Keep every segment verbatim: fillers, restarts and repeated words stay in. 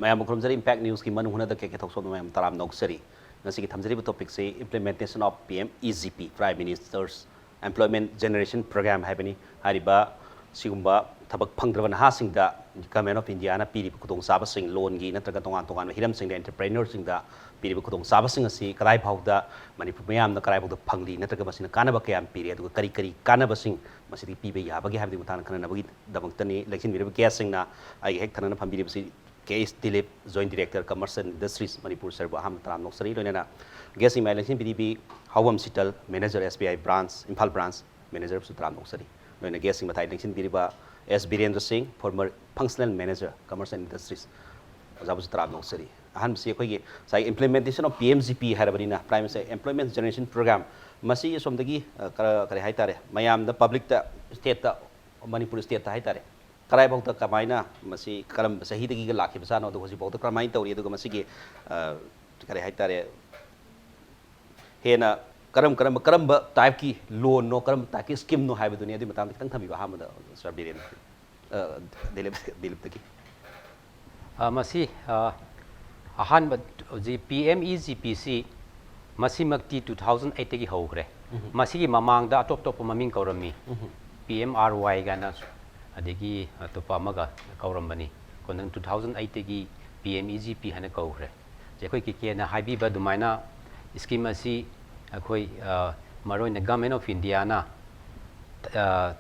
ꯃꯌꯥꯝꯕꯨ ꯈꯨꯔꯨꯝꯖꯔꯤ꯫ Impact Newsꯀꯤ ꯃꯅꯨꯡ ꯍꯨꯠꯅꯗ ꯀꯦ ꯀꯦ ꯊꯧꯁꯣꯝꯅ ꯃꯌꯥꯝ ꯇꯔꯥꯝꯅ ꯑꯣꯛꯆꯔꯤ꯫ ꯉꯁꯤꯒꯤ ꯊꯝꯖꯔꯤꯕ topicꯁꯤ implementation of P M E G P, Prime Minister's Employment Generation Program ꯍꯥꯏꯕꯅꯤ꯫ ꯍꯥꯏꯔꯤꯕ ꯁꯤꯒꯨꯝꯕ ꯊꯕꯛ ꯐꯪꯗ꯭ꯔꯕ ꯅꯍꯥꯁꯤꯡꯗ Government of Indiaꯅ ꯄꯤꯔꯤꯕ ꯈꯨꯗꯣꯡꯆꯥꯕꯁꯤꯡ, loanꯒꯤ ꯅꯠꯇ꯭ꯔꯒ ꯇꯣꯉꯥꯟ ꯇꯣꯉꯥꯟꯕ ꯍꯤꯔꯝꯁꯤꯡꯗ entrepreneurꯁꯤꯡꯗ ꯄꯤꯔꯤꯕ ꯈꯨꯗꯣꯡꯆꯥꯕꯁꯤꯡ ꯑꯁꯤ ꯀꯗꯥꯏ ꯐꯥꯎꯗ ꯃꯅꯤꯄꯨꯔ ꯃꯤꯌꯥꯝꯅ ꯀꯗꯥꯏ ꯐꯥꯎꯗ ꯐꯪꯂꯤ, ꯅꯠꯇ꯭ꯔꯒ ꯃꯁꯤꯅ ꯀꯥꯟꯅꯕ ꯀꯌꯥꯝ ꯄꯤꯔꯤ, ꯑꯗꯨꯒ ꯀꯔꯤ ꯀꯔꯤ ꯀꯥꯟꯅꯕꯁꯤꯡ ꯃꯁꯤꯗꯒꯤ ꯄꯤꯕ ꯌꯥꯕꯒꯦ ꯍꯥꯏꯕꯒꯤ ꯃꯇꯥꯡꯗ ꯈꯟꯅꯅꯕꯒꯤꯗꯃꯛꯇꯅꯤ꯫ ꯂꯦꯡꯁꯤꯟꯕꯤꯔꯤꯕ guestꯁꯤꯡꯅ ꯑꯩꯒ ꯍꯦꯛ ꯊꯪꯅꯅ ꯐꯝꯕꯤꯔꯤꯕꯁꯤ ꯀꯦ ꯑꯦꯁ Dilip, Joint Director, Commerce and Industries, Manipur ꯁꯔꯕꯨ ꯑꯍꯥꯟꯕ ꯇꯔꯥꯝꯅ ꯑꯣꯛꯆꯔꯤ꯫ ꯂꯣꯏꯅꯅ guestꯁꯤꯡ ꯃꯌꯥꯝ ꯂꯦꯡꯁꯤꯟꯕꯤꯔꯤꯕꯤ ꯍꯥꯎꯕꯝ Sheetal, Manager, S B I Branch, Imphal Branch Managerꯕꯨꯁꯨ ꯇꯔꯥꯝꯅ ꯑꯣꯛꯆꯔꯤ꯫ ꯂꯣꯏꯅꯅ guestꯁꯤꯡ ꯃꯊꯥꯏ ꯂꯦꯡꯁꯤꯟꯕꯤꯔꯤꯕ ꯑꯦꯁ ꯕꯤꯔꯦꯟꯗ꯭ꯔ ꯁꯤꯡ, former Functional Manager, Commerce and Industries, ꯑꯣꯖꯥꯕꯨꯁꯨ ꯇꯔꯥꯝꯅ ꯑꯣꯛꯆꯔꯤ꯫ ꯑꯍꯥꯟꯕꯁꯤ ꯑꯩꯈꯣꯏꯒꯤ ꯉꯁꯥꯏ implementation of P M G P ꯍꯥꯏꯔꯕꯅꯤꯅ, Prime Minister Employment Generation Program, ꯃꯁꯤ ꯑꯁꯣꯝꯗꯒꯤ, ꯑ, ꯀꯔ-, ꯀꯔꯤ ꯍꯥꯏꯇꯥꯔꯦ, ꯃꯌꯥꯝꯗ, publicꯇ, stateꯇ, ꯃꯅꯤꯄꯨꯔ stateꯇ ꯍꯥꯏꯇꯥꯔꯦ, ꯀꯗꯥꯏꯐꯥꯎꯗ ꯀꯃꯥꯏꯅ ꯃꯁꯤ ꯀꯔꯝꯕ ꯆꯍꯤꯗꯒꯤꯒ ꯂꯥꯛꯈꯤꯕꯖꯥꯠꯅꯣ, ꯑꯗꯨꯒ ꯍꯧꯖꯤꯛꯐꯥꯎꯗ ꯀꯔꯝꯍꯥꯏꯅ ꯇꯧꯔꯤ, ꯑꯗꯨꯒ ꯃꯁꯤꯒꯤ, ꯑ, ꯀꯔꯤ ꯍꯥꯏꯇꯥꯔꯦ, ꯍꯦꯟꯅ ꯀꯔꯝ ꯀꯔꯝꯕ, ꯀꯔꯝꯕ typeꯀꯤ loanꯅꯣ, ꯀꯔꯝꯕ typeꯀꯤ schemeꯅꯣ ꯍꯥꯏꯕꯗꯨꯅꯤ꯫ ꯑꯗꯨꯒꯤ ꯃꯇꯥꯡꯗ ꯈꯤꯇꯪ ꯊꯝꯕꯤꯌꯨ ꯑꯍꯥꯟꯕꯗ, Sir ꯕꯤꯔꯦꯟ, ꯑ, ꯗꯤꯂꯤꯞ, ꯗꯤꯂꯤꯞꯇꯒꯤ꯫ ꯑ, ꯃꯁꯤ, ꯑ, ꯑꯍꯥꯟꯕ ꯍꯧꯖꯤꯛ P M E G Pꯁꯤ ꯃꯁꯤꯃꯛꯇꯤ two thousand eightꯇꯒꯤ ꯍꯧꯈ꯭ꯔꯦ꯫ ꯎꯝ꯫ ꯃꯁꯤꯒꯤ ꯃꯃꯥꯡꯗ ꯑꯇꯣꯞ ꯑꯇꯣꯞꯄ ꯃꯃꯤꯡ ꯀꯧꯔꯝꯃꯤ꯫ ꯎꯝ꯫ P M R Y ꯀꯥꯏꯅ, ꯑꯗꯒꯤ ꯑꯇꯣꯞꯄ ꯑꯃꯒ ꯀꯧꯔꯝꯕꯅꯤ꯫ ꯀꯣꯟꯅ two thousand eightꯇꯒꯤ P M E G P ꯍꯥꯏꯅ ꯀꯧꯈ꯭ꯔꯦ꯫ ꯍꯧꯖꯤꯛ ꯑꯩꯈꯣꯏ ꯀꯦ ꯀꯦꯅ ꯍꯥꯏꯕꯤꯕ ꯑꯗꯨꯃꯥꯏꯅ scheme ꯑꯁꯤ ꯑꯩꯈꯣꯏ, ꯑ, ꯃꯔꯨꯑꯣꯏꯅ Government of Indiaꯅ, ꯑ,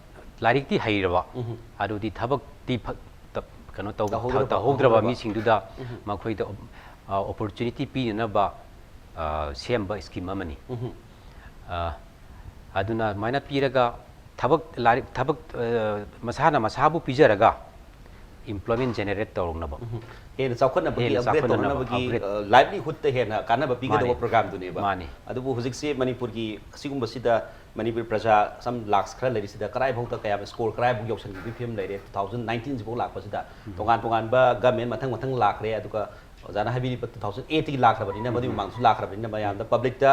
ꯂꯥꯏꯔꯤꯛꯇꯤ ꯍꯩꯔꯕ, ꯎꯝ꯫ ꯑꯗꯨꯗꯤ ꯊꯕꯛꯇꯤ ꯐ-, ꯇ-, ꯀꯩꯅꯣ ꯇꯧ-, ꯇꯧꯍꯧꯗ꯭ꯔꯕ, ꯇꯧꯍꯧꯗ꯭ꯔꯕ ꯇꯧꯍꯧꯗ꯭ꯔꯕ꯫ ꯃꯤꯁꯤꯡꯗꯨꯗ ꯎꯝ꯫ ꯃꯈꯣꯏꯗ, ꯑ, opportunity ꯄꯤꯅꯅꯕ, ꯑ, ꯁꯦꯝꯕ scheme ꯑꯃꯅꯤ꯫ ꯎꯝ꯫ ꯑ, ꯑꯗꯨꯅ ꯑꯗꯨꯃꯥꯏꯅ ꯄꯤꯔꯒ ꯊꯕꯛ, ꯂꯥꯏꯔꯤꯛ, ꯊꯕꯛ, ꯑ, ꯃꯁꯥꯅ ꯃꯁꯥꯕꯨ ꯄꯤꯖꯔꯒ employment generate ꯇꯧꯔꯛꯅꯕ꯫ ꯎꯝ꯫ ꯍꯦꯟꯅ ꯆꯥꯎꯈꯠꯅꯕꯒꯤ, ꯍꯦꯟꯅ upgrade ꯆꯥꯎꯈꯠꯅꯅꯕ, ꯇꯧꯅꯕꯒꯤ, upgrade꯫ ꯑ, livelihoodꯇ ꯍꯦꯟꯅ ꯀꯥꯟꯅꯕ ꯄꯤꯒꯗꯧꯕ ꯃꯥꯅꯤ꯫ Programꯗꯨꯅꯦꯕ꯫ ꯃꯥꯅꯤ꯫ ꯑꯗꯨꯕꯨ ꯍꯧꯖꯤꯛꯁꯦ ꯃꯅꯤꯄꯨꯔꯒꯤ ꯑꯁꯤꯒꯨꯝꯕꯁꯤꯗ ꯃꯅꯤꯄꯨꯔ ꯄ꯭ꯔꯖꯥ ꯁꯝ ꯂꯥꯛꯁ ꯈꯔ ꯂꯩꯔꯤꯁꯤꯗ ꯀꯗꯥꯏꯐꯥꯎꯗ ꯀꯌꯥꯝ score ꯀꯗꯥꯏꯐꯥꯎ ꯌꯧꯁꯟꯈꯤꯕꯒꯤ ꯐꯤꯕꯝ ꯂꯩꯔꯦ? Two thousand nineteen ꯁꯤꯐꯥꯎ ꯂꯥꯛꯄꯁꯤꯗ ꯎꯝ꯫ ꯇꯣꯉꯥꯟ ꯇꯣꯉꯥꯟꯕ government ꯃꯊꯪ ꯃꯊꯪ ꯂꯥꯛꯈ꯭ꯔꯦ꯫ ꯑꯗꯨꯒ ꯑꯣꯖꯥꯅ ꯍꯥꯏꯕꯤꯔꯤꯕ two thousand eightꯇꯒꯤ ꯂꯥꯛꯈ꯭ꯔꯕꯅꯤꯅ, ꯃꯗꯨꯒꯤ ꯎꯝ꯫ ꯃꯃꯥꯡꯗꯁꯨ ꯂꯥꯛꯈ꯭ꯔꯕꯅꯤꯅ, ꯃꯌꯥꯝꯗ, publicꯇ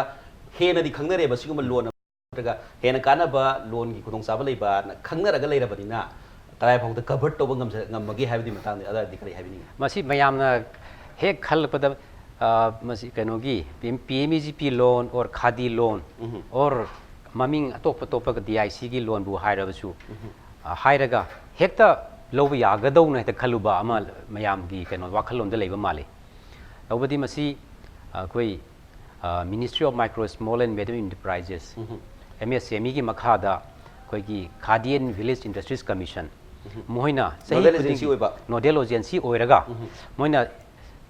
ꯍꯦꯟꯅꯗꯤ ꯈꯪꯅꯔꯦꯕ ꯁꯤꯒꯨꯝꯕ loan ꯅꯠꯇ꯭ꯔꯒ ꯍꯦꯟꯅ ꯀꯥꯟꯅꯕ loanꯒꯤ ꯈꯨꯗꯣꯡꯆꯥꯕ ꯂꯩꯕꯅ ꯈꯪꯅꯔꯒ ꯂꯩꯔꯕꯅꯤꯅ, ꯀꯗꯥꯏ ꯐꯥꯎꯗ ꯀꯚꯔ ꯇꯧꯕ ꯉꯝꯖ ꯉꯝꯃꯒꯦ ꯍꯥꯏꯕꯒꯤ ꯃꯇꯥꯡꯗ ꯑꯗꯨꯗꯤ ꯀꯔꯤ ꯍꯥꯏꯕꯤꯅꯤꯡꯉꯤ? ꯃꯁꯤ ꯃꯌꯥꯝꯅ ꯍꯦꯛ ꯈꯜꯂꯛꯄꯗ, ꯑ, ꯃꯁꯤ ꯀꯩꯅꯣꯒꯤ P M E G P loan or khadi loan or ꯃꯃꯤꯡ ꯑꯇꯣꯞ ꯑꯇꯣꯞꯄ ꯗꯤ ꯑꯥꯏ ꯁꯤꯒꯤ ꯂꯣꯟꯕꯨ ꯍꯥꯏꯔꯕꯁꯨ, ꯑ, ꯍꯥꯏꯔꯒ ꯍꯦꯛꯇ ꯂꯧꯕ ꯌꯥꯒꯗꯧꯅ ꯍꯦꯛꯇ ꯈꯜꯂꯨꯕ ꯑꯃ ꯃꯌꯥꯝꯒꯤ ꯀꯩꯅꯣ ꯋꯥꯈꯜꯂꯣꯟꯗ ꯂꯩꯕ ꯃꯥꯜꯂꯤ꯫ ꯇꯧꯕꯗꯤ ꯃꯁꯤ ꯑꯩꯈꯣꯏ Ministry of Micro, Small and Medium Enterprises, M S M ꯏꯒꯤ ꯃꯈꯥꯗ ꯑꯩꯈꯣꯏꯒꯤ Khadi and Village Industries Commission, ꯃꯈꯣꯏꯅ ꯆꯍꯤ Nodal ꯈꯨꯗꯤꯡꯒꯤ agency ꯑꯣꯏꯕ꯫ Nodal agency ꯑꯣꯏꯔꯒ ꯃꯣꯏꯅ,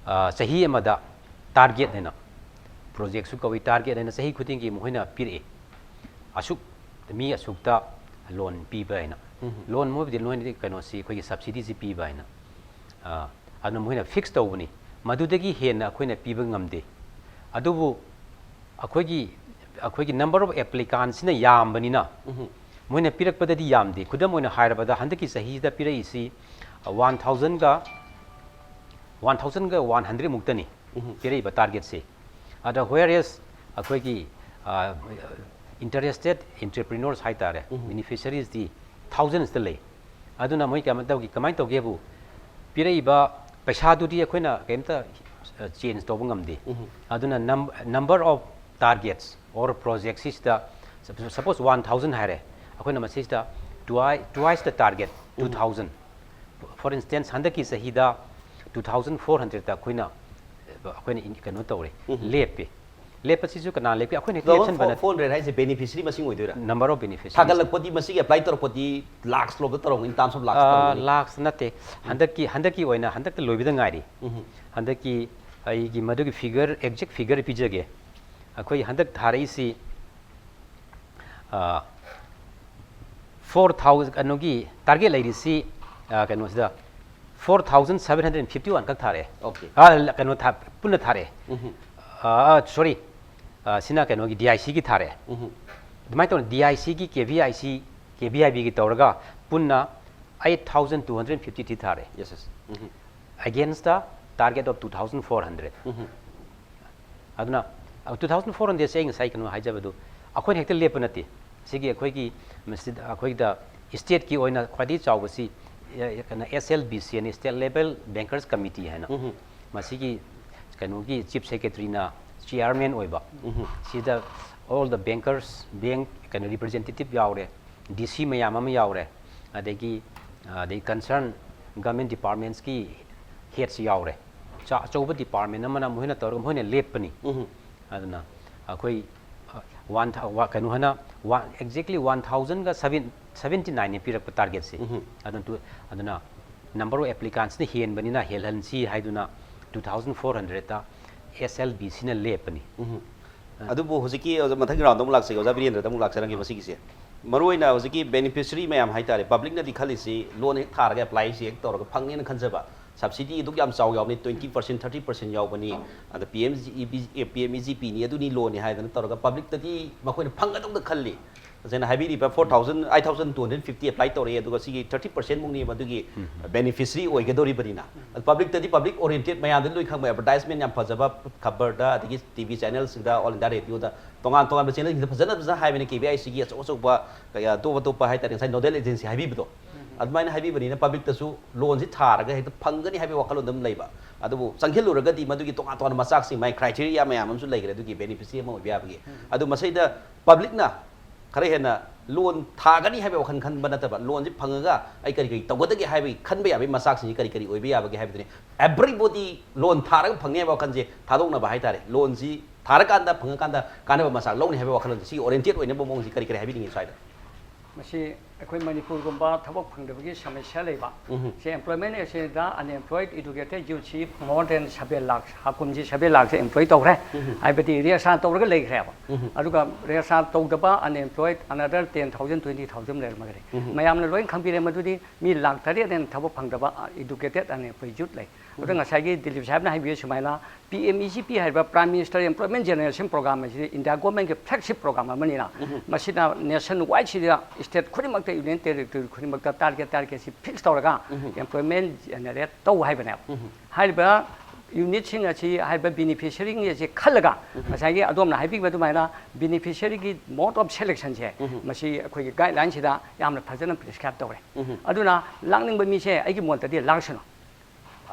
ꯑ, ꯆꯍꯤ ꯑꯃꯗ ꯇꯥꯔꯒꯦꯠ ꯍꯥꯏꯅ, ꯄ꯭ꯔꯣꯖꯦꯛꯁꯨ ꯀꯧꯏ, ꯇꯥꯔꯒꯦꯠ ꯍꯥꯏꯅ ꯆꯍꯤ ꯈꯨꯗꯤꯡꯒꯤ ꯃꯈꯣꯏꯅ ꯄꯤꯔꯛꯏ꯫ ꯑꯁꯨꯛ, ꯃꯤ ꯑꯁꯨꯛꯇ ꯂꯣꯟ ꯄꯤꯕ ꯍꯥꯏꯅ꯫ ꯂꯣꯟ ꯃꯣꯏꯕꯨꯗꯤ ꯅꯣꯏꯅꯗꯤ ꯀꯩꯅꯣꯁꯤ ꯑꯩꯈꯣꯏꯒꯤ ꯁꯕꯁꯤꯗꯤꯁꯤ ꯄꯤꯕ ꯍꯥꯏꯅ꯫ ꯑ, ꯑꯗꯨꯅ ꯃꯈꯣꯏꯅ ꯐꯤꯛꯁ ꯇꯧꯕꯅꯤ꯫ ꯃꯗꯨꯗꯒꯤ ꯍꯦꯟꯅ ꯑꯩꯈꯣꯏꯅ ꯄꯤꯕ ꯉꯝꯗꯦ꯫ ꯑꯗꯨꯕꯨ ꯑꯩꯈꯣꯏꯒꯤ, ꯑꯩꯈꯣꯏꯒꯤ number of applicantꯁꯤꯅ ꯌꯥꯝꯕꯅꯤꯅ ꯃꯣꯏꯅ ꯄꯤꯔꯛꯄꯗꯗꯤ ꯌꯥꯝꯗꯦ꯫ ꯈꯨꯗꯝ ꯑꯣꯏꯅ ꯍꯥꯏꯔꯕꯗ, ꯍꯟꯗꯛꯀꯤ ꯆꯍꯤꯗ ꯄꯤꯔꯛꯏꯁꯤ ꯋꯥꯟ ꯊꯥꯎꯖꯟꯒ, ꯋꯥꯟ ꯊꯥꯎꯖꯟꯒ ꯋꯥꯟ ꯍꯟꯗ꯭ꯔꯦꯗ ꯃꯨꯛꯇꯅꯤ ꯄꯤꯔꯛꯏꯕ ꯇꯥꯔꯒꯦꯠꯁꯦ꯫ ꯑꯗ whereas ꯑꯩꯈꯣꯏꯒꯤ, ꯑ, interested entrepreneurs ꯍꯥꯏꯇꯥꯔꯦ, beneficiariesꯇꯤ thousandsꯇ ꯂꯩ꯫ ꯑꯗꯨꯅ ꯃꯣꯏ ꯀꯃꯥꯏꯅ ꯇꯧꯒꯦ, ꯀꯃꯥꯏꯅ ꯇꯧꯒꯦꯕꯨ, ꯄꯤꯔꯛꯏꯕ ꯄꯩꯁꯥꯗꯨꯗꯤ ꯑꯩꯈꯣꯏꯅ ꯀꯩꯝꯇ, ꯑ, change ꯇꯧꯕ ꯉꯝꯗꯦ꯫ ꯑꯗꯨꯅ num-, number of targets or projects ꯁꯤꯁꯤꯗ, suppose one thousand ꯍꯥꯏꯔꯦ, ꯑꯩꯈꯣꯏꯅ ꯃꯁꯤꯁꯤꯗ twi-, twice the target, two thousand, for instance, ꯍꯟꯗꯛꯀꯤ ꯆꯍꯤꯗ two thousand four hundredꯇ ꯑꯩꯈꯣꯏꯅ, ꯑꯩꯈꯣꯏꯅ in-, ꯀꯩꯅꯣ ꯇꯧꯔꯦ, ꯂꯦꯞꯄꯦ꯫ ꯂꯦꯞꯄꯁꯤꯁꯨ ꯀꯅꯥ ꯂꯦꯞꯀꯦ? ꯑꯩꯈꯣꯏꯅ ꯍꯦꯛꯇ ꯂꯦꯞꯁꯟꯕ ꯅꯠꯇꯦ꯫ Four hundred ꯍꯥꯏꯁꯦ beneficiary ꯃꯁꯤꯡ ꯑꯣꯏꯗꯣꯏꯔꯥ? Number of beneficiaries. ꯊꯥꯒꯠꯂꯛꯄꯗꯤ ꯃꯁꯤꯒꯤ apply ꯇꯧꯔꯛꯄꯗꯤ lakhs ꯂꯣꯝꯗ ꯇꯧꯔꯝꯒꯅꯤ, in terms of lakhs ꯇꯧꯔꯝꯒꯅꯤ꯫ Lakhs ꯅꯠꯇꯦ꯫ ꯍꯟꯗꯛꯀꯤ, ꯍꯟꯗꯛꯀꯤ ꯑꯣꯏꯅ ꯍꯟꯗꯛꯇ ꯂꯣꯏꯕꯗ ꯉꯥꯏꯔꯤ꯫ ꯍꯟꯗꯛꯀꯤ ꯑꯩꯒꯤ ꯃꯗꯨꯒꯤ figure, exact figure ꯄꯤꯖꯒꯦ꯫ ꯑꯩꯈꯣꯏ ꯍꯟꯗꯛ ꯊꯥꯔꯛꯏꯁꯤ, ꯑ, four thousand, ꯀꯩꯅꯣꯒꯤ target ꯂꯩꯔꯤꯁꯤ, ꯑ, ꯀꯩꯅꯣꯁꯤꯗ four thousand seven hundred fifty one ꯈꯛ ꯊꯥꯔꯛꯑꯦ꯫ Okay. ꯑ, ꯀꯩꯅꯣ ꯊꯥ-, ꯄꯨꯟꯅ ꯊꯥꯔꯛꯑꯦ꯫ ꯑ, sorry, ꯑ, ꯁꯤꯅ ꯀꯩꯅꯣꯒꯤ D I C ꯒꯤ ꯊꯥꯔꯛꯑꯦ꯫ ꯑꯗꯨꯃꯥꯏꯅ ꯇꯧꯅ D I C ꯒꯤ, K V I C, K V I B ꯒꯤ ꯇꯧꯔꯒ ꯄꯨꯟꯅ eight thousand two hundred fifty three ꯊꯥꯔꯛꯑꯦ꯫ Yes, yes. Against the target of two thousand four hundred. ꯑꯗꯨꯅ, ꯑ, two thousand four hundred ꯁꯦ ꯑꯩ ꯉꯁꯥꯏ ꯀꯩꯅꯣ ꯍꯥꯏꯖꯕꯗꯨ, ꯑꯩꯈꯣꯏꯅ ꯍꯦꯛꯇ ꯂꯦꯞꯄ ꯅꯠꯇꯦ꯫ ꯁꯤꯒꯤ ꯑꯩꯈꯣꯏꯒꯤ ꯃꯁꯤꯗ, ꯑꯩꯈꯣꯏꯗ ꯁ꯭ꯇꯦꯠꯀꯤ ꯑꯣꯏꯅ ꯈ꯭ꯋꯥꯏꯗꯒꯤ ꯆꯥꯎꯕꯁꯤ ꯑꯦ, ꯀꯩꯅꯣ, S L B C ꯍꯥꯏꯅ, State Level Bankers Committee ꯍꯥꯏꯅ, ꯃꯁꯤꯒꯤ ꯀꯩꯅꯣꯒꯤ Chief Secretaryꯅ Chairman ꯑꯣꯏꯕ꯫ ꯁꯤꯗ all the bankers, bank ꯀꯩꯅꯣ representative ꯌꯥꯎꯔꯦ, D C ꯃꯌꯥꯝ ꯑꯃ ꯌꯥꯎꯔꯦ, ꯑꯗꯒꯤ ꯑꯗꯩ concern government departmentsꯀꯤ heads ꯌꯥꯎꯔꯦ꯫ ꯆꯥ-, ꯑꯆꯧꯕ department ꯑꯃꯅ ꯃꯈꯣꯏꯅ ꯇꯧꯔꯒ ꯃꯈꯣꯏꯅ ꯂꯦꯞꯄꯅꯤ꯫ ꯑꯗꯨꯅ ꯑꯩꯈꯣꯏ, ꯑ, one thou-, ꯋꯥ-, ꯀꯩꯅꯣ ꯍꯥꯏꯅ, ꯋꯥ-, exactly one thousandꯒ seven, seventy nineꯅꯤ ꯄꯤꯔꯛꯄ targetꯁꯦ꯫ ꯑꯗꯨꯅ ꯇꯨ-, ꯑꯗꯨꯅ number of applicantsꯅ ꯍꯦꯟꯕꯅꯤꯅ ꯍꯦꯜꯍꯟꯁꯤ ꯍꯥꯏꯗꯨꯅ two thousand four hundredꯇ S L B Cꯅ ꯂꯦꯞꯄꯅꯤ꯫ ꯑꯗꯨꯕꯨ ꯍꯧꯖꯤꯛꯀꯤ ꯑꯣꯖꯥ, ꯃꯊꯪꯒꯤ roundꯗ ꯑꯃꯨꯛ ꯂꯥꯛꯆꯒꯦ, ꯑꯣꯖꯥ ꯕꯤꯔꯦꯟꯗ꯭ꯔꯗ ꯑꯃꯨꯛ ꯂꯥꯛꯆꯔꯝꯒꯦ ꯃꯁꯤꯒꯤꯁꯦ꯫ ꯃꯔꯨꯑꯣꯏꯅ ꯍꯧꯖꯤꯛꯀꯤ beneficiary ꯃꯌꯥꯝ ꯍꯥꯏꯇꯥꯔꯦ, publicꯅꯗꯤ ꯈꯜꯂꯤꯁꯤ loan ꯍꯦꯛ ꯊꯥꯔꯒ applyꯁꯤ ꯍꯦꯛ ꯇꯧꯔꯒ ꯐꯪꯅꯦꯅ ꯈꯟꯖꯕ, subsidy ꯑꯗꯨꯛ ꯌꯥꯝ ꯆꯥꯎ ꯌꯥꯎꯕꯅꯤ, twenty percent, thirty percent ꯌꯥꯎꯕꯅꯤ, ꯑꯗ P M G E P, P M E G Pꯅꯤ, ꯑꯗꯨꯅꯤ loanꯅꯤ ꯍꯥꯏꯗꯅ ꯇꯧꯔꯒ publicꯇꯗꯤ ꯃꯈꯣꯏꯅ ꯐꯪꯒꯗꯧꯅ ꯈꯜꯂꯤ꯫ ꯇꯁꯦꯡꯅ ꯍꯥꯏꯕꯤꯔꯤꯕ four thousand, eight thousand two hundred fifty apply ꯇꯧꯔꯛꯑꯦ, ꯑꯗꯨꯒ ꯁꯤꯒꯤ thirty percent ꯃꯨꯛꯅꯤ ꯃꯗꯨꯒꯤ beneficiary ꯑꯣꯏꯒꯗꯧꯔꯤꯕꯅꯤꯅ꯫ ꯑꯗ publicꯇꯗꯤ public oriented, ꯃꯌꯥꯝꯗ ꯂꯣꯏ ꯈꯪꯕ, advertisement ꯌꯥꯝ ꯐꯖꯕ ꯈꯕꯔꯗ, ꯑꯗꯒꯤ T V channelꯁꯤꯡꯗ, All India Radioꯗ, ꯇꯣꯉꯥꯟ ꯇꯣꯉꯥꯟꯕ channelꯁꯤꯡꯗ ꯐꯖꯅ ꯐꯖꯅ ꯍꯥꯏꯕꯅꯤ, K B I Cꯒꯤ ꯑꯆꯧ ꯑꯆꯧꯕ ꯀꯌꯥ, ꯑꯇꯣꯞ ꯑꯇꯣꯞꯄ ꯍꯥꯏꯇꯥꯔꯦ, ꯉꯁꯥꯏ nodal agency ꯍꯥꯏꯕꯤꯕꯗꯣ, ꯑꯗꯨꯃꯥꯏꯅ ꯍꯥꯏꯕꯤꯕꯅꯤꯅ publicꯇꯁꯨ loanꯁꯤ ꯊꯥꯔꯒ ꯍꯦꯛꯇ ꯐꯪꯒꯅꯤ ꯍꯥꯏꯕꯒꯤ ꯋꯥꯈꯜꯂꯣꯟꯗ ꯑꯗꯨꯝ ꯂꯩꯕ꯫ ꯑꯗꯨꯕꯨ ꯆꯪꯁꯤꯜꯂꯨꯔꯒꯗꯤ ꯃꯗꯨꯒꯤ ꯇꯣꯉꯥꯟ ꯇꯣꯉꯥꯟꯕ ꯃꯆꯥꯛꯁꯤꯡ, ꯃꯥꯒꯤ criteria ꯃꯌꯥꯝ ꯑꯃꯁꯨ ꯂꯩꯈ꯭ꯔꯦ ꯑꯗꯨꯒꯤ beneficiary ꯑꯃ ꯑꯣꯏꯕ ꯌꯥꯕꯒꯤ꯫ ꯑꯗꯨ ꯃꯁꯤꯗ publicꯅ ꯈꯔ ꯍꯦꯟꯅ loan ꯊꯥꯒꯅꯤ ꯍꯥꯏꯕꯒꯤ ꯋꯥꯈꯜ ꯈꯟꯕ ꯅꯠꯇꯕ, loanꯁꯤ ꯐꯪꯉꯒ ꯑꯩ ꯀꯔꯤ ꯀꯔꯤ ꯇꯧꯒꯗꯒꯦ ꯍꯥꯏꯕꯒꯤ ꯈꯟꯕ ꯌꯥꯕꯒꯤ ꯃꯆꯥꯛꯁꯤꯡꯁꯤ ꯀꯔꯤ ꯀꯔꯤ ꯑꯣꯏꯕ ꯌꯥꯕꯒꯦ ꯍꯥꯏꯕꯗꯨꯅꯤ꯫ Everybody loan ꯊꯥꯔꯒ ꯐꯪꯅꯤ ꯍꯥꯏꯕ ꯋꯥꯈꯜꯁꯦ ꯊꯥꯗꯣꯛꯅꯕ ꯍꯥꯏꯇꯥꯔꯦ꯫ Loanꯁꯤ ꯊꯥꯔꯀꯥꯟꯗ, ꯐꯪꯉꯀꯥꯟꯗ ꯀꯥꯟꯅꯕ ꯃꯆꯥꯛ ꯂꯧꯅꯤ ꯍꯥꯏꯕ ꯋꯥꯈꯜꯂꯣꯟꯁꯦ, ꯁꯤꯒꯤ oriented ꯑꯣꯏꯅꯕ ꯃꯑꯣꯡꯁꯤ ꯀꯔꯤ ꯀꯔꯤ ꯍꯥꯏꯕꯤꯅꯤꯡꯉꯤ ꯁ꯭ꯋꯥꯏꯗ? ꯃꯁꯤ ꯑꯩꯈꯣꯏ ꯃꯅꯤꯄꯨꯔꯒꯨꯝꯕ ꯊꯕꯛ ꯐꯪꯗꯕꯒꯤ ꯁꯃꯁ꯭ꯌꯥ ꯂꯩꯕ, ꯁꯤ employment agencyꯗ unemployed, educated youthꯁꯤ more than seven lakh, ꯍꯥꯀꯨꯝꯁꯤ seven lakhꯁꯦ employ ꯇꯧꯈ꯭ꯔꯦ꯫ ꯍꯥꯏꯕꯗꯤ registrar ꯇꯧꯔꯒ ꯂꯩꯈ꯭ꯔꯦꯕ꯫ ꯑꯗꯨꯒ registrar ꯇꯧꯗꯕ unemployed another ten thousand, twenty thousand ꯂꯩꯔꯝꯃꯒꯅꯤ꯫ ꯃꯌꯥꯝꯅ ꯂꯣꯏꯅ ꯈꯪꯕꯤꯔꯦ ꯃꯗꯨꯗꯤ ꯃꯤ ꯂꯥꯈ ꯇꯔꯦꯠ ꯍꯦꯟꯅ ꯊꯕꯛ ꯐꯪꯗꯕ, uh, educated unemployed youth ꯂꯩ꯫ ꯑꯗꯨ ꯉꯁꯥꯏꯒꯤ ꯗꯤꯂꯤꯞ ꯁꯥꯍꯦꯕꯅ ꯍꯥꯏꯕꯤꯌꯨ ꯁꯨꯃꯥꯏꯅ P M E G P ꯍꯥꯏꯔꯤꯕ Prime Minister Employment Generation Program ꯑꯁꯤ India governmentꯀꯤ flagship program ꯑꯃꯅꯤꯅ, ꯃꯁꯤꯅ nation wideꯁꯤꯗ state ꯈꯨꯗꯤꯡꯃꯛꯇ, union territory ꯈꯨꯗꯤꯡꯃꯛꯇ target, targetꯁꯤ fix ꯇꯧꯔꯒ employment generate ꯇꯧ ꯍꯥꯏꯕꯅꯦꯕ꯫ ꯍꯥꯏꯔꯤꯕ ꯌꯨꯅꯤꯠꯁꯤꯡ ꯑꯁꯤ ꯍꯥꯏꯕ ꯕꯤꯅꯤꯐꯤꯁꯔꯤꯁꯤꯡ ꯑꯁꯤ ꯈꯜꯂꯒ ꯉꯁꯥꯏꯒꯤ ꯑꯗꯣꯝꯅ ꯍꯥꯏꯕꯤꯕ ꯑꯗꯨꯃꯥꯏꯅ ꯕꯤꯅꯤꯐꯤꯁꯔꯤꯒꯤ ꯃꯣꯠ ꯑꯣꯐ ꯁꯦꯂꯦꯛꯁꯟꯁꯦ ꯃꯁꯤ ꯑꯩꯈꯣꯏꯒꯤ ꯒꯥꯏꯗꯂꯥꯏꯟꯁꯤꯗ ꯌꯥꯝꯅ ꯐꯖꯅ ꯄ꯭ꯔꯤꯁꯀ꯭ꯔꯥꯏꯕ ꯇꯧꯔꯦ꯫ ꯑꯗꯨꯅ ꯂꯥꯛꯅꯤꯡꯕ ꯃꯤꯁꯦ ꯑꯩꯒꯤ ꯃꯣꯠꯇꯗꯤ ꯂꯥꯛꯁꯅꯨ꯫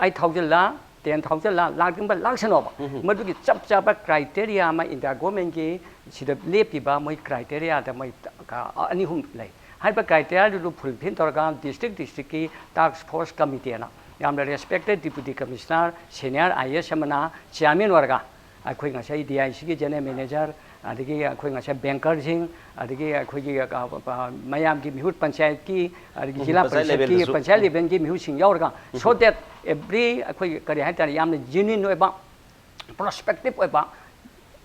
ꯑꯩꯠ ꯊꯥꯎꯖꯟꯂ ꯇꯦꯟ ꯊꯥꯎꯖꯟꯂ ꯂꯥꯛꯅꯤꯡꯕ ꯂꯥꯛꯁꯅꯣꯕ꯫ ꯃꯗꯨꯒꯤ ꯆꯞ ꯆꯥꯕ ꯀ꯭ꯔꯥꯏꯇꯦꯔꯤꯌꯥ ꯑꯃ ꯏꯟꯗꯤꯌꯥ ꯒꯣꯔꯃꯦꯟꯒꯤ ꯁꯤꯗ ꯂꯦꯞꯄꯤꯕ ꯃꯣꯏ ꯀ꯭ꯔꯥꯏꯇꯦꯔꯤꯌꯥꯗ ꯃꯣꯏ ꯑꯅꯤ ꯑꯍꯨꯝ ꯂꯩ꯫ ꯍꯥꯏꯔꯤꯕ ꯀ꯭ꯔꯥꯏꯇꯦꯔꯤꯌꯥꯗꯨ ꯐꯨꯜꯐꯤꯜ ꯇꯧꯔꯒ ꯗꯤꯁꯇ꯭ꯔꯤꯛ ꯗꯤꯁꯇ꯭ꯔꯤꯛꯀꯤ ꯇꯥꯛꯁ ꯐꯣꯔꯁ ꯀꯃꯤꯇꯤ ꯑꯅ ꯌꯥꯝꯅ respected deputy commissioner, senior I A S ꯑꯃꯅ ꯆꯤꯌꯥꯔꯃꯦꯟ ꯑꯣꯏꯔꯒ ꯑꯩꯈꯣꯏ ꯉꯁꯥꯏ ꯗꯤ ꯑꯥꯏ ꯁꯤꯒꯤ ꯖꯦꯅꯔꯦꯜ ꯃꯦꯅꯦꯖꯔ, ꯑꯗꯒꯤ ꯑꯩꯈꯣꯏ ꯉꯁꯥꯏ ꯕꯦꯡꯀꯔꯁꯤꯡ, ꯑꯗꯒꯤ ꯑꯩꯈꯣꯏꯒꯤ ꯑ, ꯑ, ꯃꯌꯥꯝꯒꯤ ꯃꯤꯍꯨꯠ ꯄꯟꯆꯥꯌꯠꯀꯤ, ꯑꯗꯒꯤ ꯎꯝ, ꯖꯤꯂꯥ ꯄꯟꯆꯥꯌꯠ ꯄꯔꯤꯁꯠꯀꯤ, ꯂꯦꯚꯦꯜꯗꯁꯨ꯫ ꯄꯟꯆꯥꯌꯠ ꯂꯦꯚꯦꯜꯒꯤ ꯃꯤꯍꯨꯠꯁꯤꯡ ꯌꯥꯎꯔꯒ, so that every ꯑꯩꯈꯣꯏꯒꯤ ꯀꯔꯤ ꯍꯥꯏꯇꯥꯔꯦ, ꯌꯥꯝꯅ ꯖꯦꯅ꯭ꯌꯨꯟ ꯑꯣꯏꯕ, ꯄ꯭ꯔꯣꯁꯄꯦꯛꯇꯤꯞ ꯑꯣꯏꯕ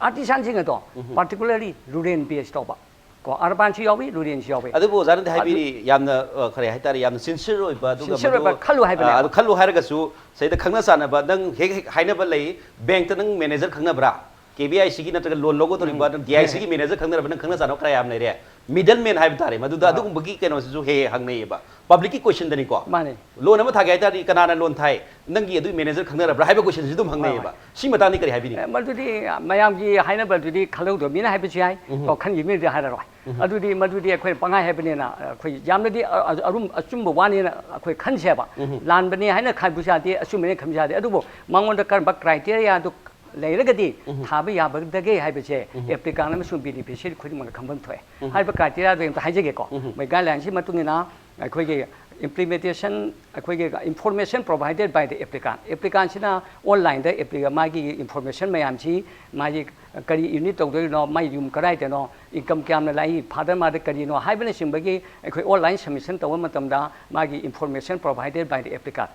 ꯑꯥꯔꯇꯤꯁꯥꯟꯁꯤꯡ ꯑꯗꯣ, ꯄꯥꯔꯇꯤꯀꯨꯂꯔꯂꯤ ꯔꯨꯔꯦꯜ ꯕꯦꯁ ꯇꯧꯕ ꯀꯣ, ꯑꯔꯕꯥꯟꯁꯨ ꯌꯥꯎꯏ, ꯔꯨꯔꯦꯜꯁꯨ ꯌꯥꯎꯏ꯫ ꯑꯗꯨꯕꯨ ꯑꯣꯖꯥꯅꯗꯤ ꯑꯗꯨ ꯍꯥꯏꯕꯤꯔꯤ, ꯌꯥꯝꯅ, ꯑ, ꯀꯔꯤ ꯍꯥꯏꯇꯥꯔꯦ, ꯌꯥꯝꯅ ꯁꯤꯟꯁꯤꯌꯔ ꯑꯣꯏꯕ, ꯑꯗꯨꯒ ꯁꯤꯟꯁꯤꯌꯔ ꯃꯗꯨ, ꯑꯣꯏꯕ ꯈꯜꯂꯨ ꯍꯥꯏꯕꯅꯦꯕ꯫ ꯑ, ꯑꯗꯨ ꯈꯜꯂꯨ ꯍꯥꯏꯔꯒꯁꯨ ꯁꯤꯗ ꯈꯪꯅ ꯆꯥꯟꯅꯕ, ꯅꯪ ꯍꯦꯛ ꯍꯦꯛ ꯍꯥꯏꯅꯕ ꯂꯩ, ꯕꯦꯡꯛꯇ ꯅꯪ ꯃꯦꯅꯦꯖꯔ ꯈꯪꯅꯕ꯭ꯔꯥ? ꯀꯦ ꯕꯤ ꯑꯥꯏ ꯁꯤꯒꯤ ꯅꯠꯇ꯭ꯔꯒ ꯂꯣꯟ ꯂꯧꯒꯗꯧꯔꯤꯕ, ꯎꯝ꯫ ꯅꯪ ꯗꯤ ꯑꯥꯏ ꯁꯤꯒꯤ ꯃꯦꯅꯦꯖꯔ ꯈꯪꯅꯔꯕ, ꯅꯪ ꯈꯪꯅ ꯆꯥꯟꯅꯕ ꯈꯔ ꯌꯥꯝ ꯂꯩꯔꯦ꯫ ꯃꯤꯗꯜ ꯃꯦꯟ ꯍꯥꯏꯕ ꯇꯥꯔꯦ, ꯃꯗꯨꯗ ꯑꯥ꯫ ꯑꯗꯨꯒꯨꯝꯕꯒꯤ ꯀꯩꯅꯣꯁꯤꯁꯨ ꯍꯦꯛ ꯍꯦꯛ ꯍꯪꯅꯩꯌꯦꯕ꯫ ꯄꯕ꯭ꯂꯤꯛꯀꯤ ꯀꯣꯏꯁꯟꯗꯅꯤꯀꯣ꯫ ꯃꯥꯅꯦ꯫ ꯂꯣꯟ ꯑꯃ ꯊꯥꯒꯦ ꯍꯥꯏ ꯇꯥꯔꯗꯤ, "ꯀꯅꯥꯅ ꯂꯣꯟ ꯊꯥꯏ? ꯅꯪꯒꯤ ꯑꯗꯨꯒꯤ ꯃꯦꯅꯦꯖꯔ ꯈꯪꯅꯔꯕ꯭ꯔꯥ?" ꯍꯥꯏꯕ ꯀꯣꯏꯁꯟꯁꯤꯁꯨ ꯑꯗꯨꯝ ꯍꯣꯏ, ꯍꯪꯅꯩꯌꯦꯕ꯫ ꯍꯣꯏ꯫ ꯁꯤ ꯃꯇꯥꯡꯗ ꯀꯔꯤ ꯍꯥꯏꯕꯤꯅꯤꯡꯉꯤ? ꯑꯦ, ꯃꯗꯨꯗꯤ ꯃꯌꯥꯝꯒꯤ ꯍꯥꯏꯅꯕꯗꯨꯗꯤ ꯈꯜꯍꯧꯗꯕ ꯃꯤꯅ ꯍꯥꯏꯕꯁꯨ ꯌꯥꯏ, ꯎꯝ꯫ ꯀꯣ, ꯈꯟꯈꯤꯕ ꯃꯤꯅꯗꯤ ꯍꯥꯏꯔꯔꯣꯏ꯫ ꯎꯝ꯫ ꯑꯗꯨꯗꯤ ꯃꯗꯨꯗꯤ ꯑꯩꯈꯣꯏꯅ ꯄꯪꯍꯥꯏ ꯍꯥꯏꯕꯅꯤꯅ, ꯑꯩꯈꯣꯏ ꯌꯥꯝꯅꯗꯤ ꯑ-, ꯑ-, ꯑꯔꯨꯝ-, ꯑꯆꯨꯝꯕ ꯋꯥꯅꯦꯅ ꯑꯩꯈꯣꯏ ꯈꯟꯁꯦꯕ꯫ ꯎꯝ꯫ ꯂꯥꯟꯕꯅꯤ ꯍꯥꯏꯅ ꯈꯟꯕꯁꯨ ꯌꯥꯗꯦ, ꯑꯆꯨꯝꯕꯅꯤ ꯈꯟꯕꯁꯨ ꯌꯥꯗꯦ꯫ ꯑꯗꯨꯕꯨ ꯃꯉꯣꯟꯗ ꯀꯔꯝꯕ ꯀ꯭ꯔꯥꯏꯇꯦꯔꯤꯌꯥꯗꯨ ꯂꯩꯔꯒꯗꯤ ꯎꯝ꯫ ꯊꯥꯕ ꯌꯥꯕꯗꯒꯦ ꯍꯥꯏꯕꯁꯦ ꯎꯝ꯫ ꯑꯦꯄ꯭ꯂꯤꯀꯥꯟ ꯑꯃꯁꯨꯡ ꯕꯦꯅꯤꯐꯤꯁꯤꯌꯔꯤ ꯈꯨꯗꯤꯡꯃꯛꯅ ꯈꯪꯐꯝ ꯊꯣꯛꯑꯦ꯫ ꯎꯝ꯫ ꯍꯥꯏꯔꯤꯕ ꯀ꯭ꯔꯥꯏꯇꯦꯔꯤꯌꯥꯗꯨ ꯑꯝꯇ ꯍꯥꯏꯖꯒꯦꯀꯣ꯫ ꯎꯝ꯫ ꯃꯣꯏ ꯒꯥꯏꯗꯂꯥꯏꯟꯁꯤ ꯃꯇꯨꯡ ꯏꯟꯅ ꯑꯩꯈꯣꯏꯒꯤ implementation, ꯑꯩꯈꯣꯏꯒꯤ information provided by the applicant꯫ ꯑꯦꯄ꯭ꯂꯤꯀꯥꯟꯁꯤꯅ ꯑꯣꯟꯂꯥꯏꯟꯗ ꯑꯦꯄ꯭ꯂꯤ-, ꯃꯥꯒꯤ ꯏꯟꯐꯣꯔꯃꯦꯁꯟ ꯃꯌꯥꯝꯁꯤ, ꯃꯥꯒꯤ ꯀꯔꯤ ꯌꯨꯅꯤꯠ ꯇꯧꯗꯣꯏꯅꯣ, ꯃꯥꯒꯤ ꯌꯨꯝ ꯀꯗꯥꯏꯗꯅꯣ, ꯏꯟꯀꯝ ꯀꯌꯥꯝꯅ ꯂꯥꯛꯏ, ꯐꯥꯗꯔ ꯃꯥꯗꯔ ꯀꯔꯤꯅꯣ ꯍꯥꯏꯕꯅꯆꯤꯡꯕꯒꯤ ꯑꯩꯈꯣꯏ ꯑꯣꯟꯂꯥꯏꯟ ꯁꯕꯃꯤꯁꯟ ꯇꯧꯕ ꯃꯇꯝꯗ ꯃꯥꯒꯤ information provided by the applicant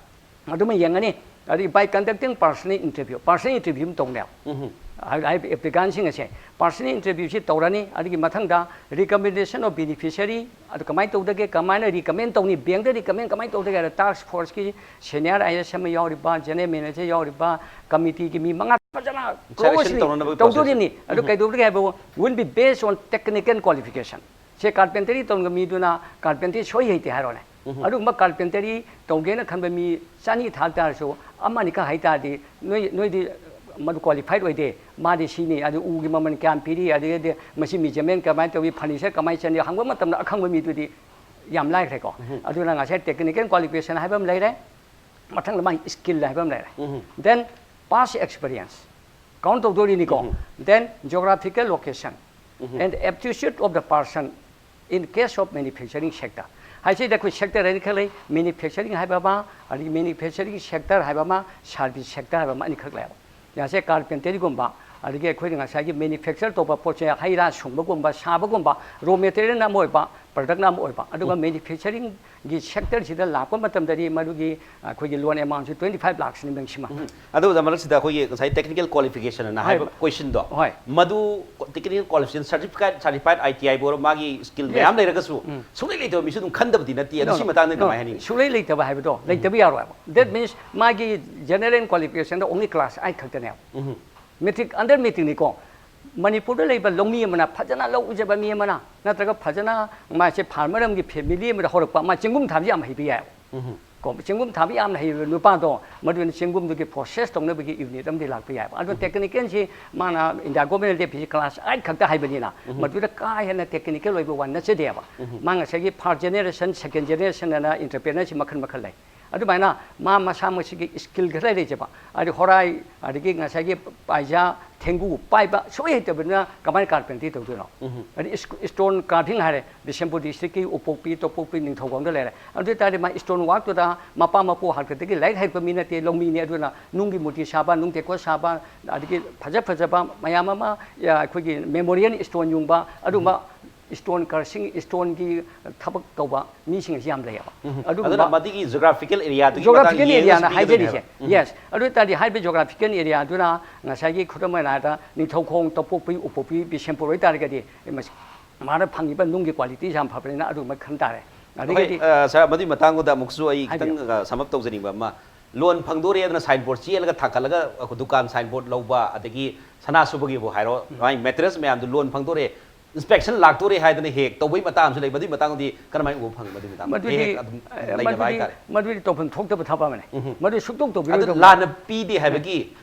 ꯑꯗꯨꯃ ꯌꯦꯡꯒꯅꯤ꯫ ꯑꯗꯒꯤ by conducting personal interview, personal interview ꯑꯃ ꯇꯧꯅꯦꯕ꯫ ꯎꯝ꯫ ꯍꯥꯏ-, ꯍꯥꯏꯔꯤꯕ ꯑꯦꯄ꯭ꯂꯤꯀꯥꯟꯁꯤꯡ ꯑꯁꯦ personal interview ꯁꯤ ꯇꯧꯔꯅꯤ꯫ ꯑꯗꯒꯤ ꯃꯊꯪꯗ recommendation of beneficiary, ꯑꯗꯨ ꯀꯃꯥꯏꯅ ꯇꯧꯗꯒꯦ, ꯀꯃꯥꯏꯅ recommend ꯇꯧꯅꯤ, ꯕꯦꯡꯗ recommend ꯀꯃꯥꯏꯅ ꯇꯧꯗꯒꯦ ꯍꯥꯏꯔ, ꯇꯥꯛꯁ ꯐꯣꯔꯁꯀꯤ ꯁꯦꯅꯤꯌꯔ ꯑꯥꯏ ꯑꯦꯁ ꯑꯃ ꯌꯥꯎꯔꯤꯕ, ꯖꯦꯅꯔꯦꯜ ꯃꯦꯅꯦꯖꯔ ꯌꯥꯎꯔꯤꯕ, ꯀꯃꯤꯇꯤꯒꯤ ꯃꯤ ꯃꯉꯥ ꯐꯖꯅ ꯁꯦꯂꯦꯛꯁꯟ closely ꯇꯧꯅꯅꯕꯒꯤ ꯇꯧꯗꯣꯔꯤꯅꯤ꯫ ꯄ꯭ꯔꯣꯁꯦꯁ꯫ ꯑꯗꯨ ꯎꯝ꯫ ꯀꯩꯗꯧꯗꯒꯦ ꯍꯥꯏꯕ, will be based on technical qualification꯫ Say carpentry ꯇꯧꯅꯤꯡꯕ ꯃꯤꯗꯨꯅ ꯀꯥꯔꯄꯦꯟꯇꯔꯤ ꯁꯣꯏ ꯍꯩꯇꯦ ꯍꯥꯏꯔꯣꯅꯦ꯫ ꯑꯗꯨꯒꯨꯝꯕ ꯀꯥꯔꯄꯦꯟꯇꯔꯤ ꯇꯧꯒꯦꯅ ꯈꯟꯕ ꯃꯤ ꯆꯅꯤ ꯊꯥꯛ ꯇꯥꯔꯁꯨ, ꯑꯃ ꯑꯅꯤꯈꯛ ꯍꯥꯏ ꯇꯥꯔꯗꯤ, ꯅꯣꯏ ꯅꯣꯏꯗꯤ ꯃꯗꯨ ꯀ꯭ꯋꯥꯂꯤꯐꯥꯏꯠ ꯑꯣꯏꯗꯦ, ꯃꯥꯗꯤ ꯁꯤꯅꯤ, ꯑꯗꯨ ꯎꯒꯤ ꯃꯃꯜ ꯀꯌꯥꯝ ꯄꯤꯔꯤ, ꯑꯗꯨꯗꯩꯗꯤ ꯃꯁꯤ ꯃꯦꯖꯔꯃꯦꯟ ꯀꯃꯥꯏꯅ ꯇꯧꯏ, ꯐꯔꯅꯤꯆꯔ ꯀꯃꯥꯏꯅ ꯆꯟꯅꯤ ꯍꯪꯕ ꯃꯇꯝꯗ ꯑꯈꯪꯕ ꯃꯤꯗꯨꯗꯤ ꯌꯥꯝ ꯂꯥꯏꯈ꯭ꯔꯦꯀꯣ꯫ ꯑꯗꯨꯅ ꯉꯁꯥꯏ ꯇꯦꯛꯅꯤꯀꯦꯜ ꯀ꯭ꯋꯥꯂꯤꯐꯤꯀꯦꯁꯟ ꯍꯥꯏꯕ ꯑꯃ ꯂꯩꯔꯦ, ꯃꯊꯪꯗ ꯃꯥꯒꯤ ꯁ꯭ꯀꯤꯜ ꯍꯥꯏꯕ ꯑꯃ ꯂꯩꯔꯦ꯫ Then past experience count ꯇꯧꯗꯣꯔꯤꯅꯤꯀꯣ꯫ Then geographical location and aptitude of the person in case of manufacturing sector. ꯍꯥꯏꯁꯤꯗ ꯑꯩꯈꯣꯏ ꯁꯦꯛꯇꯔ ꯑꯅꯤꯈꯛ ꯂꯩ, ꯃꯦꯅꯨꯐꯦꯛꯆꯔꯤꯡ ꯍꯥꯏꯕ ꯑꯃ, ꯑꯗꯒꯤ ꯃꯦꯅꯨꯐꯦꯛꯆꯔꯤꯡ ꯁꯦꯛꯇꯔ ꯍꯥꯏꯕ ꯑꯃ, ꯁꯥꯔꯚꯤꯁ ꯁꯦꯛꯇꯔ ꯍꯥꯏꯕ ꯑꯃ, ꯑꯅꯤꯈꯛ ꯂꯩꯌꯦꯕ꯫ ꯌꯥꯁꯦ ꯀꯥꯔꯄꯦꯟꯇꯔꯤꯒꯨꯝꯕ, ꯑꯗꯒꯤ ꯑꯩꯈꯣꯏꯅ ꯉꯁꯥꯏꯒꯤ ꯃꯦꯅꯨꯐꯦꯛꯆꯔ ꯇꯧꯕ ꯄꯣꯠ ꯆꯩ, ꯍꯩ ꯔꯥ ꯁꯨꯡꯕꯒꯨꯝꯕ, ꯁꯥꯕꯒꯨꯝꯕ, ꯔꯣ ꯃꯦꯇꯔꯤꯌꯦꯜꯅ ꯑꯃ ꯑꯣꯏꯕ, ꯄ꯭ꯔꯗꯛꯅ ꯑꯃ ꯑꯣꯏꯕ, ꯑꯗꯨꯒ ꯃꯦꯅꯨꯐꯦꯛꯆꯔꯤꯡꯒꯤ ꯁꯦꯛꯇꯔꯁꯤꯗ ꯂꯥꯛꯄ ꯃꯇꯝꯗꯗꯤ ꯃꯗꯨꯒꯤ ꯑꯩꯈꯣꯏꯒꯤ ꯂꯣꯟ ꯑꯦꯃꯥꯎꯟꯁꯤ twenty five ꯂꯥꯛꯁꯅꯤ ꯃꯦꯛꯁꯤꯃꯝ꯫ ꯑꯗꯨꯗ ꯃꯔꯛꯁꯤꯗ ꯑꯩꯈꯣꯏꯒꯤ ꯉꯁꯥꯏ ꯇꯦꯛꯅꯤꯀꯦꯜ ꯀ꯭ꯋꯥꯂꯤꯐꯤꯀꯦꯁꯟ ꯑꯅ ꯍꯥꯏꯕ ꯀꯣꯏꯁꯟꯗꯣ, ꯍꯣꯏ꯫ ꯃꯗꯨ ꯇꯦꯛꯅꯤꯀꯦꯜ ꯀ꯭ꯋꯥꯂꯤꯐꯤꯀꯦꯁꯟ, ꯁꯔꯇꯤꯐꯤꯀꯦꯠ, ꯁꯔꯇꯤꯐꯥꯏꯠ ꯑꯥꯏ ꯇꯤ ꯑꯥꯏꯕꯨ ꯑꯣꯏꯔꯣ, ꯃꯥꯒꯤ ꯁ꯭ꯀꯤꯜ ꯃꯌꯥꯝ ꯂꯩꯔꯒꯁꯨ ꯁꯨꯡꯂꯩ ꯂꯩꯇꯕ ꯃꯤꯁꯨ ꯑꯗꯨꯝ ꯈꯟꯗꯕꯗꯤ ꯅꯠꯇꯦ꯫ ꯑꯗꯣ ꯁꯤ ꯃꯇꯥꯡꯗ ꯀꯃꯥꯏꯅ ꯍꯥꯏꯅꯤꯡꯉꯤ? ꯁꯨꯡꯂꯩ ꯂꯩꯇꯕ ꯍꯥꯏꯕꯗꯣ ꯂꯩꯇꯕ ꯌꯥꯔꯣꯏ ꯍꯥꯏꯕ꯫ That means ꯃꯥꯒꯤ ꯖꯦꯅꯔꯦꯜ ꯀ꯭ꯋꯥꯂꯤꯐꯤꯀꯦꯁꯟꯗ only class eight ꯈꯛꯇꯅꯦꯕ꯫ ꯃꯦꯇ꯭ꯔꯤꯛ, ꯑꯟꯗꯔ ꯃꯦꯇ꯭ꯔꯤꯛꯅꯤꯀꯣ꯫ ꯃꯅꯤꯄꯨꯔꯗ ꯂꯩꯕ ꯂꯧꯃꯤ ꯑꯃꯅ, ꯐꯖꯅ ꯂꯧ ꯎꯖꯕ ꯃꯤ ꯑꯃꯅ, ꯅꯠꯇ꯭ꯔꯒ ꯐꯖꯅ ꯃꯥꯁꯦ ꯐꯥꯔꯃꯔ ꯑꯃꯒꯤ ꯐꯦꯃꯤꯂꯤ ꯑꯃꯗ ꯍꯧꯔꯛꯄ, ꯃꯥ ꯆꯦꯡꯒꯨꯝ ꯊꯥꯕꯁꯤ ꯌꯥꯝ ꯍꯩꯕ ꯌꯥꯏꯕ꯫ ꯀꯣ, ꯆꯦꯡꯒꯨꯝ ꯊꯥꯕ ꯌꯥꯝꯅ ꯍꯩꯕ ꯅꯨꯄꯥꯗꯣ, ꯃꯗꯨꯅ ꯆꯦꯡꯒꯨꯝꯗꯨꯒꯤ ꯄ꯭ꯔꯣꯁꯦꯁ ꯇꯧꯅꯕꯒꯤ ꯌꯨꯅꯤꯠ ꯑꯃꯗꯤ ꯂꯥꯛꯄ ꯌꯥꯏꯕ꯫ ꯑꯗꯣ ꯇꯦꯛꯅꯤꯀꯦꯜꯁꯤ ꯃꯥꯅ ꯏꯟꯗꯤꯌꯥ ꯒꯣꯔꯃꯦꯟꯅ ꯂꯦꯞꯄꯤꯁꯤ ꯀ꯭ꯂꯥꯁ ꯑꯩꯠ ꯈꯛꯇ ꯍꯥꯏꯕꯅꯤꯅ, ꯃꯗꯨꯗ ꯀꯥ ꯍꯦꯟꯅ ꯇꯦꯛꯅꯤꯀꯦꯜ ꯑꯣꯏꯕ ꯋꯥ ꯅꯠꯆꯗꯦꯕ꯫ ꯃꯥ ꯉꯁꯥꯏꯒꯤ ꯐꯥꯔꯁ ꯖꯦꯅꯦꯔꯦꯁꯟ, ꯁꯦꯀꯦꯟ ꯖꯦꯅꯦꯔꯦꯁꯟ ꯑꯅ ꯏꯟꯇꯔꯄ꯭ꯔꯦꯅꯔꯁꯤ ꯃꯈꯜ ꯃꯈꯜ ꯂꯩ꯫ ꯑꯗꯨꯃꯥꯏꯅ ꯃꯥ ꯃꯁꯥꯃꯛꯁꯤꯒꯤ ꯁ꯭ꯀꯤꯜ ꯈꯔ ꯂꯩꯖꯕ, ꯍꯥꯏꯗꯤ ꯍꯣꯔꯥꯏ, ꯑꯗꯒꯤ ꯉꯁꯥꯏꯒꯤ ꯄꯥꯏꯖꯥ, ꯊꯦꯡꯒꯨ ꯄꯥꯏꯕ ꯁꯨꯛꯍꯩ ꯍꯩꯇꯕꯅꯤꯅ ꯀꯃꯥꯏꯅ ꯀꯥꯔꯄꯦꯟꯇ꯭ꯔꯤ ꯇꯧꯗꯣꯏꯅꯣ? ꯑꯗꯩ ꯏꯁ-, ꯏꯁꯇꯣꯟ ꯀꯥꯔꯚꯤꯡ ꯍꯥꯏꯔꯦ, ꯕꯤꯁꯦꯝꯄꯨꯔ ꯗꯤꯁꯇ꯭ꯔꯤꯛꯀꯤ ꯎꯄꯣꯛꯄꯤ, ꯇꯣꯄꯣꯛꯄꯤ, ꯅꯤꯡꯊꯧꯈꯣꯡꯗ ꯂꯩꯔꯦ꯫ ꯑꯗꯨ ꯑꯣꯏ ꯇꯥꯔꯗꯤ ꯃꯥ ꯏꯁꯇꯣꯟ ꯋꯥꯛꯇꯨꯗ ꯃꯄꯥ ꯃꯄꯨ ꯍꯥꯛꯇꯛꯇꯒꯤ ꯂꯥꯏꯔꯤꯛ ꯍꯩꯔꯛꯄ ꯃꯤ ꯅꯠꯇꯦ, ꯂꯧꯃꯤꯅꯤ꯫ ꯑꯗꯨꯅ ꯅꯨꯡꯒꯤ ꯃꯨꯔꯇꯤ ꯁꯥꯕ, ꯅꯨꯡ ꯇꯦꯛꯀꯣꯠ ꯁꯥꯕ, ꯑꯗꯒꯤ ꯐꯖ ꯐꯖꯕ ꯃꯌꯥꯝ ꯑꯃ, ꯑ, ꯑꯩꯈꯣꯏꯒꯤ ꯃꯦꯃꯣꯔꯤꯌꯦꯜ ꯏꯁꯇꯣꯟ ꯌꯨꯡꯕ, ꯑꯗꯨꯝꯕ ꯏꯁꯇꯣꯟ ꯀꯔꯁꯤꯡ, ꯏꯁꯇꯣꯟꯒꯤ ꯊꯕꯛ ꯇꯧꯕ ꯃꯤꯁꯤꯡ ꯑꯁꯤ ꯌꯥꯝ ꯂꯩꯌꯦꯕ꯫ ꯑꯗꯨꯅ ꯃꯗꯨꯒꯤ ꯖꯣꯒ꯭ꯔꯥꯐꯤꯀꯦꯜ ꯑꯦꯔꯤꯌꯥꯗꯨꯒꯤ ꯃꯇꯥꯡ ꯖꯣꯒ꯭ꯔꯥꯐꯤꯀꯦꯜ ꯌꯦꯡꯉꯒꯁꯨ ꯑꯦꯔꯤꯌꯥꯅ ꯄꯤꯒꯗꯣꯏꯅꯦ ꯍꯥꯏꯖꯔꯤꯁꯦ꯫ ꯍꯥꯏꯕ꯫ ꯌꯦꯁ꯫ ꯑꯗꯨ ꯑꯣꯏ ꯇꯥꯔꯗꯤ ꯍꯥꯏꯔꯤꯕ ꯖꯣꯒ꯭ꯔꯥꯐꯤꯀꯦꯜ ꯑꯦꯔꯤꯌꯥꯗꯨꯅ ꯉꯁꯥꯏꯒꯤ ꯈꯨꯗꯝ ꯑꯣꯏꯅ ꯍꯥꯏꯔꯕꯗ ꯅꯤꯡꯊꯧꯈꯣꯡ, ꯇꯣꯄꯣꯛꯄꯤ, ꯎꯄꯣꯛꯄꯤ, ꯕꯤꯁꯦꯝꯄꯨꯔ ꯑꯣꯏ ꯇꯥꯔꯒꯗꯤ, ꯑꯦ, ꯃꯁꯤ ꯃꯥꯅ ꯐꯪꯉꯤꯕ ꯅꯨꯡꯒꯤ ꯀ꯭ꯋꯥꯂꯤꯇꯤꯁꯦ ꯌꯥꯝ ꯐꯕꯅꯤꯅ ꯑꯗꯨꯒꯨꯝꯕ ꯈꯟ ꯇꯥꯔꯦ꯫ ꯑꯗꯒꯤꯗꯤ ꯍꯣꯏ, ꯑ, ꯁꯥꯔ, ꯃꯗꯨꯒꯤ ꯃꯇꯥꯡꯗꯨꯗ ꯑꯃꯨꯛꯁꯨ ꯑꯩ ꯈꯤꯇꯪ, ꯍꯥꯏꯕꯤꯌꯨ꯫ ꯑ, ꯁꯝ ꯑꯞ ꯇꯧꯖꯅꯤꯡꯕ ꯑꯃ, ꯂꯣꯟ ꯐꯪꯗꯣꯔꯦ ꯑꯗꯨꯅ ꯁꯥꯏꯟ ꯕꯣꯔꯗ ꯆꯦꯜꯂꯒ ꯊꯥꯡꯒꯠꯂꯒ, ꯑ, ꯗꯨꯀꯥꯟ ꯁꯥꯏꯟ ꯕꯣꯔꯗ ꯂꯧꯕ, ꯑꯗꯒꯤ ꯁꯅꯥ ꯁꯨꯕꯒꯤꯕꯨ ꯍꯥꯏꯔꯣ, ꯃꯥꯒꯤ ꯃꯦꯇꯔꯤꯌꯦꯜꯁ ꯃꯌꯥꯝꯗꯨ ꯂꯣꯟ ꯐꯪꯗꯣꯔꯦ, ꯏꯟꯁꯄꯦꯛꯁꯟ ꯂꯥꯛꯇꯣꯔꯦ ꯍꯥꯏꯗꯅ ꯍꯦꯛ ꯇꯧꯕꯒꯤ ꯃꯇꯥꯡꯁꯨ ꯂꯩ꯫ ꯃꯗꯨꯒꯤ ꯃꯇꯥꯡꯗꯤ ꯀꯔꯝꯍꯥꯏꯅ ꯎꯕ ꯐꯪꯉꯤ? ꯃꯗꯨꯒꯤ ꯃꯇꯥꯡꯗ ꯃꯗꯨꯗꯤ ꯍꯦꯛ ꯍꯦꯛ ꯑꯗꯨꯝ ꯂꯩꯅꯕ ꯍꯥꯏꯇꯥꯔꯦ꯫ ꯃꯗꯨꯗꯤ ꯇꯧꯐꯝ ꯊꯣꯛꯇꯕ ꯊꯕꯛ ꯑꯃꯅꯤ꯫ ꯃꯗꯨ ꯁꯨꯛꯇꯧ ꯑꯗꯨ ꯇꯧꯕꯤꯔꯣꯏꯗꯧꯕ꯫ ꯂꯥꯟꯅ ꯄꯤꯗꯦ ꯍꯥꯏꯕꯒꯤ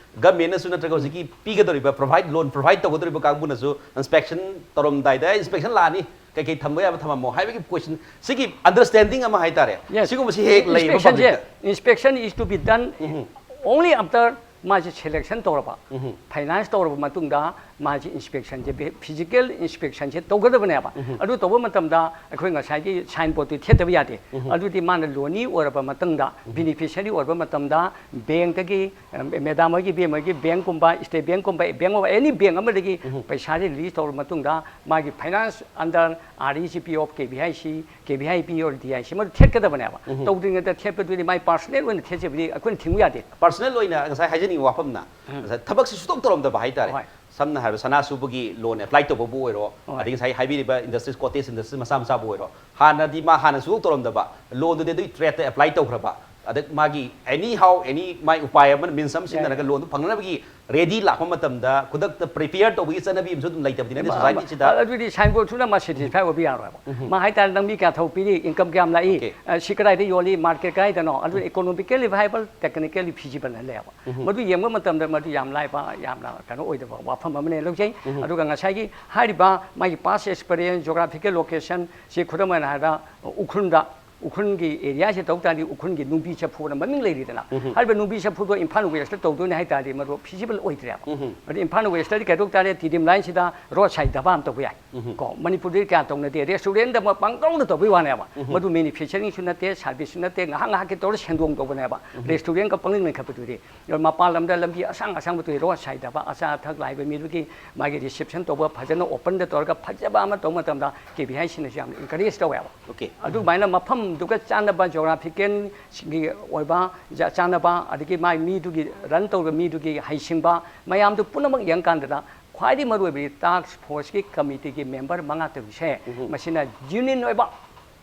ꯒꯃꯦꯟꯅꯁꯨ ꯅꯠꯇ꯭ꯔꯒ ꯍꯧꯖꯤꯛꯀꯤ ꯄꯤꯒꯗꯧꯔꯤꯕ ꯄ꯭ꯔꯣꯚꯥꯏꯠ ꯂꯣꯟ ꯄ꯭ꯔꯣꯚꯥꯏꯠ ꯇꯧꯒꯗꯧꯔꯤꯕ ꯀꯥꯡꯕꯨꯅꯁꯨ ꯏꯟꯁꯄꯦꯛꯁꯟ ꯇꯧꯔꯝꯗꯥꯏꯗ ꯏꯟꯁꯄꯦꯛꯁꯟ ꯂꯥꯛꯑꯅꯤ, ꯀꯩꯀꯩ ꯊꯝꯕ ꯌꯥꯕ ꯊꯝꯃꯝꯃꯣ ꯍꯥꯏꯕꯒꯤ ꯀꯣꯏꯁꯟ, ꯁꯤꯒꯤ ꯑꯟꯗꯔꯁꯇꯦꯟꯗꯤꯡ ꯑꯃ ꯍꯥꯏꯇꯥꯔꯦ꯫ Yes. ꯁꯤꯒꯨꯝꯕꯁꯤ ꯍꯦꯛ ꯂꯩꯕ ꯏꯟꯁꯄꯦꯛꯁꯟꯁꯦ ꯄꯕ꯭ꯂꯤꯛꯇ꯫ Inspection is to be done only after ꯃꯥꯁꯦ ꯁꯦꯂꯦꯛꯁꯟ ꯇꯧꯔꯕ, ꯐꯥꯏꯅꯥꯟꯁ ꯇꯧꯔꯕ ꯃꯇꯨꯡꯗ ꯃꯥꯁꯦ ꯏꯟꯁꯄꯦꯛꯁꯟꯁꯦ, ꯐꯤꯖꯤꯀꯦꯜ ꯏꯟꯁꯄꯦꯛꯁꯟꯁꯦ ꯇꯧꯒꯗꯕꯅꯦꯕ꯫ ꯑꯗꯨ ꯇꯧꯕ ꯃꯇꯝꯗ ꯑꯩꯈꯣꯏ ꯉꯁꯥꯏꯒꯤ ꯁꯥꯏꯟ ꯕꯣꯔꯗꯇꯨ ꯊꯦꯠꯇꯕ ꯌꯥꯗꯦ꯫ ꯑꯗꯨꯗꯤ ꯃꯥꯅ ꯂꯣꯅꯤ ꯑꯣꯏꯔꯕ ꯃꯇꯨꯡꯗ, ꯕꯤꯅꯤꯐꯤꯁꯔꯤ ꯑꯣꯏꯔꯕ ꯃꯇꯝꯗ, ꯕꯦꯡꯛꯇꯒꯤ, ꯃꯦꯗꯥꯝ ꯍꯣꯏꯒꯤ, ꯕꯦꯝ ꯍꯣꯏꯒꯤ ꯕꯦꯡꯛꯀꯨꯝꯕ, ꯁ꯭ꯇꯦꯠ ꯕꯦꯡꯛꯀꯨꯝꯕ, ꯕꯦꯡꯛ ꯑꯣꯐ ꯑꯦꯅꯤ ꯕꯦꯡꯛ ꯑꯃꯗꯒꯤ ꯄꯩꯁꯥꯁꯦ ꯔꯤꯂꯤꯁ ꯇꯧꯔꯕ ꯃꯇꯨꯡꯗ ꯃꯥꯒꯤ finance under R E G P of K V I C, K V I P or D I C ꯃꯗꯨ ꯊꯦꯠꯀꯗꯕꯅꯦꯕ꯫ ꯇꯧꯗ꯭ꯔꯤꯉꯩꯗ ꯊꯦꯠꯄꯗꯨꯗꯤ ꯃꯥꯏ ꯄꯥꯔꯁꯣꯅꯦꯜ ꯑꯣꯏꯅ ꯊꯦꯠꯆꯕꯗꯤ ꯑꯩꯈꯣꯏꯅ ꯊꯤꯡꯕ ꯌꯥꯗꯦ꯫ ꯄꯥꯔꯁꯣꯅꯦꯜ ꯑꯣꯏꯅ ꯉꯁꯥꯏ ꯍꯥꯏꯖꯅꯤꯡꯕ ꯋꯥꯐꯝꯅ, ꯉꯁꯥꯏ ꯊꯕꯛꯁꯤ ꯁꯨꯇꯧ ꯇꯧꯔꯝꯗꯕ ꯍꯥꯏꯇꯥꯔꯦ꯫ ꯍꯣꯏ꯫ ꯁꯝꯅ ꯍꯥꯏꯔꯕꯗ ꯁꯅꯥ ꯁꯨꯕꯒꯤ ꯂꯣꯟ ꯑꯦꯄ꯭ꯂꯥꯏ ꯇꯧꯕꯕꯨ ꯑꯣꯏꯔꯣ, ꯍꯣꯏ꯫ ꯑꯗꯒꯤ ꯉꯁꯥꯏ ꯍꯥꯏꯕꯤꯔꯤꯕ ꯏꯟꯗꯁꯇ꯭ꯔꯤꯁ, ꯀꯣꯇꯦꯖ ꯏꯟꯗꯁꯇ꯭ꯔꯤꯁ ꯃꯆꯥ ꯃꯆꯥꯕꯨ ꯑꯣꯏꯔꯣ, ꯍꯥꯟꯅꯗꯤ ꯃꯥ ꯍꯥꯟꯅ ꯁꯨꯇꯧ ꯇꯧꯔꯝꯗꯕ ꯂꯣꯟꯗꯨꯗꯤ ꯑꯗꯨꯒꯤ ꯇ꯭ꯔꯦꯠꯇ ꯑꯦꯄ꯭ꯂꯥꯏ ꯇꯧꯈ꯭ꯔꯕ, ꯑꯗ ꯃꯥꯒꯤ ꯑꯦꯅꯤ ꯍꯥꯎ ꯑꯦꯅꯤ ꯃꯥꯏ ꯎꯄꯥꯏ ꯑꯃꯅ, ꯃꯤꯟꯁ ꯑꯃ ꯁꯤꯖꯤꯟꯅꯔꯒ ꯂꯣꯟꯗꯨ ꯐꯪꯅꯅꯕꯒꯤ ꯔꯦꯗꯤ ꯂꯥꯛꯄ ꯃꯇꯝꯗ ꯈꯨꯗꯛꯇ ꯄ꯭ꯔꯤꯄꯦꯌꯔ ꯇꯧꯕꯒꯤ ꯆꯠꯅꯕꯤ ꯑꯃꯁꯨ ꯑꯗꯨꯝ ꯂꯩꯇꯕꯗꯤ ꯅꯠꯇꯦ ꯁꯣꯁꯥꯏꯇꯤꯁꯤꯗ꯫ ꯑꯗꯨꯗꯤ ꯁꯥꯏꯟ ꯕꯣꯔꯗ ꯊꯨꯅ ꯃꯥ ꯁꯦꯇꯤꯁꯐꯥꯏ ꯑꯣꯏꯕ ꯌꯥꯔꯣꯏꯕ꯫ ꯃꯥ ꯍꯥꯏꯇꯥꯔꯦ, "ꯅꯪ ꯃꯤ ꯀꯌꯥ ꯊꯕꯛ ꯄꯤꯔꯤ, ꯏꯟꯀꯝ ꯀꯌꯥꯝ ꯂꯥꯛꯏ, Okay. ꯑ, ꯁꯤ ꯀꯗꯥꯏꯗ ꯌꯣꯜꯂꯤ, ꯃꯥꯔꯀꯦꯠ ꯀꯗꯥꯏꯗꯅꯣ?" ꯑꯗꯨ ꯏꯀꯣꯅꯣꯃꯤꯀꯦꯂꯤ ꯚꯥꯏꯕꯜ, ꯇꯦꯛꯅꯤꯀꯦꯂꯤ ꯐꯤꯖꯤꯕꯜꯅ ꯂꯩꯌꯦꯕ꯫ ꯃꯗꯨ ꯌꯦꯡꯕ ꯃꯇꯝꯗ ꯃꯗꯨ ꯌꯥꯝ ꯂꯥꯏꯕ, ꯌꯥꯝꯅ ꯀꯩꯅꯣ ꯑꯣꯏꯗꯕ ꯋꯥꯐꯝ ꯑꯃꯅꯦ ꯂꯧꯖꯩ꯫ ꯑꯗꯨꯒ ꯉꯁꯥꯏꯒꯤ ꯍꯥꯏꯔꯤꯕ ꯃꯥꯒꯤ ꯄꯥꯁ ꯑꯦꯛꯁꯄꯤꯔꯤꯌꯦꯟꯁ, ꯖꯣꯒ꯭ꯔꯥꯐꯤꯀꯦꯜ ꯂꯣꯀꯦꯁꯟ, ꯁꯤ ꯈꯨꯗꯝ ꯑꯣꯏꯅ ꯍꯥꯏꯔꯕꯗ ꯎꯈ꯭ꯔꯨꯜꯗ, ꯎꯈ꯭ꯔꯨꯜꯒꯤ ꯑꯦꯔꯤꯌꯥꯁꯤ ꯇꯧ ꯇꯥꯔꯗꯤ ꯎꯈ꯭ꯔꯨꯜꯒꯤ ꯅꯨꯡꯕꯤ ꯆꯐꯨꯅ ꯃꯃꯤꯡ ꯂꯩꯔꯤꯗꯅ꯫ ꯍꯥꯏꯔꯤꯕ ꯅꯨꯡꯕꯤ ꯆꯐꯨꯗꯣ ꯏꯝꯐꯥꯜ ꯋꯦꯁꯇ ꯇꯧꯗꯣꯏꯅꯦ ꯍꯥꯏ ꯇꯥꯔꯗꯤ ꯃꯗꯨ ꯐꯤꯖꯤꯕꯜ ꯑꯣꯏꯗ꯭ꯔꯦꯕ꯫ ꯑꯗꯨ ꯏꯝꯐꯥꯜ ꯋꯦꯁꯇꯗꯤ ꯀꯩꯗꯧ ꯇꯥꯔꯦ, ꯇꯤ ꯗꯤ ꯑꯦꯝ ꯂꯥꯏꯟꯁꯤꯗ ꯔꯣꯗ ꯁꯥꯏꯗ ꯙꯕꯥ ꯑꯃ ꯇꯧꯕ ꯌꯥꯏ꯫ ꯀꯣ, ꯃꯅꯤꯄꯨꯔꯗꯗꯤ ꯀꯌꯥ ꯇꯧꯅꯗꯦ, ꯔꯦꯁꯇꯨꯔꯦꯟꯗ ꯑꯃ ꯄꯪꯇꯧꯗ ꯇꯧꯕꯒꯤ ꯋꯥꯅꯦꯕ꯫ ꯃꯗꯨ ꯃꯦꯅꯨꯐꯦꯛꯆꯔꯤꯡꯁꯨ ꯅꯠꯇꯦ, ꯁꯥꯔꯚꯤꯁꯁꯨ ꯅꯠꯇꯦ, ꯉꯥꯏꯍꯥꯛ ꯉꯥꯏꯍꯥꯛꯀꯤ ꯇꯧꯔ ꯁꯦꯟꯗꯣꯡ ꯇꯧꯕꯅꯦꯕ꯫ ꯔꯦꯁꯇꯨꯔꯦꯟꯒ ꯄꯪꯂꯤꯡ ꯂꯤꯡꯈꯠꯄꯗꯨꯗꯤ꯫ ꯃꯄꯥꯟ ꯂꯝꯗ ꯂꯝꯕꯤ ꯑꯁꯥꯡ ꯑꯁꯥꯡꯕ ꯇꯧꯏ, ꯔꯣꯗ ꯁꯥꯏꯗ ꯙꯕꯥ, ꯑꯆꯥ ꯑꯊꯛ ꯂꯥꯛꯏꯕ ꯃꯤꯗꯨꯒꯤ ꯃꯥꯒꯤ ꯔꯤꯁꯦꯞꯁꯟ ꯇꯧꯕ, ꯐꯖꯅ ꯑꯣꯄꯟꯗ ꯇꯧꯔꯒ ꯐꯖꯕ ꯑꯃ ꯇꯧꯕ ꯃꯇꯝꯗ ꯀꯦ ꯚꯤ ꯑꯥꯏ ꯁꯤꯅꯁꯨ ꯌꯥꯝꯅ ꯏꯟꯀꯔꯦꯖ ꯇꯧꯋꯦꯕ꯫ Okay. ꯑꯗꯨꯃꯥꯏꯅ ꯃꯐꯝꯗꯨꯒ ꯆꯥꯟꯅꯕ, ꯖꯣꯒ꯭ꯔꯥꯐꯤꯀꯦꯜꯒꯤ ꯑꯣꯏꯕ ꯖ-, ꯆꯥꯟꯅꯕ, ꯑꯗꯒꯤ ꯃꯥꯏ ꯃꯤꯗꯨꯒꯤ ꯔꯟ ꯇꯧꯔꯤꯕ ꯃꯤꯗꯨꯒꯤ ꯍꯩꯁꯤꯡꯕ ꯃꯌꯥꯝꯗꯨ ꯄꯨꯝꯅꯃꯛ ꯌꯦꯡꯀꯥꯟꯗ ꯈ꯭ꯋꯥꯏꯗꯒꯤ ꯃꯔꯨꯑꯣꯏꯕꯗꯤ ꯇꯥꯛꯁ ꯐꯣꯔꯁꯀꯤ ꯀꯃꯤꯇꯤꯒꯤ ꯃꯦꯝꯕꯔ ꯃꯉꯥ ꯇꯔꯨꯛꯁꯦ, ꯃꯁꯤꯅ ꯖꯦꯅ꯭ꯌꯨꯟ ꯑꯣꯏꯕ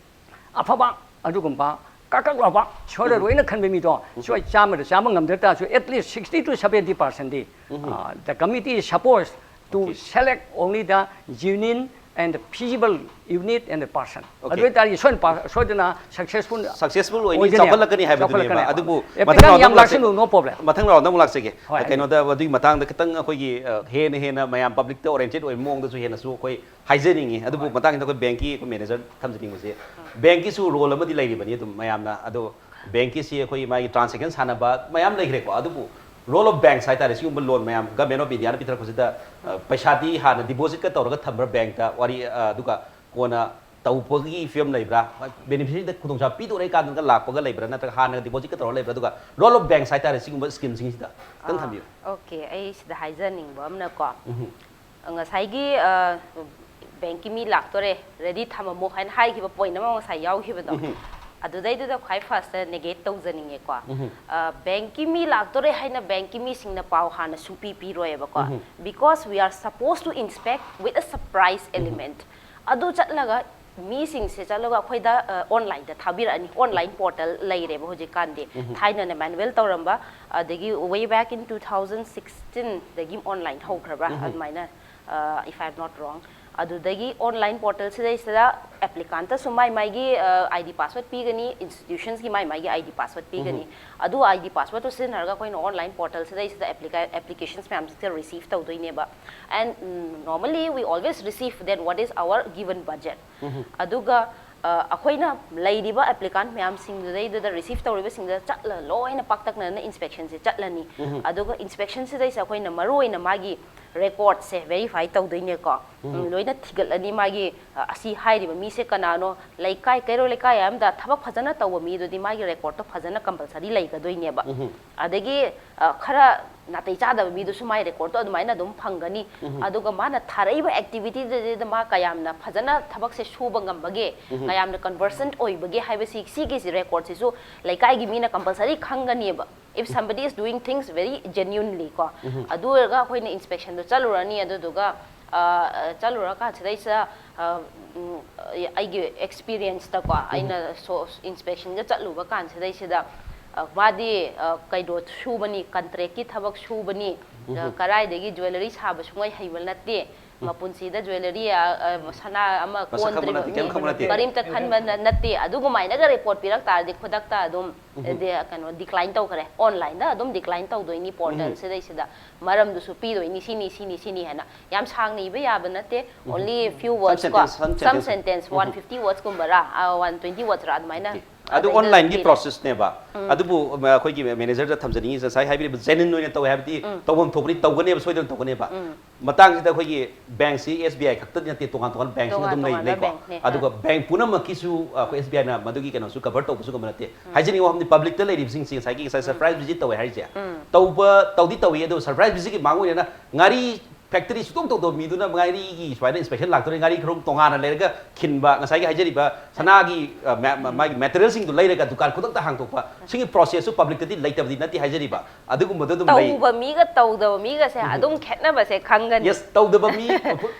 ꯑꯐꯕ ꯑꯗꯨꯒꯨꯝꯕ ꯀꯛ ꯀꯛ ꯂꯥꯎꯕ ꯁꯣꯏꯔꯔꯣꯏꯅ ꯈꯟꯕ ꯃꯤꯗꯣ, ꯁꯣꯏ ꯆꯥꯝꯃꯗ ꯆꯥꯝꯃ ꯉꯝꯗ ꯇꯥꯔꯁꯨ at least sixty to seventy percent ꯗꯤ, ꯑ, the committee supports to select only the genuine and the feasible unit and the person. Okay. ꯑꯗꯨ ꯑꯣꯏꯇꯥꯔꯗꯤ ꯁꯣꯏꯅ ꯄꯥ- ꯁꯣꯏꯗꯅ successful ꯁꯛꯁꯦꯁꯐꯨꯜ ꯑꯣꯏꯅꯤ, ꯑꯣꯏꯒꯅꯦꯕ꯫ ꯆꯥꯎꯈꯠꯂꯛꯀꯅꯤ ꯍꯥꯏꯕꯗꯨꯅꯦꯕ꯫ ꯆꯥꯎꯈꯠꯂꯛꯀꯅꯦꯕ꯫ ꯑꯗꯨꯕꯨ Applicant ꯃꯊꯪ round ꯌꯥꯝ ꯑꯃꯨꯛ ꯂꯥꯛꯆ- ꯂꯥꯛꯁꯤꯜꯂꯨꯅꯣ problem꯫ ꯃꯊꯪ round ꯑꯃꯨꯛ ꯂꯥꯛꯆꯒꯦ꯫ ꯍꯣꯏ, ꯀꯩꯅꯣꯗ ꯑꯗꯨꯒꯤ ꯃꯇꯥꯡꯗ ꯈꯤꯇꯪ ꯑꯩꯈꯣꯏꯒꯤ ꯑ, ꯍꯦꯟꯅ ꯍꯦꯟꯅ ꯃꯌꯥꯝ ꯄꯕ꯭ꯂꯤꯛꯇ ꯑꯣꯔꯤꯌꯦꯟꯇꯦꯠ ꯑꯣꯏꯕ ꯃꯑꯣꯡꯗꯁꯨ ꯍꯦꯟꯅꯁꯨ ꯑꯩꯈꯣꯏ ꯍꯥꯏꯖꯅꯤꯡꯉꯤ꯫ ꯑꯗꯨꯕꯨ ꯃꯇꯥꯡꯁꯤꯗ ꯑꯩꯈꯣꯏ ꯕꯦꯡꯀꯤ ꯑꯩꯈꯣꯏ ꯃꯦꯅꯦꯖꯔ ꯊꯝꯖꯅꯤꯡꯕꯁꯦ, ꯕꯦꯡꯀꯤꯁꯨ ꯔꯣꯜ ꯑꯃꯗꯤ ꯂꯩꯔꯤꯕꯅꯤ ꯑꯗꯨꯝ ꯃꯌꯥꯝꯅ꯫ ꯑꯗꯣ ꯕꯦꯡꯀꯤꯁꯤ ꯑꯩꯈꯣꯏꯒꯤ ꯃꯥꯒꯤ ꯇ꯭ꯔꯥꯟꯁꯦꯛꯁꯟ ꯁꯥꯟꯅꯕ ꯃꯌꯥꯝ ꯂꯩꯈ꯭ꯔꯦꯀꯣ꯫ ꯑꯗꯨꯕꯨ ꯔꯣꯜ ꯑꯣꯐ ꯕꯦꯡꯛꯁ ꯍꯥꯏꯇꯥꯔꯦ, ꯁꯤꯒꯨꯝꯕ ꯂꯣꯟ ꯃꯌꯥꯝ ꯒꯃꯦꯟ ꯑꯣꯐ ꯏꯟꯗꯤꯌꯥꯅ ꯄꯤꯊꯔꯛꯄꯁꯤꯗ ꯑ, ꯄꯩꯁꯥꯗꯤ ꯍꯥꯟꯅ ꯗꯤꯄꯣꯖꯤꯠꯀ ꯇꯧꯔꯒ ꯊꯝꯕ꯭ꯔꯥ ꯕꯦꯡꯛꯇ, ꯋꯥꯔꯤ ꯑ, ꯑꯗꯨꯒ ꯀꯣꯟꯅ ꯇꯧꯕꯒꯤ ꯐꯤꯕꯝ ꯂꯩꯕ꯭ꯔꯥ? ꯕꯦꯅꯤꯐꯤꯁꯔꯤꯗ ꯈꯨꯗꯣꯡꯆꯥꯕ ꯄꯤꯗꯣꯔꯦ ꯀꯥꯟꯗꯒ ꯂꯥꯛꯄꯒ ꯂꯩꯕ꯭ꯔꯥ, ꯅꯠꯇ꯭ꯔꯒ ꯍꯥꯟꯅ ꯗꯤꯄꯣꯖꯤꯠꯀ ꯇꯧꯔ ꯂꯩꯕ꯭ꯔꯥ? ꯑꯗꯨꯒ ꯔꯣꯜ ꯑꯣꯐ ꯕꯦꯡꯛꯁ ꯍꯥꯏꯇꯥꯔꯦ, ꯁꯤꯒꯨꯝꯕ ꯁ꯭ꯀꯤꯝꯁꯤꯡꯁꯤꯗ ꯈꯤꯇꯪ ꯊꯝꯕꯤꯌꯨ꯫ ꯑꯣꯀꯦ, ꯑꯩ ꯁꯤꯗ ꯍꯥꯏꯖꯅꯤꯡꯕ ꯑꯃꯅꯀꯣ, ꯎꯝ꯫ ꯉꯁꯥꯏꯒꯤ ꯑ, ꯕꯦꯡꯀꯤ ꯃꯤ ꯂꯥꯛꯇꯣꯔꯦ, ꯔꯦꯗꯤ ꯊꯝꯃꯝꯃꯣ ꯍꯥꯏꯅ ꯍꯥꯏꯈꯤꯕ ꯄꯣꯏꯟ ꯑꯃ ꯉꯁꯥꯏ ꯌꯥꯎꯈꯤꯕꯗꯣ, ꯎꯝ꯫ ꯑꯗꯨꯗꯩꯗꯨꯗ ꯈ꯭ꯋꯥꯏ ꯐꯥꯔꯁꯇ ꯅꯦꯒꯦꯠ ꯇꯧꯖꯅꯤꯡꯉꯦꯀꯣ꯫ ꯎꯝ꯫ ꯑ, ꯕꯦꯡꯀꯤ ꯃꯤ ꯂꯥꯛꯇꯣꯔꯦ ꯍꯥꯏꯅ ꯕꯦꯡꯀꯤ ꯃꯤꯁꯤꯡꯅ ꯄꯥꯎ ꯍꯥꯟꯅ ꯁꯨꯡꯄꯤ ꯄꯤꯔꯣꯏꯕꯀꯣ꯫ ꯎꯝ꯫ Because we are supposed to inspect with a surprise element. ꯑꯗꯨ ꯆꯠꯂꯒ ꯃꯤꯁꯤꯡꯁꯦ ꯆꯠꯂꯒ ꯑꯩꯈꯣꯏꯗ ꯑꯣꯟꯂꯥꯏꯟꯗ ꯊꯥꯕꯤꯔꯛꯑꯅꯤ꯫ ꯑꯣꯟꯂꯥꯏꯟ ꯄꯣꯔꯇꯦꯜ ꯂꯩꯔꯦꯕ ꯍꯧꯖꯤꯛꯀꯥꯟꯗꯤ꯫ ꯊꯥꯏꯅꯅ ꯃꯦꯅꯨꯋꯦꯜ ꯇꯧꯔꯝꯕ, ꯑꯗꯒꯤ way back in two thousand sixteen ꯗꯒꯤ ꯑꯣꯟꯂꯥꯏꯟ ꯍꯧꯈ꯭ꯔꯕ꯭ꯔꯥ ꯑꯗꯨꯃꯥꯏꯅ, if I am not wrong꯫ ꯑꯗꯨꯗꯒꯤ ꯑꯣꯟꯂꯥꯏꯟ ꯄꯣꯔꯇꯦꯜ ꯁꯤꯗꯩꯁꯤꯗ ꯑꯦꯄ꯭ꯂꯤꯀꯥꯟꯇꯁꯨ ꯃꯥꯏ ꯃꯥꯏꯒꯤ ꯑꯥꯏ ꯗꯤ ꯄꯥꯁꯋꯥꯔꯗ ꯄꯤꯒꯅꯤ, ꯏꯟꯁꯇꯤꯇ꯭ꯌꯨꯁꯟꯁꯀꯤ ꯃꯥꯏ ꯃꯥꯏꯒꯤ ꯑꯥꯏ ꯗꯤ ꯄꯥꯁꯋꯥꯔꯗ ꯄꯤꯒꯅꯤ꯫ ꯑꯗꯨ ꯑꯥꯏ ꯗꯤ ꯄꯥꯁꯋꯥꯔꯗꯇꯣ ꯁꯤꯖꯤꯟꯅꯔꯒ ꯑꯩꯈꯣꯏꯅ ꯑꯣꯟꯂꯥꯏꯟ ꯄꯣꯔꯇꯦꯜ ꯁꯤꯗꯩꯁꯤꯗ ꯑꯦꯄ꯭ꯂꯤꯀꯦꯁꯟꯁ ꯃꯌꯥꯝꯁꯦ ꯔꯤꯁꯤꯞ ꯇꯧꯗꯣꯏꯅꯦꯕ꯫ And normally we always receive then what is our given budget. ꯑꯗꯨꯒ ꯑ, ꯑꯩꯈꯣꯏꯅ ꯂꯩꯔꯤꯕ ꯑꯦꯄ꯭ꯂꯤꯀꯥꯟ ꯃꯌꯥꯝꯁꯤꯡꯗꯨꯗꯩꯗꯨꯗ ꯔꯤꯁꯤꯞ ꯇꯧꯔꯤꯕꯁꯤꯡꯗꯨꯗ ꯆꯠꯂ ꯂꯣꯏꯅ ꯄꯥꯛꯇꯛꯅꯅ ꯏꯟꯁꯄꯦꯛꯁꯟꯁꯦ ꯆꯠꯂꯅꯤ꯫ ꯑꯗꯨꯒ ꯏꯟꯁꯄꯦꯛꯁꯟꯁꯤꯗꯩꯁꯤꯗ ꯑꯩꯈꯣꯏꯅ ꯃꯔꯨꯑꯣꯏꯅ ꯃꯥꯒꯤ ꯔꯦꯀꯣꯔꯗꯁꯦ ꯚꯦꯔꯤꯐꯥꯏ ꯇꯧꯗꯣꯏꯅꯦꯀꯣ꯫ ꯎꯝ, ꯂꯣꯏꯅ ꯊꯤꯒꯠꯂꯅꯤ ꯃꯥꯒꯤ, ꯑ, ꯑꯁꯤ ꯍꯥꯏꯔꯤꯕ ꯃꯤꯁꯦ ꯀꯅꯥꯅꯣ, ꯂꯩꯀꯥꯏ, ꯀꯩꯔꯣꯜ ꯂꯩꯀꯥꯏ ꯑꯃꯗ ꯊꯕꯛ ꯐꯖꯅ ꯇꯧꯕ ꯃꯤꯗꯨꯗꯤ ꯃꯥꯒꯤ ꯔꯦꯀꯣꯔꯗꯇꯣ ꯐꯖꯅ ꯀꯝꯄꯜꯁꯔꯤ ꯂꯩꯒꯗꯣꯏꯅꯦꯕ꯫ ꯑꯗꯒꯤ ꯑ, ꯈꯔ ꯅꯥꯇꯩ ꯆꯥꯗꯕ ꯃꯤꯗꯨꯁꯨ ꯃꯥꯏ ꯔꯦꯀꯣꯔꯗꯇꯣ ꯑꯗꯨꯃꯥꯏꯅ ꯑꯗꯨꯝ ꯐꯪꯒꯅꯤ꯫ ꯑꯗꯨꯒ ꯃꯥꯅ ꯊꯥꯔꯛꯏꯕ ꯑꯦꯛꯇꯤꯚꯤꯇꯤꯗꯨꯗ ꯃꯥ ꯀꯌꯥꯝꯅ ꯐꯖꯅ ꯊꯕꯛꯁꯦ ꯁꯨꯕ ꯉꯝꯕꯒꯦ, ꯀꯌꯥꯝꯅ ꯀꯟꯚꯔꯁꯟ ꯑꯣꯏꯕꯒꯦ ꯍꯥꯏꯕꯁꯤ, ꯁꯤꯒꯤꯁꯤ ꯔꯦꯀꯣꯔꯗꯁꯤꯁꯨ ꯂꯩꯀꯥꯏꯒꯤ ꯃꯤꯅ compulsory ꯈꯪꯒꯅꯤꯕ꯫ If somebody is doing things very genuinely ꯀꯣ꯫ ꯑꯗꯨ ꯑꯣꯏꯔꯒ ꯑꯩꯈꯣꯏꯅ ꯏꯟꯁꯄꯦꯛꯁꯟꯗꯣ ꯆꯠꯂꯨꯔꯅꯤ, ꯑꯗꯨꯗꯨꯒ ꯑ, ꯑ, ꯆꯠꯂꯨꯔꯀꯥꯟꯁꯤꯗꯩꯁꯤꯗ, ꯑ, ꯎꯝ, ꯑ, ꯑꯩꯒꯤ ꯑꯦꯛꯁꯄꯤꯔꯤꯌꯦꯟꯁꯇꯀꯣ, ꯑꯩꯅ ꯏꯟꯁꯄꯦꯛꯁꯟꯒ ꯆꯠꯂꯨꯕ ꯀꯥꯟꯁꯤꯗꯩꯁꯤꯗ, ꯑ, ꯃꯥꯗꯤ ꯑ, ꯀꯩꯅꯣ ꯁꯨꯕꯅꯤ, ꯀꯟꯇ꯭ꯔꯦꯛꯀꯤ ꯊꯕꯛ ꯁꯨꯕꯅꯤ, ꯑ, ꯀꯔꯥꯏꯗꯒꯤ ꯖ꯭ꯋꯦꯂꯔꯤ ꯁꯥꯕ ꯁꯨꯡꯍꯩ ꯍꯩꯕ ꯅꯠꯇꯦ, ꯃꯄꯨꯟꯁꯤꯗ ꯖ꯭ꯋꯦꯂꯔꯤ, ꯑ, ꯑ, ꯁꯅꯥ ꯑꯃ ꯀꯣꯟꯗ꯭ꯔꯤꯕ ꯃꯤ ꯀꯔꯤꯝꯇ ꯈꯟꯕ ꯅꯠꯇꯦ꯫ ꯑꯗꯨꯒꯨꯝꯃꯥꯏꯅꯒ ꯔꯤꯄꯣꯔꯠ ꯄꯤꯔꯛ ꯇꯥꯔꯗꯤ ꯈꯨꯗꯛꯇ ꯑꯗꯨꯝ ꯀꯩꯅꯣ ꯗꯤꯀ꯭ꯂꯥꯏꯟ ꯇꯧꯈ꯭ꯔꯦ, ꯑꯣꯟꯂꯥꯏꯟꯗ ꯑꯗꯨꯝ ꯗꯤꯀ꯭ꯂꯥꯏꯟ ꯇꯧꯗꯣꯏꯅꯤ ꯄꯣꯔꯇꯦꯜꯁꯤꯗꯩꯁꯤꯗ꯫ ꯃꯔꯝꯗꯨꯁꯨ ꯄꯤꯗꯣꯏꯅꯤ, ꯁꯤꯅꯤ ꯁꯤꯅꯤ ꯁꯤꯅꯤ ꯍꯥꯏꯅ꯫ ꯌꯥꯝ ꯁꯥꯡꯅ ꯏꯕ ꯌꯥꯕ ꯅꯠꯇꯦ, only few words ꯀꯣ, some sentence, some sentence, one fifty words ꯀꯨꯝꯕꯔꯥ, one twenty words ꯔꯥ ꯑꯗꯨꯃꯥꯏꯅ꯫ ꯑꯗꯨ ꯑꯣꯟꯂꯥꯏꯟꯒꯤ ꯄ꯭ꯔꯣꯁꯦꯁꯅꯦꯕ꯫ ꯑꯗꯨꯕꯨ ꯑꯩꯈꯣꯏꯒꯤ ꯃꯦꯅꯦꯖꯔꯗ ꯊꯝꯖꯅꯤꯡꯉꯤꯁꯦ ꯉꯁꯥꯏ ꯍꯥꯏꯕꯤꯔꯤꯕ ꯖꯦꯅꯨꯏꯟ ꯑꯣꯏꯅ ꯇꯧꯋꯦ ꯍꯥꯏꯕꯗꯤ ꯇꯧꯐꯝ ꯊꯣꯛꯄꯗꯤ ꯇꯧꯒꯅꯦꯕ, ꯁꯣꯏꯗꯅ ꯇꯧꯒꯅꯦꯕ꯫ ꯃꯇꯥꯡꯁꯤꯗ ꯑꯩꯈꯣꯏꯒꯤ ꯕꯦꯡꯁꯤ ꯑꯦꯁ ꯕꯤ ꯑꯥꯏ ꯈꯛꯇꯗꯤ ꯅꯠꯇꯦ, ꯇꯣꯉꯥꯟ ꯇꯣꯉꯥꯟꯕ ꯕꯦꯡꯁꯤꯡ ꯑꯗꯨꯝ ꯂꯩ, ꯂꯩꯀꯣ꯫ ꯑꯗꯨꯒ ꯕꯦꯡ ꯄꯨꯝꯅꯃꯛꯀꯤꯁꯨ ꯑꯩꯈꯣꯏ ꯑꯦꯁ ꯕꯤ ꯑꯥꯏꯅ ꯃꯗꯨꯒꯤ ꯀꯩꯅꯣꯁꯨ ꯀꯚꯔ ꯇꯧꯕꯁꯨ ꯉꯝꯕ ꯅꯠꯇꯦ꯫ ꯍꯥꯏꯖꯅꯤꯡꯕ ꯋꯥꯐꯝꯗꯤ ꯄꯕ꯭ꯂꯤꯛꯇ ꯂꯩꯔꯤꯕꯁꯤꯡꯁꯤ ꯉꯁꯥꯏꯒꯤ ꯉꯁꯥꯏ ꯁꯔꯄ꯭ꯔꯥꯏꯁ ꯚꯤꯖꯤꯠ ꯇꯧꯋꯦ ꯍꯥꯏꯔꯤꯁꯦ, ꯇꯧꯕ ꯇꯧꯗꯤ ꯇꯧꯏ, ꯑꯗꯨ ꯁꯔꯄ꯭ꯔꯥꯏꯁ ꯚꯤꯖꯤꯠꯀꯤ ꯃꯥꯡ ꯑꯣꯏꯅ ꯉꯥꯔꯤ ꯐꯦꯛꯇꯔꯤ ꯁꯨꯛꯇꯧ ꯇꯧꯗꯕ ꯃꯤꯗꯨꯅ ꯉꯥꯔꯤꯒꯤ ꯁꯨꯃꯥꯏꯅ ꯏꯟꯁꯄꯦꯛꯁꯟ ꯂꯥꯛꯇꯣꯔꯦ, ꯉꯥꯔꯤ ꯈꯔꯨꯡ ꯇꯣꯉꯥꯟꯅ ꯂꯩꯔꯒ ꯈꯤꯟꯕ, ꯉꯁꯥꯏꯒꯤ ꯍꯥꯏꯖꯔꯤꯕ ꯁꯅꯥꯒꯤ, ꯑ, ꯃ-, ꯃ-, ꯃꯥꯒꯤ ꯃꯦꯇꯔꯤꯌꯦꯜꯁꯤꯡꯗꯨ ꯂꯩꯔꯒ ꯗꯨꯀꯥꯟ ꯈꯨꯗꯛꯇ ꯍꯥꯡꯗꯣꯛꯄ, ꯁꯤꯒꯤ ꯄ꯭ꯔꯣꯁꯦꯁꯁꯨ ꯄꯕ꯭ꯂꯤꯛꯇꯗꯤ ꯂꯩꯇꯕꯗꯤ ꯅꯠꯇꯦ ꯍꯥꯏꯖꯔꯤꯕ꯫ ꯑꯗꯨꯒꯨꯝꯕꯗꯣ ꯑꯗꯨꯝ ꯂꯩ꯫ ꯇꯧꯕ ꯃꯤꯒ ꯇꯧꯗꯕ ꯃꯤꯒꯁꯦ ꯑꯗꯨꯝ ꯈꯦꯠꯅꯕꯁꯦ ꯈꯪꯒꯅꯤ꯫ ꯌꯦꯁ, ꯇꯧꯗꯕ ꯃꯤ,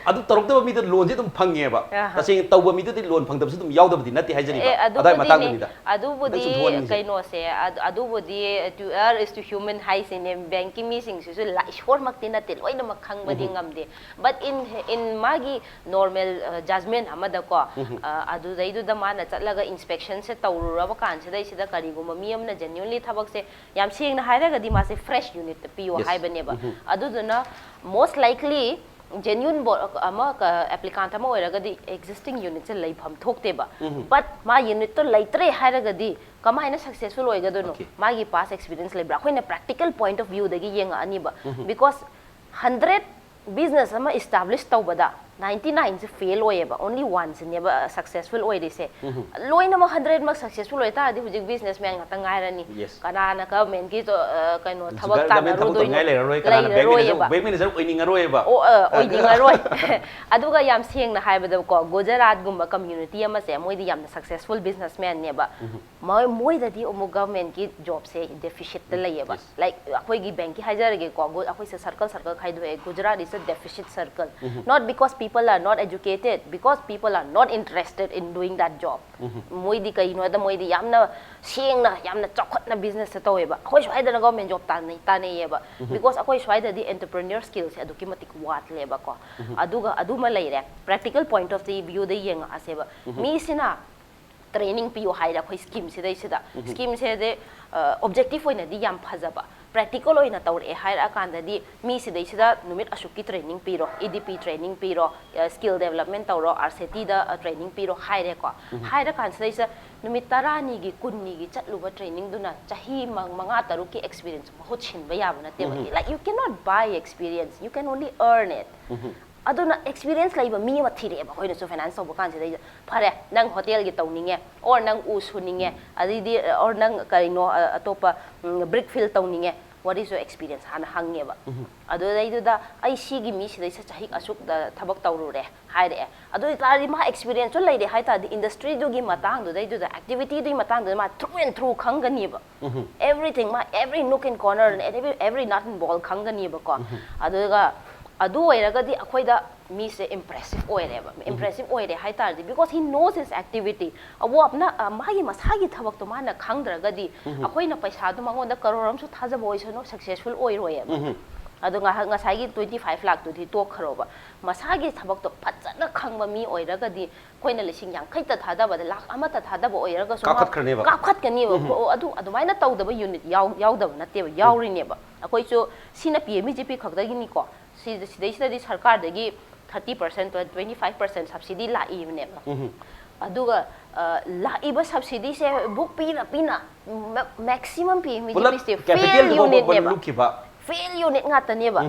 ꯑꯗꯨ ꯇꯧꯔꯛꯇꯕ ꯃꯤꯗ ꯂꯣꯟꯁꯦ ꯑꯗꯨꯝ ꯐꯪꯉꯦꯕ꯫ ꯑꯍ꯫ ꯇꯁꯦꯡꯅ ꯇꯧꯕ ꯃꯤꯗꯨꯗꯤ ꯂꯣꯟ ꯐꯪꯗꯕꯁꯨ ꯑꯗꯨꯝ ꯌꯥꯎꯗꯕꯗꯤ ꯅꯠꯇꯦ ꯍꯥꯏꯖꯔꯤꯕ꯫ ꯑꯦ, ꯑꯗꯨꯋꯥꯏ ꯑꯗꯨꯕꯨꯗꯤꯅꯦ, ꯃꯇꯥꯡꯗꯨꯅꯤꯗ꯫ ꯑꯗꯨꯕꯨꯗꯤ ꯈꯤꯇꯪ ꯆꯨꯝꯊꯣꯛꯍꯟꯅꯤꯡꯉꯤꯁꯦ꯫ ꯀꯩꯅꯣꯁꯦ, ꯑꯗꯨ-, ꯑꯗꯨꯕꯨꯗꯤ to err is to human ꯍꯥꯏꯁꯤꯅꯦ, ꯕꯦꯡꯀꯤ ꯃꯤꯁꯤꯡꯁꯤꯁꯨ ꯂꯥꯏ-, ꯏꯁꯣꯔꯃꯛꯇꯤ ꯅꯠꯇꯦ, ꯂꯣꯏꯅꯃꯛ ꯈꯪꯕꯗꯤ ꯉꯝꯗꯦ꯫ But in, in ꯃꯥꯒꯤ ꯅꯣꯔꯃꯦꯜ ꯖꯖꯃꯦꯟ ꯑꯃꯗꯀꯣ, ꯑ, ꯑꯗꯨꯗꯩꯗꯨꯗ ꯃꯥꯅ ꯆꯠꯂꯒ ꯏꯟꯁꯄꯦꯛꯁꯟꯁꯦ ꯇꯧꯔꯨꯔꯕ ꯀꯥꯟꯁꯤꯗꯩꯁꯤꯗ ꯀꯔꯤꯒꯨꯝꯕ ꯃꯤ ꯑꯃꯅ ꯖꯦꯅ꯭ꯌꯨꯟꯂꯤ ꯊꯕꯛꯁꯦ, ꯌꯥꯝ ꯁꯦꯡꯅ ꯍꯥꯏꯔꯒꯗꯤ ꯃꯥꯁꯦ ꯐ꯭ꯔꯦꯁ ꯌꯨꯅꯤꯠꯇ ꯄꯤꯌꯣ ꯍꯥꯏꯕꯅꯦꯕ꯫ ꯑꯗꯨꯗꯨꯅ most likely ꯖꯦꯅ꯭ꯌꯨꯟ ꯑꯃ ꯑꯦꯄ꯭ꯂꯤꯀꯥꯟꯠ ꯑꯃ ꯑꯣꯏꯔꯒꯗꯤ ꯑꯦꯛꯖꯤꯁꯇꯤꯡ ꯌꯨꯅꯤꯠꯁꯦ ꯂꯩꯐꯝ ꯊꯣꯛꯇꯦꯕ꯫ But ꯃꯥ ꯌꯨꯅꯤꯠꯇꯣ ꯂꯩꯇ꯭ꯔꯦ ꯍꯥꯏꯔꯒꯗꯤ ꯀꯃꯥꯏꯅ ꯁꯛꯁꯦꯁꯐꯨꯜ ꯑꯣꯏꯒꯗꯣꯏꯅꯣ? Okay. ꯃꯥꯒꯤ ꯄꯥꯁ ꯑꯦꯛꯁꯄꯤꯔꯤꯌꯦꯟꯁ ꯂꯩꯕ꯭ꯔꯥ? ꯑꯩꯈꯣꯏꯅ ꯄ꯭ꯔꯦꯛꯇꯤꯀꯦꯜ ꯄꯣꯏꯟꯠ ꯑꯣꯐ ꯚ꯭ꯌꯨꯗꯒꯤ ꯌꯦꯡꯉꯛꯑꯅꯤꯕ꯫ Because hundred ꯕꯤꯖꯤꯅꯦꯁ ꯑꯃ ꯏꯁꯇꯥꯕ꯭ꯂꯤꯁ ꯇꯧꯕꯗ ninety nineꯁꯦ ꯐꯦꯜ ꯑꯣꯏꯌꯦꯕ, only oneꯁꯤꯅꯦꯕ ꯁꯛꯁꯦꯁꯐꯨꯜ ꯑꯣꯏꯔꯤꯁꯦ꯫ ꯂꯣꯏꯅꯃꯛ hundredꯃꯛ ꯁꯛꯁꯦꯁꯐꯨꯜ ꯑꯣꯏꯇꯥꯔꯗꯤ ꯍꯧꯖꯤꯛ ꯕꯤꯖꯤꯅꯦꯁ ꯃꯦꯟ ꯉꯥꯛꯇ ꯉꯥꯏꯔꯅꯤ꯫ Yes. ꯀꯅꯥꯅ ꯒꯚꯔꯟꯃꯦꯟꯒꯤ ꯀꯩꯅꯣ ꯊꯕꯛ ꯒꯚꯔꯟꯃꯦꯟ ꯊꯕꯛ ꯇꯥꯟꯅꯔꯨꯗꯣꯏꯅꯣ? ꯇꯧꯅꯤꯡꯉꯥꯏ ꯂꯩꯔꯔꯣꯏ, ꯀꯅꯥꯅ ꯕꯦꯡ ꯃꯦꯅꯦꯖꯔ ꯂꯩꯔꯔꯣꯏꯌꯦꯕ꯫ ꯕꯦꯡ ꯃꯦꯅꯦꯖꯔ ꯑꯣꯏꯅꯤꯡꯉꯔꯣꯏꯕ꯫ ꯑꯣ, ꯑ, ꯑꯣꯏꯅꯤꯡꯉꯔꯣꯏ꯫ ꯑꯗꯨꯒ ꯌꯥꯝ ꯁꯦꯡꯅ ꯍꯥꯏꯕꯗꯀꯣ, ꯒꯨꯖꯔꯥꯠꯒꯨꯝꯕ ꯀꯝꯃ꯭ꯌꯨꯅꯤꯇꯤ ꯑꯃꯁꯦ ꯃꯣꯏꯗꯤ ꯌꯥꯝꯅ ꯁꯛꯁꯦꯁꯐꯨꯜ ꯕꯤꯖꯤꯅꯦꯁ ꯃꯦꯟꯅꯦꯕ꯫ ꯃꯣꯏ-, ꯃꯣꯏꯗꯗꯤ ꯑꯃꯨꯛ ꯒꯚꯔꯟꯃꯦꯟꯒꯤ ꯖꯣꯕꯁꯦ ꯗꯦꯐꯤꯁꯤꯠꯇ ꯂꯩꯌꯦꯕ꯫ Yes. Like ꯑꯩꯈꯣꯏꯒꯤ ꯕꯦꯡꯀꯤ ꯍꯥꯏꯖꯔꯒꯦꯀꯣ, ꯒꯨ-, ꯑꯩꯈꯣꯏꯁꯦ ꯁꯔꯀꯜ ꯁꯔꯀꯜ ꯈꯥꯏꯗꯣꯛꯑꯦ꯫ Gujarat is a deficit circle. Not because people People are not educated because people are not interested in doing that job. ꯃꯣꯏꯗꯤ ꯀꯩꯅꯣꯗ ꯃꯣꯏꯗꯤ ꯌꯥꯝꯅ ꯁꯦꯡꯅ ꯌꯥꯝꯅ ꯆꯥꯎꯈꯠꯅ business ꯇꯧꯋꯦꯕ꯫ ꯑꯩꯈꯣꯏ ꯁ꯭ꯋꯥꯏꯗꯅ government job ꯇꯥꯟꯅꯩ ꯇꯥꯟꯅꯩꯌꯦꯕ꯫ Because ꯑꯩꯈꯣꯏ ꯁ꯭ꯋꯥꯏꯗꯗꯤ entrepreneur skill ꯁꯦ ꯑꯗꯨꯛꯀꯤ ꯃꯇꯤꯛ ꯋꯥꯠꯂꯦꯕꯀꯣ꯫ ꯑꯗꯨꯒ ꯑꯗꯨꯃ ꯂꯩꯔꯦ꯫ Practical point of the view ꯗ ꯌꯦꯡꯉꯛꯑꯁꯦꯕ꯫ ꯃꯤꯁꯤꯅ training ꯄꯤꯌꯨ ꯍꯥꯏꯔꯦ ꯑꯩꯈꯣꯏ scheme ꯁꯤꯗꯩꯁꯤꯗ꯫ Scheme ꯁꯦ objective ꯑꯣꯏꯅꯗꯤ ꯌꯥꯝ ꯐꯖꯕ, practical ꯑꯣꯏꯅ ꯇꯧꯔꯛꯑꯦ ꯍꯥꯏꯔꯛꯑꯀꯥꯟꯗꯗꯤ ꯃꯤ ꯁꯤꯗꯩꯁꯤꯗ ꯅꯨꯃꯤꯠ ꯑꯁꯨꯛꯀꯤ training ꯄꯤꯔꯣ, E D P training ꯄꯤꯔꯣ, skill development ꯇꯧꯔꯣ, R C T ꯗ training ꯄꯤꯔꯣ ꯍꯥꯏꯔꯦꯀꯣ꯫ ꯍꯥꯏꯔꯀꯥꯟꯁꯤꯗꯩꯁꯤꯗ ꯅꯨꯃꯤꯠ ꯇꯔꯥꯅꯤꯒꯤ ꯀꯨꯟꯅꯤꯒꯤ ꯆꯠꯂꯨꯕ training ꯗꯨꯅ ꯆꯍꯤ ꯃ-, ꯃꯉꯥ ꯇꯔꯨꯛꯀꯤ experience ꯃꯍꯨꯠ ꯁꯤꯟꯕ ꯌꯥꯕ ꯅꯠꯇꯦꯕ꯫ Like, you cannot buy experience, you can only earn it. ꯑꯗꯨꯅ experience ꯂꯩꯕ ꯃꯤ ꯑꯃ ꯊꯤꯔꯛꯑꯦꯕ ꯑꯩꯈꯣꯏꯅꯁꯨ finance ꯇꯧꯕ ꯀꯥꯟꯁꯤꯗꯩꯗ꯫ ꯐꯔꯦ, ꯅꯪ hotel ꯒꯤ ꯇꯧꯅꯤꯡꯉꯦ, or ꯅꯪ ꯎ ꯁꯨꯅꯤꯡꯉꯦ, ꯑꯗꯩꯗꯤ or ꯅꯪ ꯀꯔꯤꯅꯣ, ꯑ, ꯑꯇꯣꯞꯄ brick fill ꯇꯧꯅꯤꯡꯉꯦ, what is your experience ꯍꯥꯟꯅ ꯍꯪꯉꯦꯕ꯫ ꯑꯗꯨꯗꯩꯗꯨꯗ ꯑꯩ ꯁꯤꯒꯤ ꯃꯤꯁꯤꯗꯩꯁꯤꯗ ꯆꯍꯤ ꯑꯁꯨꯛ ꯊꯕꯛ ꯇꯧꯔꯨꯔꯦ ꯍꯥꯏꯔꯛꯑꯦ꯫ ꯑꯗꯨ ꯑꯣꯏꯇꯥꯔꯗꯤ ꯃꯥ experience ꯁꯨ ꯂꯩꯔꯦ ꯍꯥꯏꯇꯥꯔꯗꯤ industry ꯗꯨꯒꯤ ꯃꯇꯥꯡꯗꯨꯗꯩꯗꯨꯗ, activity ꯗꯨꯒꯤ ꯃꯇꯥꯡꯗꯨꯗ ꯃꯥ through and through ꯈꯪꯒꯅꯤꯕ꯫ Everything, ꯃꯥ every nook and corner and every, every nut and bolt ꯈꯪꯒꯅꯤꯕꯀꯣ꯫ ꯑꯗꯨꯒ ꯑꯗꯨ ꯑꯣꯏꯔꯒꯗꯤ ꯑꯩꯈꯣꯏꯗ ꯃꯤꯁꯦ impressive ꯑꯣꯏꯔꯦꯕ꯫ Impressive ꯑꯣꯏꯔꯦ ꯍꯥꯏꯇꯥꯔꯗꯤ because he knows his activity. ꯑꯋꯥꯞꯅ, ꯑ, ꯃꯥꯒꯤ ꯃꯁꯥꯒꯤ ꯊꯕꯛꯇꯣ ꯃꯥꯅ ꯈꯪꯗ꯭ꯔꯒꯗꯤ ꯑꯩꯈꯣꯏꯅ ꯄꯩꯁꯥꯗꯣ ꯃꯉꯣꯟꯗ ꯀꯔꯣꯔ ꯑꯃꯁꯨ ꯊꯥꯖꯕ ꯑꯣꯏꯁꯅꯨ, successful ꯑꯣꯏꯔꯣꯏꯌꯦꯕ꯫ ꯑꯗꯣ ꯉꯥꯏꯍꯥꯛ ꯉꯁꯥꯏꯒꯤ twenty five ꯂꯥꯛꯇꯨꯗꯤ ꯇꯣꯛꯈ꯭ꯔꯣꯕ꯫ ꯃꯁꯥꯒꯤ ꯊꯕꯛꯇꯣ ꯐꯖꯅ ꯈꯪꯕ ꯃꯤ ꯑꯣꯏꯔꯒꯗꯤ ꯑꯩꯈꯣꯏꯅ ꯂꯤꯁꯤꯡ ꯌꯥꯡꯈꯩꯇ ꯊꯥꯗꯕꯗ ꯂꯥꯛ ꯑꯃꯇ ꯊꯥꯗꯕ ꯑꯣꯏꯔꯒꯁꯨ ꯃꯥ ꯀꯥꯈꯠꯈ꯭ꯔꯅꯦꯕ꯫ ꯀꯥꯈꯠꯀꯅꯤꯕ꯫ ꯑꯣ, ꯑꯗꯨ ꯑꯗꯨꯃꯥꯏꯅ ꯇꯧꯗꯕ unit ꯌꯥꯎ-, ꯌꯥꯎꯗꯕ ꯅꯠꯇꯦꯕ, ꯌꯥꯎꯔꯤꯅꯦꯕ꯫ ꯑꯩꯈꯣꯏꯁꯨ ꯁꯤꯅ P M E G P ꯈꯛꯇꯒꯤꯅꯤꯀꯣ꯫ ꯁꯤ-, ꯁꯤꯗꯩꯁꯤꯗꯗꯤ ꯁꯔꯀꯥꯔꯗꯒꯤ thirty percent, twenty five percent subsidy ꯂꯥꯛꯏꯕꯅꯦꯕ꯫ ꯑꯗꯨꯒ, ꯑ, ꯂꯥꯛꯏꯕ subsidy ꯁꯦ ꯕꯨꯛ ꯄꯤꯅ ꯄꯤꯅ ꯃ-, maximum P M E G P ꯁꯦ fail unit ꯅꯦꯕ꯫ ꯂꯨꯞꯈꯤꯕ꯫ Fail unit ꯉꯥꯛꯇꯅꯦꯕ꯫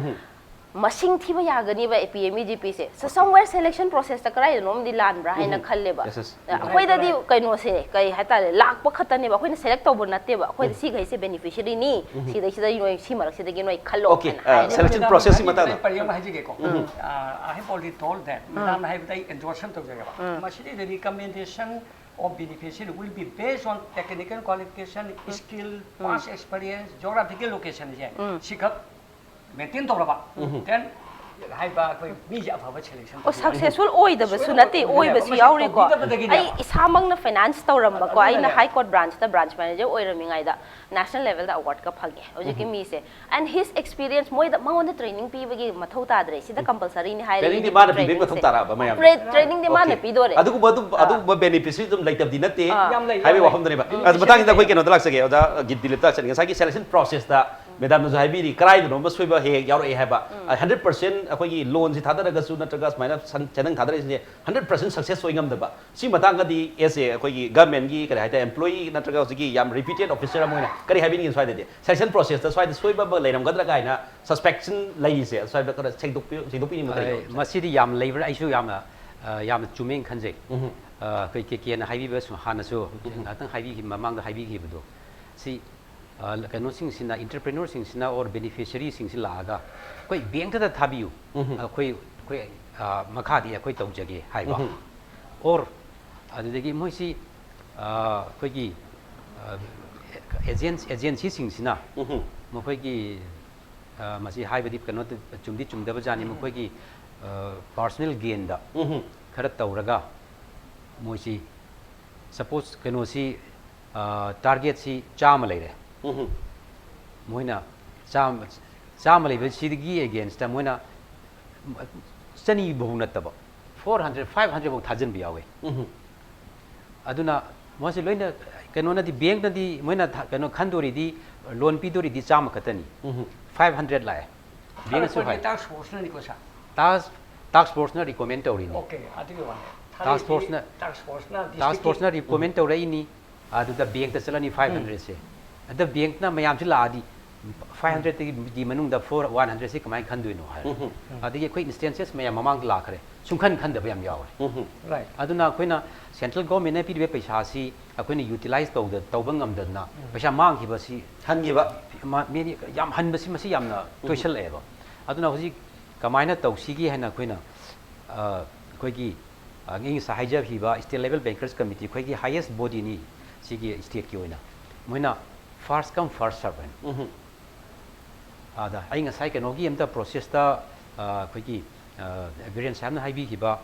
ꯃꯁꯤꯡ ꯊꯤꯕ ꯌꯥꯒꯅꯤꯕ P M E G P ꯁꯦ꯫ So somewhere selection process ꯇ ꯀꯗꯥꯏꯗꯅꯣꯝꯗꯤ ꯂꯥꯟꯕ꯭ꯔꯥ ꯍꯥꯏꯅ ꯈꯜꯂꯦꯕ꯫ Yes, yes. ꯑꯩꯈꯣꯏꯗꯗꯤ ꯀꯩꯅꯣꯁꯦ, ꯀꯩ ꯍꯥꯏꯇꯥꯔꯦ, ꯂꯥꯛꯄ ꯈꯛꯇꯅꯦꯕ, ꯑꯩꯈꯣꯏꯅ select ꯇꯧꯕ ꯅꯠꯇꯦꯕ꯫ ꯑꯩꯈꯣꯏꯗ ꯁꯤꯈꯩꯁꯦ beneficiary ꯅꯤ, ꯁꯤꯗꯩꯁꯤꯗ ꯅꯣꯏ ꯁꯤ ꯃꯔꯛꯁꯤꯗꯒꯤ ꯅꯣꯏ ꯈꯜꯂꯣ Okay, ꯍꯥꯏꯅ ꯑ, ꯍꯥꯏꯔꯦꯕ꯫ Selection ꯃꯦꯗꯥꯝ, process ꯀꯤ ꯃꯦꯗꯥꯝ, ꯃꯇꯥꯡꯗ꯫ ꯑꯩ ꯄꯔꯦꯡ ꯑꯃ ꯍꯥꯏꯖꯒꯦꯀꯣ꯫ ꯑ, I have already told that. ꯃꯦꯗꯥꯝꯅ ꯍꯥꯏꯕꯗ ꯑꯩ endorse ꯇꯧꯖꯒꯦꯕ꯫ ꯃꯁꯤꯗꯩꯗ recommendation of beneficiary will be based on technical qualification, skill, past experience, geographical location say ꯁꯤꯈꯛ maintain ꯇꯧꯔꯕ, then ꯍꯥꯏꯕ ꯑꯩꯈꯣꯏ ꯃꯤꯁꯦ ꯑꯐꯕ selection ꯑꯣ ꯁꯛꯁꯦꯁꯐꯨꯜ ꯑꯣꯏꯗꯕꯁꯨ ꯅꯠꯇꯦ, ꯑꯣꯏꯕꯁꯨ ꯌꯥꯎꯔꯤꯀꯣ꯫ ꯑꯩ ꯏꯁꯥꯃꯛꯅ ꯐꯥꯏꯅꯥꯟꯁ ꯇꯧꯔꯝꯕꯀꯣ, ꯑꯩꯅ ꯍꯥꯏ ꯀꯣꯔꯠ ꯕ꯭ꯔꯥꯟꯁꯇ ꯕ꯭ꯔꯥꯟꯁ ꯃꯦꯅꯦꯖꯔ ꯑꯣꯏꯔꯝꯃꯤꯉꯩꯗ ꯅꯦꯁꯅꯦꯜ ꯂꯦꯚꯦꯜꯗ ꯑꯦꯋꯥꯔꯗꯀ ꯐꯪꯉꯦ ꯍꯧꯖꯤꯛꯀꯤ ꯃꯤꯁꯦ꯫ ꯑꯦꯟ ꯍꯤꯁ ꯑꯦꯛꯁꯄꯤꯔꯤꯌꯟꯁ, ꯃꯣꯏꯗ ꯃꯉꯣꯟꯗ ꯇ꯭ꯔꯦꯅꯤꯡ ꯄꯤꯕꯒꯤ ꯃꯊꯧ ꯇꯥꯗ꯭ꯔꯦ, ꯁꯤꯗ ꯀꯝꯄꯜꯁꯔꯤꯅꯤ ꯍꯥꯏꯔꯦ꯫ Training ꯗꯤ ꯃꯥꯅ ꯄꯤꯕꯒꯤ ꯃꯊꯧ ꯇꯥꯔꯛꯑꯕ ꯃꯌꯥꯝ? ꯇ꯭ꯔꯦꯅꯤꯡꯗꯤ ꯃꯥꯅ ꯄꯤꯗꯣꯔꯦ꯫ ꯑꯗꯨꯒꯨꯝꯕ ꯑꯗꯨꯝ ꯑꯗꯨꯒꯨꯝꯕ ꯕꯦꯅꯤꯐꯤꯠꯁꯤ ꯑꯗꯨꯝ ꯂꯩꯇꯕꯗꯤ ꯅꯠꯇꯦ ꯑꯥ꯫ ꯌꯥꯝ ꯂꯩ, ꯍꯥꯏꯕꯒꯤ ꯌꯥꯝ ꯂꯩ꯫ ꯋꯥꯐꯝꯗꯅꯦꯕ꯫ ꯎꯝ꯫ ꯑꯗꯨ ꯃꯇꯥꯡꯁꯤꯗ ꯑꯩꯈꯣꯏ ꯀꯩꯅꯣꯗ ꯂꯥꯛꯆꯒꯦ, ꯑꯣꯖꯥ ꯒꯤꯠ ꯗꯤꯂꯤꯞꯇ ꯂꯥꯛꯆꯒꯦ꯫ ꯉꯁꯥꯏꯒꯤ selection process ꯇ ꯃꯦꯗꯥꯝꯅꯁꯨ ꯍꯥꯏꯕꯤꯔꯤ, ꯀꯗꯥꯏꯗꯅꯣꯝ ꯁꯣꯏꯕ ꯍꯦꯛ ꯍꯦꯛ ꯌꯥꯎꯔꯛꯑꯦ ꯍꯥꯏꯕ꯫ ꯍꯟꯗ꯭ꯔꯦꯠ ꯄꯥꯔꯁꯦꯟ ꯑꯩꯈꯣꯏꯒꯤ ꯂꯣꯟꯁꯤ ꯊꯥꯗꯔꯒꯁꯨ ꯅꯠꯇ꯭ꯔꯒ ꯁꯨꯃꯥꯏꯅ ꯁꯟ- ꯆꯦꯅꯪ ꯊꯥꯗꯔꯛꯏꯁꯦ ꯍꯟꯗ꯭ꯔꯦꯠ ꯄꯥꯔꯁꯦꯟ ꯁꯛꯁꯦꯁ ꯑꯣꯏ ꯉꯝꯗꯕ꯫ ꯁꯤ ꯃꯇꯥꯡꯗꯗꯤ ꯑꯦꯁ ꯑꯦ ꯑꯩꯈꯣꯏꯒꯤ ꯒꯃꯦꯟꯒꯤ ꯀꯔꯤ ꯍꯥꯏꯇꯥꯔꯦ, ꯑꯦꯝꯄ꯭ꯂꯣꯌꯤ ꯅꯠꯇ꯭ꯔꯒ ꯍꯧꯖꯤꯛꯀꯤ ꯌꯥꯝ ꯔꯤꯄ꯭ꯌꯨꯇꯦꯠ ꯑꯣꯐꯤꯁꯔ ꯑꯃ ꯑꯣꯏꯅ ꯀꯔꯤ ꯍꯥꯏꯕꯤꯅꯤꯡꯉꯤ? ꯁ꯭ꯋꯥꯏꯗꯗꯤ selection process ꯇ ꯁ꯭ꯋꯥꯏꯗ ꯁꯣꯏꯕ ꯑꯃ ꯂꯩꯔꯝꯒꯗ꯭ꯔꯥ ꯀꯥꯏꯅ ꯁꯁꯄꯦꯛꯁꯟ ꯂꯩꯔꯤꯁꯦ, ꯁ꯭ꯋꯥꯏꯗ ꯈꯔ ꯁꯦꯡꯗꯣꯛꯄꯤꯌꯨ, ꯁꯦꯡꯗꯣꯛꯄꯤꯅꯤꯡꯕ ꯀꯔꯤ ꯑ, ꯂꯩꯒꯦ? ꯃꯁꯤꯗꯤ ꯌꯥꯝ ꯂꯩꯕ꯭ꯔꯥ? ꯑꯩꯁꯨ ꯌꯥꯝꯅ ꯑ, ꯌꯥꯝꯅ ꯆꯨꯝꯃꯦꯅ ꯈꯟꯖꯩ꯫ ꯎꯝ꯫ ꯑ, ꯑꯩꯈꯣꯏ ꯀꯦ ꯀꯦꯅ ꯍꯥꯏꯕꯤꯕ ꯁꯨ- ꯍꯥꯟꯅꯁꯨ ꯉꯥꯛꯇꯪ ꯍꯥꯏꯕꯤꯈꯤꯕ, ꯃꯃꯥꯡꯗ ꯍꯥꯏꯕꯤꯈꯤꯕꯗꯣ, ꯁꯤ ꯑ, ꯀꯩꯅꯣꯁꯤꯡꯁꯤꯅ, entrepreneur ꯁꯤꯡꯁꯤꯅ or beneficiary ꯁꯤꯡꯁꯤ ꯂꯥꯛꯑꯒ ꯑꯩꯈꯣꯏ ꯕꯦꯡꯛꯇꯗ ꯊꯥꯕꯤꯌꯨ, ꯎꯝ꯫ ꯑꯩꯈꯣꯏ ꯑꯩꯈꯣꯏ ꯑ, ꯃꯈꯥꯗꯤ ꯑꯩꯈꯣꯏ ꯇꯧꯖꯒꯦ ꯍꯥꯏꯕ꯫ ꯎꯝ꯫ Or ꯑꯗꯨꯗꯒꯤ ꯃꯣꯏꯁꯤ ꯑ, ꯑꯩꯈꯣꯏꯒꯤ ꯑꯦꯖꯦꯟ ꯑꯦꯖꯦꯟꯁꯤꯁꯤꯡꯁꯤꯅ ꯎꯝ꯫ ꯃꯈꯣꯏꯒꯤ ꯑ, ꯃꯁꯤ ꯍꯥꯏꯕꯗꯤ ꯀꯩꯅꯣ ꯆꯨꯝꯗꯤ ꯆꯨꯝꯗꯕ ꯖꯥꯠꯅꯤ꯫ ꯃꯈꯣꯏꯒꯤ ꯄꯥꯔꯁꯣꯅꯦꯜ ꯒꯦꯟꯗ ꯎꯝ꯫ ꯈꯔ ꯇꯧꯔꯒ ꯃꯣꯏꯁꯤ ꯁꯄꯣꯁ ꯀꯩꯅꯣꯁꯤ ꯇꯥꯔꯒꯦꯠꯁꯤ ꯆꯥꯝꯃ ꯂꯩꯔꯦ꯫ ꯎꯝ꯫ ꯃꯣꯏꯅ ꯆꯥꯝꯃ ꯆꯥꯝꯃ ꯂꯩꯕꯁꯤꯗꯒꯤ ꯑꯦꯒꯦꯟꯁꯇ ꯃꯣꯏꯅ ꯆꯅꯤ ꯐꯥꯎ ꯅꯠꯇꯕ four hundred five hundred ꯐꯥꯎ ꯊꯥꯖꯤꯟꯕ ꯌꯥꯎꯋꯦ꯫ ꯎꯝ꯫ ꯑꯗꯨꯅ ꯃꯣꯏꯁꯤ ꯂꯣꯏꯅ ꯀꯩꯅꯣꯅꯗꯤ, ꯕꯦꯡꯛꯅꯗꯤ ꯃꯣꯏꯅ ꯊ- ꯀꯩꯅꯣ ꯈꯟꯗꯣꯔꯤꯗꯤ, ꯂꯣꯟ ꯄꯤꯗꯣꯔꯤꯗꯤ ꯆꯥꯝꯃ ꯈꯛꯇꯅꯤ꯫ ꯎꯝ꯫ Five hundred ꯂꯥꯛꯑꯦ꯫ ꯕꯦꯡꯛꯅꯁꯨ ꯍꯥꯏ꯫ ꯇꯥꯛꯁ ꯐꯣꯔꯁꯅꯅꯤꯀꯣ ꯁꯥꯔ꯫ ꯇꯥꯛꯁ ꯇꯥꯛꯁ ꯐꯣꯔꯁꯅ ꯔꯤꯀꯣꯃꯦꯟ ꯇꯧꯔꯤꯅꯤ꯫ ꯑꯣꯀꯦ, ꯑꯗꯨꯒꯤ ꯋꯥꯅꯤ꯫ ꯇꯥꯛꯁ ꯐꯣꯔꯁꯅ ꯇꯥꯛꯁ ꯐꯣꯔꯁꯅ ꯇꯥꯛꯁ ꯐꯣꯔꯁꯅ ꯔꯤꯀꯣꯃꯦꯟ ꯇꯧꯔꯛꯏꯅꯤ꯫ ꯑꯗꯨꯗ ꯕꯦꯡꯛꯇ ꯆꯠꯂꯅꯤ five hundred ꯁꯦ꯫ ꯑꯗ ꯕꯦꯡꯛꯅ ꯃꯌꯥꯝꯁꯤ ꯂꯥꯛꯑꯗꯤ five hundred ꯒꯤ ꯃꯅꯨꯡꯗ four one hundred ꯁꯤ ꯀꯃꯥꯏꯅ ꯈꯟꯗꯣꯏꯅꯣ ꯍꯥꯏ꯫ ꯎꯝ꯫ ꯑꯗꯒꯤ ꯑꯩꯈꯣꯏ ꯏꯟꯁꯇꯦꯟꯁꯦꯁ ꯃꯌꯥꯝ ꯃꯃꯥꯡꯗ ꯂꯥꯛꯈ꯭ꯔꯦ, ꯁꯨꯡꯈꯟ ꯈꯟꯗꯕ ꯌꯥꯝ ꯌꯥꯎꯔꯦ꯫ ꯎꯝ꯫ ꯔꯥꯏꯠ꯫ ꯑꯗꯨꯅ ꯑꯩꯈꯣꯏꯅ ꯁꯦꯟꯇ꯭ꯔꯦꯜ ꯒꯣꯔꯃꯦꯟꯅ ꯄꯤꯔꯤꯕ ꯄꯩꯁꯥꯁꯤ ꯑꯩꯈꯣꯏꯅ ꯌꯨꯇꯤꯂꯥꯏꯁ ꯇꯧꯗ ꯇꯧꯕ ꯉꯝꯗꯗꯅ ꯄꯩꯁꯥ ꯃꯥꯡꯈꯤꯕꯁꯤ ꯍꯟꯈꯤꯕ꯫ ꯃꯥ- ꯃꯤ ꯌꯥꯝ ꯍꯟꯕꯁꯤ ꯃꯁꯤ ꯌꯥꯝꯅ ꯇꯣꯏꯁꯜꯂꯛꯑꯦꯕ꯫ ꯑꯗꯨꯅ ꯍꯧꯖꯤꯛ ꯀꯃꯥꯏꯅ ꯇꯧꯁꯤꯒꯦ ꯍꯥꯏꯅ ꯑꯩꯈꯣꯏꯅ ꯑ, ꯑꯩꯈꯣꯏꯒꯤ ꯑ, ꯑꯩ ꯉꯁꯥꯏ ꯍꯥꯏꯖꯈꯤꯕ state level bankers committee, ꯑꯩꯈꯣꯏꯒꯤ highest bodyꯅꯤ ꯁꯤꯒꯤ stateꯀꯤ ꯑꯣꯏꯅ꯫ ꯃꯣꯏꯅ first come first serve ꯍꯥꯏꯅ꯫ ꯎꯝ꯫ ꯑꯗ ꯑꯩ ꯉꯁꯥꯏ ꯀꯩꯅꯣꯒꯤ ꯑꯝꯇ ꯄ꯭ꯔꯣꯁꯦꯁꯇ ꯑꯩꯈꯣꯏꯒꯤ ꯕꯤꯔꯦꯟ ꯁꯥꯍꯦꯕꯅ ꯍꯥꯏꯕꯤꯈꯤꯕ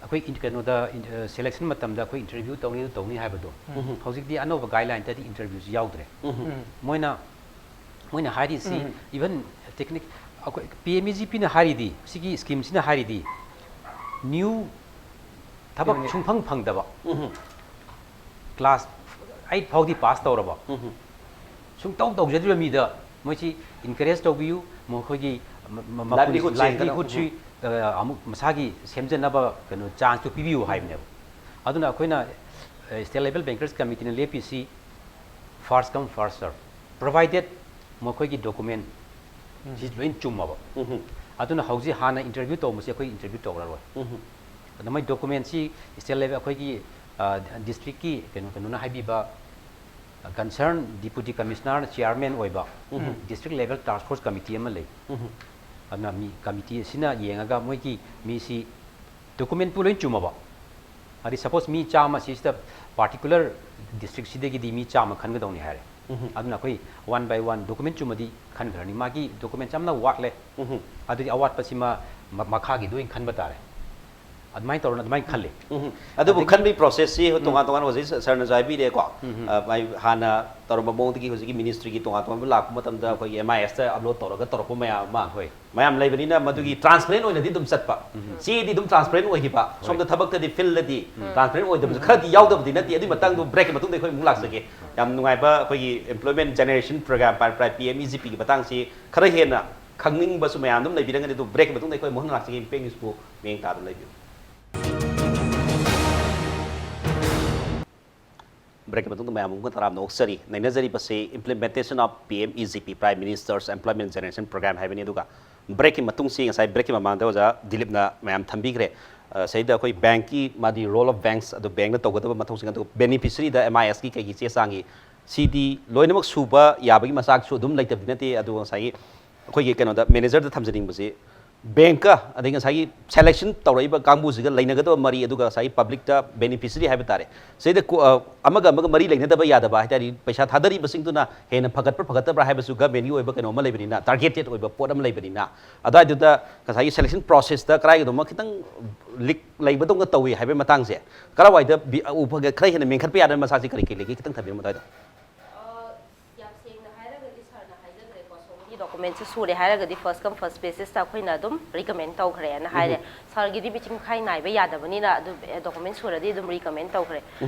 ꯑꯩꯈꯣꯏ ꯀꯩꯅꯣꯗ ꯁꯦꯂꯦꯛꯁꯟ ꯃꯇꯝꯗ ꯑꯩꯈꯣꯏ ꯏꯟꯇꯔꯚ꯭ꯌꯨ ꯇꯧꯅꯤ, ꯑꯗꯨ ꯇꯧꯅꯤ ꯍꯥꯏꯕꯗꯣ, ꯍꯧꯖꯤꯛꯇꯤ ꯑꯅꯧꯕ ꯒꯥꯏꯗꯂꯥꯏꯟꯗꯗꯤ ꯏꯟꯇꯔꯚ꯭ꯌꯨꯁꯤ ꯌꯥꯎꯗ꯭ꯔꯦ꯫ ꯃꯣꯏꯅ ꯃꯣꯏꯅ ꯍꯥꯏꯔꯤꯁꯤ, ꯏꯚꯟ ꯇꯦꯛꯅꯤꯛ ꯑꯩꯈꯣꯏ ꯄꯤ ꯑꯦꯝ ꯏ ꯖꯤ ꯄꯤꯅ ꯍꯥꯏꯔꯤꯗꯤ, ꯁꯤꯒꯤ ꯁ꯭ꯀꯤꯝꯁꯤꯅ ꯍꯥꯏꯔꯤꯗꯤ, ꯅ꯭ꯌꯨ ꯊꯕꯛ ꯁꯨꯡꯐꯪ ꯐꯪꯗꯕ, ꯀ꯭ꯂꯥꯁ ꯑꯩꯠ ꯐꯥꯎꯗꯤ ꯄꯥꯁ ꯇꯧꯔꯕ, ꯁꯨꯡꯇꯧ ꯇꯧꯖꯗ꯭ꯔꯤꯕ ꯃꯤꯗ ꯃꯣꯏꯁꯤ ꯏꯟꯀꯔꯦꯖ ꯇꯧꯕꯤꯌꯨ, ꯃꯈꯣꯏꯒꯤ ꯂꯥꯏꯚꯂꯤꯍꯨꯗꯁꯤ ꯑꯃꯨꯛ ꯃꯁꯥꯒꯤ ꯁꯦꯝꯖꯅꯕ ꯀꯩꯅꯣ ꯆꯥꯟꯁꯇꯨ ꯄꯤꯕꯤꯌꯨ ꯍꯥꯏꯕꯅꯦꯕ꯫ ꯑꯗꯨꯅ ꯑꯩꯈꯣꯏꯅ ꯁ꯭ꯇꯦꯠ ꯂꯦꯚꯦꯜ ꯕꯦꯡꯀꯔꯁ ꯀꯃꯤꯇꯤꯅ ꯂꯦꯞꯄꯤꯁꯤ first come first serve, provided ꯃꯈꯣꯏꯒꯤ ꯗꯣꯀꯨꯃꯦꯟ ꯁꯤ ꯂꯣꯏ ꯆꯨꯝꯃꯕ꯫ ꯑꯗꯨꯅ ꯍꯧꯖꯤꯛ ꯍꯥꯟꯅ ꯏꯟꯇꯔꯚ꯭ꯌꯨ ꯇꯧꯕꯁꯦ ꯑꯩꯈꯣꯏ ꯏꯟꯇꯔꯚ꯭ꯌꯨ ꯇꯧꯔꯔꯣꯏ꯫ ꯑꯗ ꯃꯣꯏ ꯗꯣꯀꯨꯃꯦꯟꯁꯤ ꯁ꯭ꯇꯦꯠ ꯂꯦꯚꯦꯜ ꯑꯩꯈꯣꯏꯒꯤ ꯗꯤꯁꯇ꯭ꯔꯤꯛꯀꯤ ꯀꯩꯅꯣ ꯀꯩꯅꯣꯅ ꯍꯥꯏꯕꯤꯕ, ꯀꯟꯁꯔꯟ ꯗꯤꯄꯨꯇꯤ ꯀꯃꯤꯁꯅꯔꯅ ꯆꯤꯌꯥꯔꯃꯦꯟ ꯑꯣꯏꯕ ꯗꯤꯁꯇ꯭ꯔꯤꯛ ꯂꯦꯚꯦꯜ ꯇꯥꯁꯛ ꯐꯣꯔꯁ ꯀꯃꯤꯇꯤ ꯑꯃ ꯂꯩ꯫ ꯑꯗꯨꯅ ꯃꯤ ꯀꯃꯤꯇꯤ ꯑꯁꯤꯅ ꯌꯦꯡꯉꯒ ꯃꯣꯏꯒꯤ ꯃꯤꯁꯤ ꯗꯣꯀꯨꯃꯦꯟ ꯄꯨ ꯂꯣꯏ ꯆꯨꯝꯃꯕ, ꯍꯥꯏꯗꯤ ꯁꯄꯣꯁ ꯃꯤ ꯆꯥꯝꯃ ꯁꯤꯁꯤꯗ ꯄꯥꯔꯇꯤꯀꯨꯂꯔ ꯗꯤꯁꯇ꯭ꯔꯤꯛꯁꯤꯗꯒꯤꯗꯤ ꯃꯤ ꯆꯥꯝꯃ ꯈꯟꯒꯗꯧꯅꯤ ꯍꯥꯏꯔꯦ꯫ ꯑꯗꯨꯅ ꯑꯩꯈꯣꯏ ꯋꯥꯟ ꯕꯥꯏ ꯋꯥꯟ ꯗꯣꯀꯨꯃꯦꯟ ꯆꯨꯝꯃꯗꯤ ꯈꯟꯈ꯭ꯔꯅꯤ, ꯃꯥꯒꯤ ꯗꯣꯀꯨꯃꯦꯟꯁ ꯌꯥꯝꯅ ꯋꯥꯠꯂꯦ, ꯑꯗꯨꯗꯤ ꯑꯋꯥꯠꯄꯁꯤꯃ ꯃ- ꯃꯈꯥꯒꯤꯗ ꯑꯣꯏꯅ ꯈꯟꯕ ꯇꯥꯔꯦ꯫ ꯑꯗꯨꯃꯥꯏꯅ ꯇꯧꯔꯅ ꯑꯗꯨꯃꯥꯏꯅ ꯈꯜꯂꯤ꯫ ꯑꯗꯨꯕꯨ ꯈꯟꯕꯒꯤ ꯄ꯭ꯔꯣꯁꯦꯁꯁꯤ ꯇꯣꯉꯥꯟ ꯇꯣꯉꯥꯟꯅ ꯍꯧꯖꯤꯛ ꯁꯥꯔꯅꯁꯨ ꯍꯥꯏꯕꯤꯔꯦꯀꯣ꯫ ꯃꯥꯏ ꯍꯥꯟꯅ ꯇꯧꯔꯝꯕ ꯃꯑꯣꯡꯗꯒꯤ ꯍꯧꯖꯤꯛꯀꯤ ꯃꯤꯅꯤꯁꯇ꯭ꯔꯤꯒꯤ ꯇꯣꯉꯥꯟ ꯇꯣꯉꯥꯟꯕ ꯂꯥꯛꯄ ꯃꯇꯝꯗ ꯑꯩꯈꯣꯏꯒꯤ ꯑꯦꯝ ꯑꯥꯏ ꯑꯦꯁꯇ ꯑꯞꯂꯣꯗ ꯇꯧꯔꯒ ꯇꯧꯔꯛꯄ ꯃꯌꯥꯝ ꯑꯃ, ꯍꯣꯏ, ꯃꯌꯥꯝ ꯂꯩꯕꯅꯤꯅ ꯃꯗꯨꯒꯤ ꯇ꯭ꯔꯥꯟꯁꯄꯦꯔꯦꯟ ꯑꯣꯏꯅꯗꯤ ꯑꯗꯨꯝ ꯆꯠꯄ꯫ ꯆꯦꯗꯤ ꯑꯗꯨꯝ ꯇ꯭ꯔꯥꯟꯁꯄꯦꯔꯦꯟ ꯑꯣꯏꯈꯤꯕ, ꯁꯣꯝꯗ ꯊꯕꯛꯇꯗꯤ ꯐꯤꯜꯗꯗꯤ ꯇ꯭ꯔꯥꯟꯁꯄꯦꯔꯦꯟ ꯑꯣꯏꯗꯕꯁꯨ ꯈꯔꯗꯤ ꯌꯥꯎꯗꯕꯗꯤ ꯅꯠꯇꯦ꯫ ꯑꯗꯨꯒꯤ ꯃꯇꯥꯡꯗꯣ ꯕ꯭ꯔꯦꯛꯀꯤ ꯃꯇꯨꯡꯗ ꯑꯩꯈꯣꯏ ꯑꯃꯨꯛ ꯂꯥꯛꯆꯒꯦ꯫ ꯌꯥꯝ ꯅꯨꯡꯉꯥꯏꯕ ꯑꯩꯈꯣꯏꯒꯤ employment generation program ꯄꯥꯏ ꯄꯥꯏ ꯄꯤ ꯑꯦꯝ ꯏ ꯖꯤ ꯄꯤꯒꯤ ꯃꯇꯥꯡꯁꯤ ꯈꯔ ꯍꯦꯟꯅ ꯈꯪꯅꯤꯡꯕꯁꯨ ꯃꯌꯥꯝ ꯑꯗꯨꯝ ꯂꯩꯕꯤꯔꯝꯒꯅꯤ꯫ ꯑꯗꯨ ꯕ꯭ꯔꯦꯛꯀꯤ ꯃꯇꯨꯡꯗ ꯑꯩꯈꯣꯏ ꯑꯃꯨꯛ ꯍꯟꯅ ꯂꯥꯛꯆꯒꯦ꯫ ꯏꯝꯄꯦꯛ ꯅ꯭ꯌꯨꯁꯄꯨ ꯃꯤꯠꯌꯦꯡ ꯇꯥꯗꯨꯅ ꯂꯩꯕꯤꯌꯨ꯫ ꯕ꯭ꯔꯦꯛꯀꯤ ꯃꯇꯨꯡꯗ ꯃꯌꯥꯝ ꯑꯃꯨꯛꯀ ꯇꯔꯥꯝꯅ ꯑꯣꯛꯆꯔꯤ꯫ ꯅꯩꯅꯖꯔꯤꯕꯁꯤ implementation of P M E G P, Prime Minister's Employment Generation Program ꯍꯥꯏꯕꯅꯤ꯫ ꯑꯗꯨꯒ ꯕ꯭ꯔꯦꯛꯀꯤ ꯃꯇꯨꯡꯁꯤ ꯉꯁꯥꯏ ꯕ꯭ꯔꯦꯛꯀꯤ ꯃꯃꯥꯡꯗ ꯑꯣꯖꯥ ꯗꯤꯂꯤꯞꯅ ꯃꯌꯥꯝ ꯊꯝꯕꯤꯈ꯭ꯔꯦ꯫ ꯑ, ꯁꯤꯗ ꯑꯩꯈꯣꯏ ꯕꯦꯡꯛꯀꯤ ꯃꯥꯗꯤ role of banks, ꯑꯗꯨ ꯕꯦꯡꯛꯅ ꯇꯧꯒꯗꯕ ꯃꯊꯧꯁꯤꯡ, ꯑꯗꯨ ꯕꯦꯅꯤꯐꯤꯁꯔꯤꯗ ꯑꯦꯝ ꯑꯥꯏ ꯑꯦꯁꯀꯤ ꯀꯩꯒꯤ ꯆꯦ ꯆꯥꯡꯒꯤ ꯁꯤꯗꯤ ꯂꯣꯏꯅꯃꯛ ꯁꯨꯕ ꯌꯥꯕꯒꯤ ꯃꯆꯥꯛꯁꯨ ꯑꯗꯨꯝ ꯂꯩꯇꯕꯗꯤ ꯅꯠꯇꯦ꯫ ꯑꯗꯨꯒ ꯉꯁꯥꯏꯒꯤ ꯑꯩꯈꯣꯏꯒꯤ ꯀꯩꯅꯣꯗ ꯃꯦꯅꯦꯖꯔꯗ ꯊꯝꯖꯅꯤꯡꯕꯁꯤ ꯕꯦꯡꯛꯀ ꯑꯗꯩ ꯉꯁꯥꯏꯒꯤ ꯁꯦꯂꯦꯛꯁꯟ ꯇꯧꯔꯛꯏꯕ ꯀꯥꯡꯕꯨꯁꯤꯒ ꯂꯩꯅꯒꯗꯕ ꯃꯔꯤ, ꯑꯗꯨꯒ ꯉꯁꯥꯏꯒꯤ ꯄꯕ꯭ꯂꯤꯛꯇ ꯕꯦꯅꯤꯐꯤꯁꯔꯤ ꯍꯥꯏꯕ ꯇꯥꯔꯦ, ꯁꯤꯗ ꯀꯣ- ꯑ, ꯑꯃꯒ ꯑꯃꯒ ꯃꯔꯤ ꯂꯩꯅꯗꯕ ꯌꯥꯗꯕ ꯍꯥꯏ ꯇꯥꯔꯗꯤ, ꯄꯩꯁꯥ ꯊꯥꯗꯔꯤꯕꯁꯤꯡꯗꯨꯅ ꯍꯦꯟꯅ ꯐꯒꯠꯄ꯭ꯔꯥ ꯐꯒꯠꯇꯕ꯭ꯔꯥ ꯍꯥꯏꯕꯁꯨ ꯒꯃꯦꯟꯒꯤ ꯑꯣꯏꯕ ꯀꯩꯅꯣ ꯑꯃ ꯂꯩꯕꯅꯤꯅ, ꯇꯥꯔꯒꯦꯇꯦꯠ ꯑꯣꯏꯕ ꯄꯣꯠ ꯑꯃ ꯂꯩꯕꯅꯤꯅ, ꯑꯗꯨꯋꯥꯏꯗꯨꯗ ꯉꯁꯥꯏꯒꯤ ꯁꯦꯂꯦꯛꯁꯟ ꯄ꯭ꯔꯣꯁꯦꯁꯇ ꯀꯗꯥꯏꯒꯤꯅꯣꯃ ꯈꯤꯇꯪ ꯂꯤꯛ ꯂꯩꯕꯗꯧꯅ ꯇꯧꯏ ꯍꯥꯏꯕꯒꯤ ꯃꯇꯥꯡꯁꯦ ꯀꯔꯥꯏꯋꯥꯏꯗ ꯕꯤ- ꯎ ꯐꯒ- ꯈꯔ ꯍꯦꯟꯅ ꯃꯦꯟꯈꯠꯄ ꯌꯥꯗꯕ ꯃꯆꯥꯛꯁꯦ ꯀꯔꯤ ꯀꯔꯤ ꯂꯩꯒꯦ? ꯈꯤꯇꯪ ꯊꯝꯕꯤꯔꯝꯃꯣ ꯑꯗꯨꯋꯥꯏꯗꯣ꯫ ꯌꯥꯝ ꯁꯦꯡꯅ ꯍꯥꯏꯔꯒꯗꯤ ꯁꯥꯔꯅ ꯍꯥꯏꯖꯈ꯭ꯔꯦꯀꯣ, ꯁꯣꯝꯒꯤ ꯗꯣꯀꯨꯃꯦꯟꯁꯦ ꯁꯨꯔꯦ ꯍꯥꯏꯔꯒꯗꯤ first come first basis ꯑꯩꯈꯣꯏꯅ ꯑꯗꯨꯝ ꯔꯤꯀꯃꯦꯟ ꯇꯧꯈ꯭ꯔꯦꯅ ꯍꯥꯏꯔꯦ꯫ ꯁꯥꯔꯒꯤꯗꯤ ꯃꯤꯆꯤꯡ ꯈꯥꯏ ꯅꯥꯏꯕ ꯌꯥꯗꯕꯅꯤꯅ ꯑꯗꯨ ꯗꯣꯀꯨꯃꯦꯟ ꯁꯨꯔꯗꯤ ꯑꯗꯨꯝ ꯔꯤꯀꯃꯦꯟ ꯇꯧꯈ꯭ꯔꯦ꯫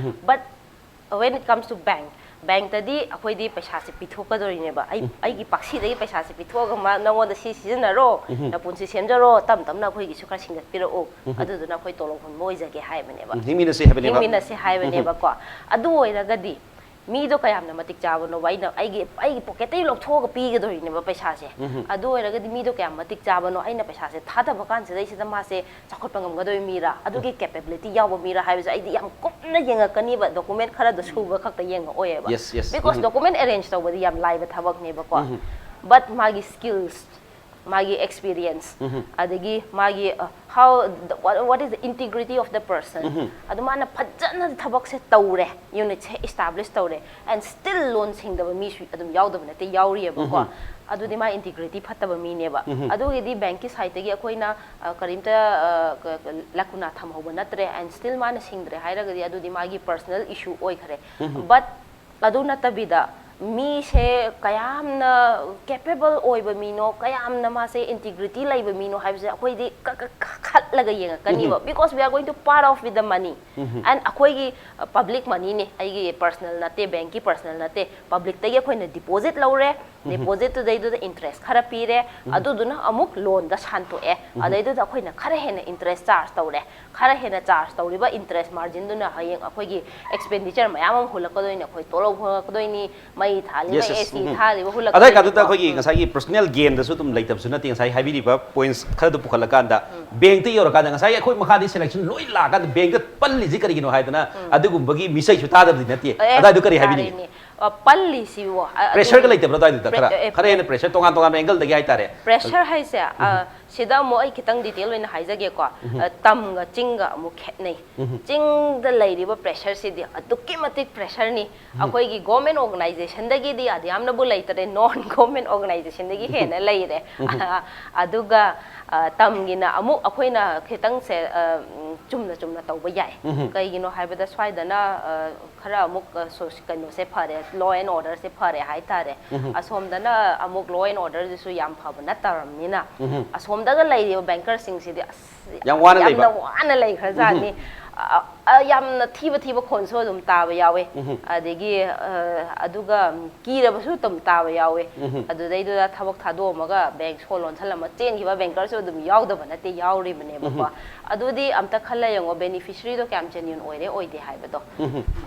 But when it comes to bank, ꯕꯦꯡꯛꯇꯗꯤ ꯑꯩꯈꯣꯏꯗꯤ ꯄꯩꯁꯥꯁꯦ ꯄꯤꯊꯣꯛꯀꯗꯣꯔꯤꯅꯦꯕ꯫ ꯑꯩ ꯑꯩꯒꯤ ꯄꯥꯛꯁꯤꯗꯒꯤ ꯄꯩꯁꯥꯁꯦ ꯄꯤꯊꯣꯛꯑꯒ ꯃꯥ ꯅꯉꯣꯟꯗ ꯁꯤ ꯁꯤꯖꯤꯟꯅꯔꯣ, ꯅꯄꯨꯟꯁꯤ ꯁꯦꯝꯖꯔꯣ, ꯇꯞ ꯇꯞꯅ ꯑꯩꯈꯣꯏꯒꯤꯁꯨ ꯈꯔ ꯁꯤꯡꯒꯠꯄꯤꯔꯛꯎ, ꯑꯗꯨꯗꯨꯅ ꯑꯩꯈꯣꯏ ꯇꯣꯂꯣꯞ ꯍꯨꯟꯕ ꯑꯣꯏꯖꯒꯦ ꯍꯥꯏꯕꯅꯦꯕ꯫ ꯎꯝ, ꯍꯤꯡꯃꯤꯟꯅꯁꯤ ꯍꯥꯏꯕꯅꯦꯕ꯫ ꯍꯤꯡꯃꯤꯟꯅꯁꯤ ꯍꯥꯏꯕꯅꯦꯕꯀꯣ꯫ ꯑꯗꯨ ꯑꯣꯏꯔꯒꯗꯤ ꯃꯤꯗꯣ ꯀꯌꯥꯝꯅ ꯃꯇꯤꯛ ꯆꯥꯕꯅꯣꯕ? ꯑꯩꯅ ꯑꯩꯒꯤ ꯑꯩꯒꯤ ꯄꯣꯀꯦꯠꯇꯒꯤ ꯂꯧꯊꯣꯛꯑꯒ ꯄꯤꯒꯗꯣꯔꯤꯅꯦꯕ ꯄꯩꯁꯥꯁꯦ꯫ ꯑꯗꯨ ꯑꯣꯏꯔꯒꯗꯤ ꯃꯤꯗꯣ ꯀꯌꯥꯝ ꯃꯇꯤꯛ ꯆꯥꯕꯅꯣ, ꯑꯩꯅ ꯄꯩꯁꯥꯁꯦ ꯊꯥꯗꯕ ꯀꯥꯟꯁꯤꯗꯩꯁꯤꯗ ꯃꯥꯁꯦ ꯆꯥꯎꯈꯠꯄ ꯉꯝꯒꯗꯣꯏ ꯃꯤꯔꯥ, ꯑꯗꯨꯒꯤ ꯀꯦꯄꯦꯕꯤꯂꯤꯇꯤ ꯌꯥꯎꯕ ꯃꯤꯔꯥ ꯍꯥꯏꯕꯁꯦ ꯑꯩꯗꯤ ꯌꯥꯝ ꯀꯨꯞꯅ ꯌꯦꯡꯉꯛꯀꯅꯤꯕ, ꯗꯣꯀꯨꯃꯦꯟ ꯈꯔꯗꯣ ꯁꯨꯕ ꯈꯛꯇ ꯌꯦꯡꯉꯛꯑꯣꯏꯕ꯫ Yes, yes. Because um. Document arrange ꯇꯧꯕꯗꯤ ꯌꯥꯝ ꯂꯥꯏꯕ ꯊꯕꯛꯅꯦꯕꯀꯣ꯫ But ꯃꯥꯒꯤ ꯁ꯭ꯀꯤꯜꯁ, ꯃꯥꯒꯤ ꯑꯦꯛꯁꯄꯤꯔꯤꯌꯦꯟꯁ, ꯑꯗꯒꯤ ꯃꯥꯒꯤ, uh, how the, what, what is the integrity of the person, ꯑꯗꯨ ꯃꯥꯅ ꯐꯖꯅ ꯊꯕꯛꯁꯦ ꯇꯧꯔꯦ, ꯌꯨꯅꯤꯠꯁꯦ ꯏꯁꯇꯥꯕ꯭ꯂꯤꯁ ꯇꯧꯔꯦ, and still ꯂꯣꯟ ꯁꯤꯡꯗꯕ ꯃꯤꯁꯨ ꯑꯗꯨꯝ ꯌꯥꯎꯗꯕ ꯅꯠꯇꯦ, ꯌꯥꯎꯔꯤꯑꯕꯀꯣ꯫ ꯑꯗꯨꯗꯤ ꯃꯥ ꯏꯟꯇꯤꯒ꯭ꯔꯤꯇꯤ ꯐꯠꯇꯕ ꯃꯤꯅꯦꯕ꯫ ꯑꯗꯨꯒꯤꯗꯤ ꯕꯦꯡꯛꯀꯤ ꯁꯥꯏꯠꯇꯒꯤ ꯑꯩꯈꯣꯏꯅ, ꯑ, ꯀꯔꯤꯝꯇ, ꯑ, ꯀ- ꯀ- ꯂꯥꯀꯨꯅꯥ ꯊꯝꯍꯧꯕ ꯅꯠꯇ꯭ꯔꯦ, and still ꯃꯥꯅ ꯁꯤꯡꯗ꯭ꯔꯦ ꯍꯥꯏꯔꯒꯗꯤ ꯑꯗꯨꯗꯤ ꯃꯥꯒꯤ ꯄꯔꯁꯅꯦꯜ ꯏꯁꯨ ꯑꯣꯏꯈ꯭ꯔꯦ꯫ But ꯑꯗꯨ ꯅꯠꯇꯕꯤꯗ ꯃꯤꯁꯦ ꯀꯌꯥꯝꯅ ꯀꯦꯄꯦꯕꯜ ꯑꯣꯏꯕ ꯃꯤꯅꯣ, ꯀꯌꯥꯝꯅ ꯃꯥꯁꯦ ꯏꯟꯇꯤꯒ꯭ꯔꯤꯇꯤ ꯂꯩꯕ ꯃꯤꯅꯣ ꯍꯥꯏꯕꯁꯦ ꯑꯩꯈꯣꯏꯗꯤ ꯀ- ꯀ- ꯀ- ꯈꯠꯂꯒ ꯌꯦꯡꯉꯛꯀꯅꯤꯕ, because we are going to part of with the money, and ꯑꯩꯈꯣꯏꯒꯤ ꯄꯕ꯭ꯂꯤꯛ ꯃꯅꯤꯅꯦ, ꯑꯩꯒꯤ ꯄꯔꯁꯅꯦꯜ ꯅꯠꯇꯦ, ꯕꯦꯡꯛꯀꯤ ꯄꯔꯁꯅꯦꯜ ꯅꯠꯇꯦ, ꯄꯕ꯭ꯂꯤꯛꯇꯒꯤ ꯑꯩꯈꯣꯏꯅ ꯗꯤꯄꯣꯖꯤꯠ ꯂꯧꯔꯦ, ꯗꯤꯄꯣꯖꯤꯠꯇꯨꯗꯩꯗꯨꯗ ꯏꯟꯇꯔꯦꯁ ꯈꯔ ꯄꯤꯔꯦ, ꯑꯗꯨꯗꯨꯅ ꯑꯃꯨꯛ ꯂꯣꯟꯗ ꯁꯥꯟꯇꯣꯛꯑꯦ, ꯑꯗꯩꯗꯨꯗ ꯑꯩꯈꯣꯏꯅ ꯈꯔ ꯍꯦꯟꯅ ꯏꯟꯇꯔꯦꯁ ꯆꯥꯔꯖ ꯇꯧꯔꯦ, ꯈꯔ ꯍꯦꯟꯅ ꯆꯥꯔꯖ ꯇꯧꯔꯤꯕ ꯏꯟꯇꯔꯦꯁ ꯃꯥꯔꯖꯤꯟꯗꯨꯅ ꯍꯌꯦꯡ ꯑꯩꯈꯣꯏꯒꯤ ꯑꯦꯛꯁꯄꯦꯟꯗꯤꯆꯔ ꯃꯌꯥꯝ ꯑꯃ ꯍꯨꯜꯂꯛꯀꯗꯣꯏꯅꯤ, ꯑꯩꯈꯣꯏ ꯇꯣꯂꯣꯞ ꯍꯨꯜꯂꯛꯀꯗꯣꯏꯅꯤ, ꯃꯩ ꯊꯥꯜꯂꯤꯕ, Yes, yes. ꯑꯦ ꯁꯤ ꯎꯝ, ꯎꯝ꯫ ꯊꯥꯜꯂꯤꯕ ꯑꯗꯥꯏ ꯀꯥꯟꯗꯨꯗ ꯍꯨꯜꯂꯛꯀꯗꯣꯏꯅꯤꯀꯣ꯫ ꯑꯩꯈꯣꯏꯒꯤ ꯉꯁꯥꯏꯒꯤ ꯄꯔꯁꯅꯦꯜ ꯒꯦꯟꯗꯁꯨ ꯑꯗꯨꯝ ꯂꯩꯇꯕꯁꯨ ꯅꯠꯇꯦ, ꯉꯁꯥꯏ ꯍꯥꯏꯕꯤꯔꯤꯕ ꯄꯣꯏꯟꯠꯁ ꯈꯔꯗꯨ ꯄꯨꯈꯠꯂꯀꯥꯟꯗ ꯕꯦꯡꯛꯇ ꯌꯧꯔꯀꯥꯟꯗ ꯉꯁꯥꯏꯒꯤ ꯑꯩꯈꯣꯏ ꯃꯈꯥꯗꯤ ꯁꯦꯂꯦꯛꯁꯟ ꯂꯣꯏ ꯂꯥꯛꯑꯀꯥꯟꯗ ꯕꯦꯡꯛꯇ ꯄꯜꯂꯤꯁꯤ ꯀꯔꯤꯒꯤꯅꯣ ꯍꯥꯏꯗꯅ ꯑꯗꯨꯒꯨꯝꯕꯒꯤ ꯃꯤꯁꯩꯁꯨ ꯇꯥꯗꯕꯗꯤ ꯅꯠꯇꯦ꯫ ꯑꯦ, ꯑꯗꯥꯏꯗꯨ ꯀꯔꯤ ꯍꯥꯏꯕꯤꯅꯤꯡꯉꯤ? ꯇꯥꯔꯤꯅꯤ꯫ ꯑ, ꯄꯜꯂꯤꯁꯤꯕꯣ, ꯑ, ꯑꯗꯨ ꯄ꯭ꯔꯦꯁꯔꯒ ꯂꯩꯇꯕ꯭ꯔꯥ ꯑꯗꯥꯏꯗꯨꯗ? ꯄ꯭ꯔꯦ- ꯈꯔ ꯑꯦ, ꯈꯔ ꯍꯦꯟꯅ ꯄ꯭ꯔꯦꯁꯔ ꯇꯣꯉꯥꯟ ꯇꯣꯉꯥꯟꯕ ꯑꯦꯡꯒꯜꯗꯒꯤ ꯍꯥꯏꯇꯥꯔꯦ꯫ ꯄ꯭ꯔꯦꯁꯔ ꯍꯥꯏꯁꯦ, ꯑ, ꯁꯤꯗ ꯑꯃꯨꯛ ꯑꯩ ꯈꯤꯇꯪ ꯗꯤꯇꯦꯜ ꯑꯣꯏꯅ ꯍꯥꯏꯖꯒꯦꯀꯣ꯫ ꯑ, ꯇꯝꯒ ꯆꯤꯡꯒ ꯑꯃꯨꯛ ꯈꯦꯠꯅꯩ꯫ ꯆꯤꯡꯗ ꯂꯩꯔꯤꯕ ꯄ꯭ꯔꯦꯁꯔꯁꯤꯗꯤ ꯑꯗꯨꯛꯀꯤ ꯃꯇꯤꯛ ꯄ꯭ꯔꯦꯁꯔꯅꯤ꯫ ꯑꯩꯈꯣꯏꯒꯤ ꯒꯣꯔꯃꯦꯟ ꯑꯣꯔꯒꯅꯥꯏꯖꯦꯁꯟꯗꯒꯤꯗꯤ ꯑꯗꯨ ꯌꯥꯝꯅꯕꯨ ꯂꯩꯇꯔꯦ, ꯅꯣꯟ ꯒꯣꯔꯃꯦꯟ ꯑꯣꯔꯒꯅꯥꯏꯖꯦꯁꯟꯗꯒꯤ ꯍꯦꯟꯅ ꯂꯩꯔꯦ꯫ ꯑꯗꯨꯒ ꯑ, ꯇꯝꯒꯤꯅ ꯑꯃꯨꯛ ꯑꯩꯈꯣꯏꯅ ꯈꯤꯇꯪꯁꯦ, ꯑ, ꯎꯝ, ꯆꯨꯝꯅ ꯆꯨꯝꯅ ꯇꯧꯕ ꯌꯥꯏ꯫ ꯀꯩꯒꯤꯅꯣ ꯍꯥꯏꯕꯗ ꯁ꯭ꯋꯥꯏꯗꯅ, ꯑ, ꯈꯔ ꯑꯃꯨꯛ, ꯑ, ꯁꯣ-, ꯀꯩꯅꯣꯁꯦ ꯐꯔꯦ, ꯂꯣ ꯑꯦꯟ ꯑꯣꯔꯗꯔꯁꯦ ꯐꯔꯦ ꯍꯥꯏꯇꯥꯔꯦ꯫ ꯑꯁꯣꯝꯗꯅ ꯑꯃꯨꯛ ꯂꯣ ꯑꯦꯟ ꯑꯣꯔꯗꯔꯁꯤꯁꯨ ꯌꯥꯝ ꯐꯕ ꯅꯠꯇꯔꯝꯅꯤꯅ ꯑꯁꯣꯝꯗꯒ ꯂꯩꯔꯤꯕ ꯕꯦꯡꯀꯔꯁꯤꯡꯁꯤꯗꯤ ꯑꯁ ꯌꯥꯝ ꯋꯥꯅ ꯌꯥꯝꯅ ꯂꯩꯕ꯫ ꯋꯥꯅ ꯂꯩꯈ꯭ꯔꯖꯥꯠꯅꯤ꯫ ꯑ, ꯑ, ꯌꯥꯝꯅ ꯊꯤꯕ ꯊꯤꯕ ꯈꯣꯟꯁꯨ ꯑꯗꯨꯝ ꯇꯥꯕ ꯌꯥꯎꯋꯦ꯫ ꯑꯗꯒꯤ, ꯑ, ꯑꯗꯨꯒ ꯀꯤꯔꯕꯁꯨ ꯑꯗꯨꯝ ꯇꯥꯕ ꯌꯥꯎꯋꯦ꯫ ꯑꯗꯨꯗꯩꯗꯨꯗ ꯊꯕꯛ ꯊꯥꯗꯣꯛꯑꯝꯃꯒ ꯕꯦꯡ ꯁꯣ ꯂꯣꯟꯁꯜꯂꯝꯃ ꯆꯦꯟꯈꯤꯕ ꯕꯦꯡꯀꯔꯁꯨ ꯑꯗꯨꯝ ꯌꯥꯎꯗꯕ ꯅꯠꯇꯦ, ꯌꯥꯎꯔꯤꯕꯅꯦꯕꯀꯣ꯫ ꯑꯗꯨꯗꯤ ꯑꯝꯇ ꯈꯜꯂ ꯌꯦꯡꯉꯣ, ꯕꯦꯅꯤꯐꯤꯁꯔꯤꯗꯣ ꯀꯌꯥꯝ ꯖꯦꯅ꯭ꯌꯨꯟ ꯑꯣꯏꯔꯦ ꯑꯣꯏꯗꯦ ꯍꯥꯏꯕꯗꯣ꯫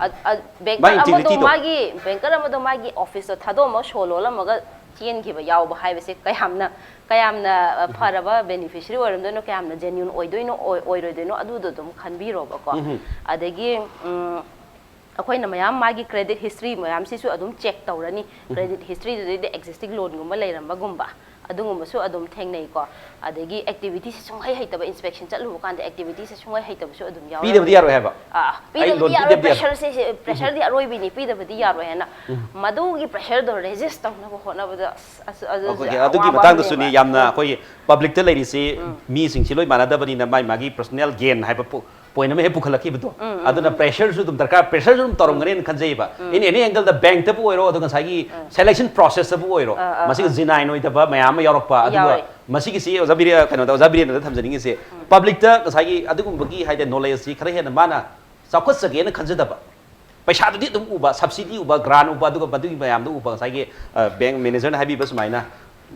ꯑ, ꯑ, ꯕꯦꯡꯀꯔ ꯃꯥꯒꯤ ꯑꯃꯗꯣ ꯏꯟꯇꯤꯒ꯭ꯔꯤꯇꯤꯗꯣ꯫ ꯃꯥꯒꯤ, ꯕꯦꯡꯀꯔ ꯑꯃꯗꯣ ꯃꯥꯒꯤ ꯑꯣꯐꯤꯁꯇꯣ ꯊꯥꯗꯣꯛꯑꯝꯃꯒ ꯁꯣ ꯂꯣꯜꯂꯝꯃꯒ ꯆꯦꯟꯈꯤꯕ ꯌꯥꯎꯕ ꯍꯥꯏꯕꯁꯦ ꯀꯌꯥꯝꯅ, ꯀꯌꯥꯝꯅ, ꯑ, ꯐꯔꯕ ꯕꯦꯅꯤꯐꯤꯁꯔꯤ ꯑꯣꯏꯔꯝꯗꯣꯏꯅꯣ, ꯀꯌꯥꯝꯅ ꯖꯦꯅ꯭ꯌꯨꯟ ꯑꯣꯏꯗꯣꯏꯅꯣ, ꯑꯣꯏ-, ꯑꯣꯏꯔꯣꯏꯗꯣꯏꯅꯣ, ꯑꯗꯨꯗꯣ ꯑꯗꯨꯝ ꯈꯟꯕꯤꯔꯣꯕꯀꯣ꯫ ꯑꯗꯒꯤ, ꯎꯝ, ꯑꯩꯈꯣꯏꯅ ꯃꯌꯥꯝ ꯃꯥꯒꯤ ꯀ꯭ꯔꯦꯗꯤꯠ ꯍꯤꯁꯇ꯭ꯔꯤ ꯃꯌꯥꯝꯁꯤꯁꯨ ꯑꯗꯨꯝ ꯆꯦꯛ ꯇꯧꯔꯅꯤ꯫ ꯀ꯭ꯔꯦꯗꯤꯠ ꯍꯤꯁꯇ꯭ꯔꯤꯗꯨꯗꯩꯗ ꯑꯦꯛꯖꯤꯁꯇꯤꯡ ꯂꯣꯟꯒꯨꯝꯕ ꯂꯩꯔꯝꯕꯒꯨꯝꯕ ꯑꯗꯨꯒꯨꯝꯕꯁꯨ ꯑꯗꯨꯝ ꯊꯦꯡꯅꯩꯀꯣ꯫ ꯑꯗꯒꯤ ꯑꯦꯛꯇꯤꯚꯤꯇꯤꯁꯦ ꯁꯨꯡꯍꯩ ꯍꯩꯇꯕ, ꯏꯟꯁꯄꯦꯛꯁꯟ ꯆꯠꯂꯨꯕ ꯀꯥꯟꯗ ꯑꯦꯛꯇꯤꯚꯤꯇꯤꯁꯦ ꯁꯨꯡꯍꯩ ꯍꯩꯇꯕꯁꯨ ꯑꯗꯨꯝ ꯌꯥꯎꯔꯝꯃꯤ꯫ ꯄꯤꯗꯕꯗꯤ ꯌꯥꯔꯣꯏ ꯍꯥꯏꯕ? ꯑꯥ, ꯑꯩ ꯄꯤꯗꯕꯗꯤ ꯂꯣꯟ ꯌꯥꯔꯣꯏ, ꯄꯤꯗꯕꯗꯤ ꯌꯥꯔꯣꯏ꯫ ꯄ꯭ꯔꯦꯁꯔꯁꯦ, ꯁꯤ, ꯄ꯭ꯔꯦꯁꯔꯗꯤ ꯑꯔꯣꯏꯕꯤꯅꯤ, ꯄꯤꯗꯕꯗꯤ ꯌꯥꯔꯣꯏ ꯍꯥꯏꯅ꯫ ꯃꯗꯨꯒꯤ ꯄ꯭ꯔꯦꯁꯔꯗꯣ ꯔꯦꯖꯤꯁ ꯇꯧꯅꯕ ꯍꯣꯠꯅꯕꯗ ꯑꯁ, ꯑꯁ, ꯑꯗꯨꯁꯨ ꯑꯩꯈꯣꯏꯒꯤ ꯑꯗꯨꯒꯤ ꯑꯋꯥꯕ ꯃꯇꯥꯡꯗꯁꯨꯅꯤ ꯑꯃꯅꯦꯕ꯫ ꯌꯥꯝꯅ ꯑꯩꯈꯣꯏꯒꯤ ꯄꯕ꯭ꯂꯤꯛꯇ ꯂꯩꯔꯤꯁꯤ ꯃꯤꯁꯤꯡꯁꯤ ꯂꯣꯏ ꯃꯥꯟꯅꯗꯕꯅꯤꯅ ꯃꯥꯏ ꯃꯥꯒꯤ ꯄꯔꯁꯣꯅꯦꯜ ꯒꯦꯟ ꯍꯥꯏꯕ ꯄꯣ-, ꯄꯣꯏꯟ ꯑꯃ ꯍꯦꯛ ꯄꯨꯈꯠꯂꯛꯈꯤꯕꯗꯣ꯫ ꯑꯗꯨꯅ ꯄ꯭ꯔꯦꯁꯔꯁꯨ ꯑꯗꯨꯝ ꯗꯔꯀꯥꯔ, ꯄ꯭ꯔꯦꯁꯔꯁꯨ ꯑꯗꯨꯝ ꯇꯧꯔꯝꯒꯅꯦꯅ ꯈꯟꯖꯩꯕ꯫ ꯑꯦꯅꯤ, ꯑꯦꯅꯤ ꯑꯦꯡꯒꯜꯗ ꯕꯦꯡꯛꯇꯕꯨ ꯑꯣꯏꯔꯣ, ꯑꯗꯨꯒ ꯉꯁꯥꯏꯒꯤ ꯁꯦꯂꯦꯛꯁꯟ ꯄ꯭ꯔꯣꯁꯦꯁꯇꯕꯨ ꯑꯣꯏꯔꯣ, ꯑꯥ, ꯑꯥ, ꯃꯁꯤꯒ ꯑꯥ꯫ ꯖꯤꯅꯥꯏꯟ ꯑꯣꯏꯗꯕ ꯃꯌꯥꯝ ꯑꯃ ꯌꯥꯎꯔꯛꯄ, ꯑꯗꯨꯒ ꯌꯥꯎꯔꯦ꯫ ꯃꯁꯤꯒꯤꯁꯤ ꯑꯣꯖꯥ ꯕꯤꯔꯦ-, ꯀꯩꯅꯣꯗ, ꯑꯣꯖꯥ ꯕꯤꯔꯦꯟꯗ꯭ꯔꯗ ꯊꯝꯖꯅꯤꯡꯉꯤꯁꯦ, ꯄꯕ꯭ꯂꯤꯛꯇ ꯉꯁꯥꯏꯒꯤ ꯑꯗꯨꯒꯨꯝꯕꯒꯤ ꯍꯥꯏꯗꯤ ꯅꯣꯂꯦꯖꯁꯤ ꯈꯔ ꯍꯦꯟꯅ ꯃꯥꯅ ꯆꯥꯎꯈꯠꯆꯒꯦꯅ ꯈꯟꯖꯗꯕ, ꯄꯩꯁꯥꯗꯨꯗꯤ ꯑꯗꯨꯝ ꯎꯕ, ꯁꯕꯁꯤꯗꯤ ꯎꯕ, ꯒ꯭ꯔꯥꯟ ꯎꯕ, ꯑꯗꯨꯒ ꯃꯗꯨꯒꯤ ꯃꯌꯥꯝꯗꯣ ꯎꯕ, ꯉꯁꯥꯏꯒꯤ, ꯑ, ꯕꯦꯡꯛ ꯃꯦꯅꯦꯖꯔꯅ ꯍꯥꯏꯕꯤꯕ ꯁꯨꯃꯥꯏꯅ,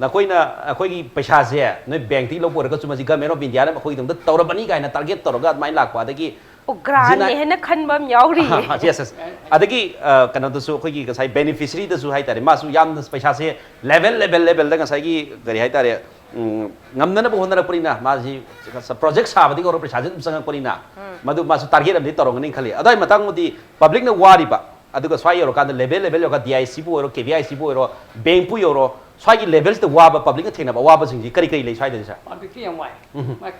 "ꯅꯈꯣꯏꯅ ꯑꯩꯈꯣꯏꯒꯤ ꯄꯩꯁꯥꯁꯦ ꯅꯣꯏ ꯕꯦꯡꯛꯇꯒꯤ ꯂꯧꯕ ꯑꯣꯏꯔꯒꯁꯨ ꯃꯁꯤ ꯒꯃꯦꯟ ꯑꯣꯐ ꯏꯟꯗꯤꯌꯥꯅ ꯑꯩꯈꯣꯏꯒꯤꯗꯃꯛꯇ ꯇꯧꯔꯕꯅꯤ" ꯀꯥꯏꯅ ꯇꯥꯔꯒꯦꯠ ꯇꯧꯔꯒ ꯑꯗꯨꯃꯥꯏꯅ ꯂꯥꯛꯄ, ꯑꯗꯒꯤ ꯑꯣ, ꯒ꯭ꯔꯥꯟꯅꯦ ꯖꯤꯅꯥ-, ꯍꯥꯏꯅ ꯈꯟꯕ ꯑꯃ ꯌꯥꯎꯔꯤꯌꯦ꯫ ꯑ, ꯌꯦꯁ, ꯌꯦꯁ꯫ ꯑꯗꯒꯤ, ꯑ, ꯀꯩꯅꯣꯗꯁꯨ ꯑꯩꯈꯣꯏꯒꯤ ꯉꯁꯥꯏ ꯕꯦꯅꯤꯐꯤꯁꯔꯤꯗꯁꯨ ꯍꯥꯏꯇꯥꯔꯦ, ꯃꯥꯁꯨ ꯌꯥꯝꯅ ꯄꯩꯁꯥꯁꯦ ꯂꯦꯚꯦꯜ, ꯂꯦꯚꯦꯜ, ꯂꯦꯚꯦꯜꯗ ꯉꯁꯥꯏꯒꯤ ꯀꯔꯤ ꯍꯥꯏꯇꯥꯔꯦ, ꯎꯝ, ꯉꯝꯅꯅꯕ ꯍꯣꯠꯅꯔꯛꯄꯅꯤꯅ ꯃꯥꯁꯤ ꯄ꯭ꯔꯣꯖꯦꯛ ꯁꯥꯕꯗꯒꯤ ꯍꯧꯔꯒ ꯄꯩꯁꯥꯁꯦ ꯑꯗꯨꯝ ꯆꯪꯉꯛꯄꯅꯤꯅ ꯃꯗꯨ ꯃꯥꯁꯨ ꯇꯥꯔꯒꯦꯠ ꯑꯃꯗꯤ ꯇꯧꯔꯝꯒꯅꯤ ꯈꯜꯂꯤ꯫ ꯑꯗꯨꯋꯥꯏ ꯃꯇꯥꯡꯗꯗꯤ ꯄꯕ꯭ꯂꯤꯛꯅ ꯋꯥꯔꯤꯕ, ꯑꯗꯨꯒ ꯁ꯭ꯋꯥꯏ ꯌꯧꯔꯀꯥꯟꯗ ꯂꯦꯚꯦꯜ, ꯂꯦꯚꯦꯜ ꯌꯧꯔꯀꯥꯟꯗ ꯗꯤ ꯑꯥꯏ ꯁꯤꯕꯨ ꯑꯣꯏꯔꯣ, ꯀꯦ ꯚꯤ ꯑꯥꯏ ꯁꯤꯕꯨ ꯑꯣꯏꯔꯣ, ꯕꯦꯡꯛꯄꯨ ꯌꯧꯔꯣ, ꯁ꯭ꯋꯥꯏꯒꯤ ꯂꯦꯚꯦꯜꯁꯤꯗ ꯋꯥꯕ, ꯄꯕ꯭ꯂꯤꯛꯅ ꯊꯦꯡꯅꯕ ꯑꯋꯥꯕꯁꯤꯡꯁꯤ ꯀꯔꯤ ꯀꯔꯤ ꯂꯩ ꯁ꯭ꯋꯥꯏꯗꯗꯤ, ꯁꯥꯔ? ꯄꯕ꯭ꯂꯤꯛꯇꯤ ꯌꯥꯝ ꯋꯥꯏ꯫ ꯃꯥ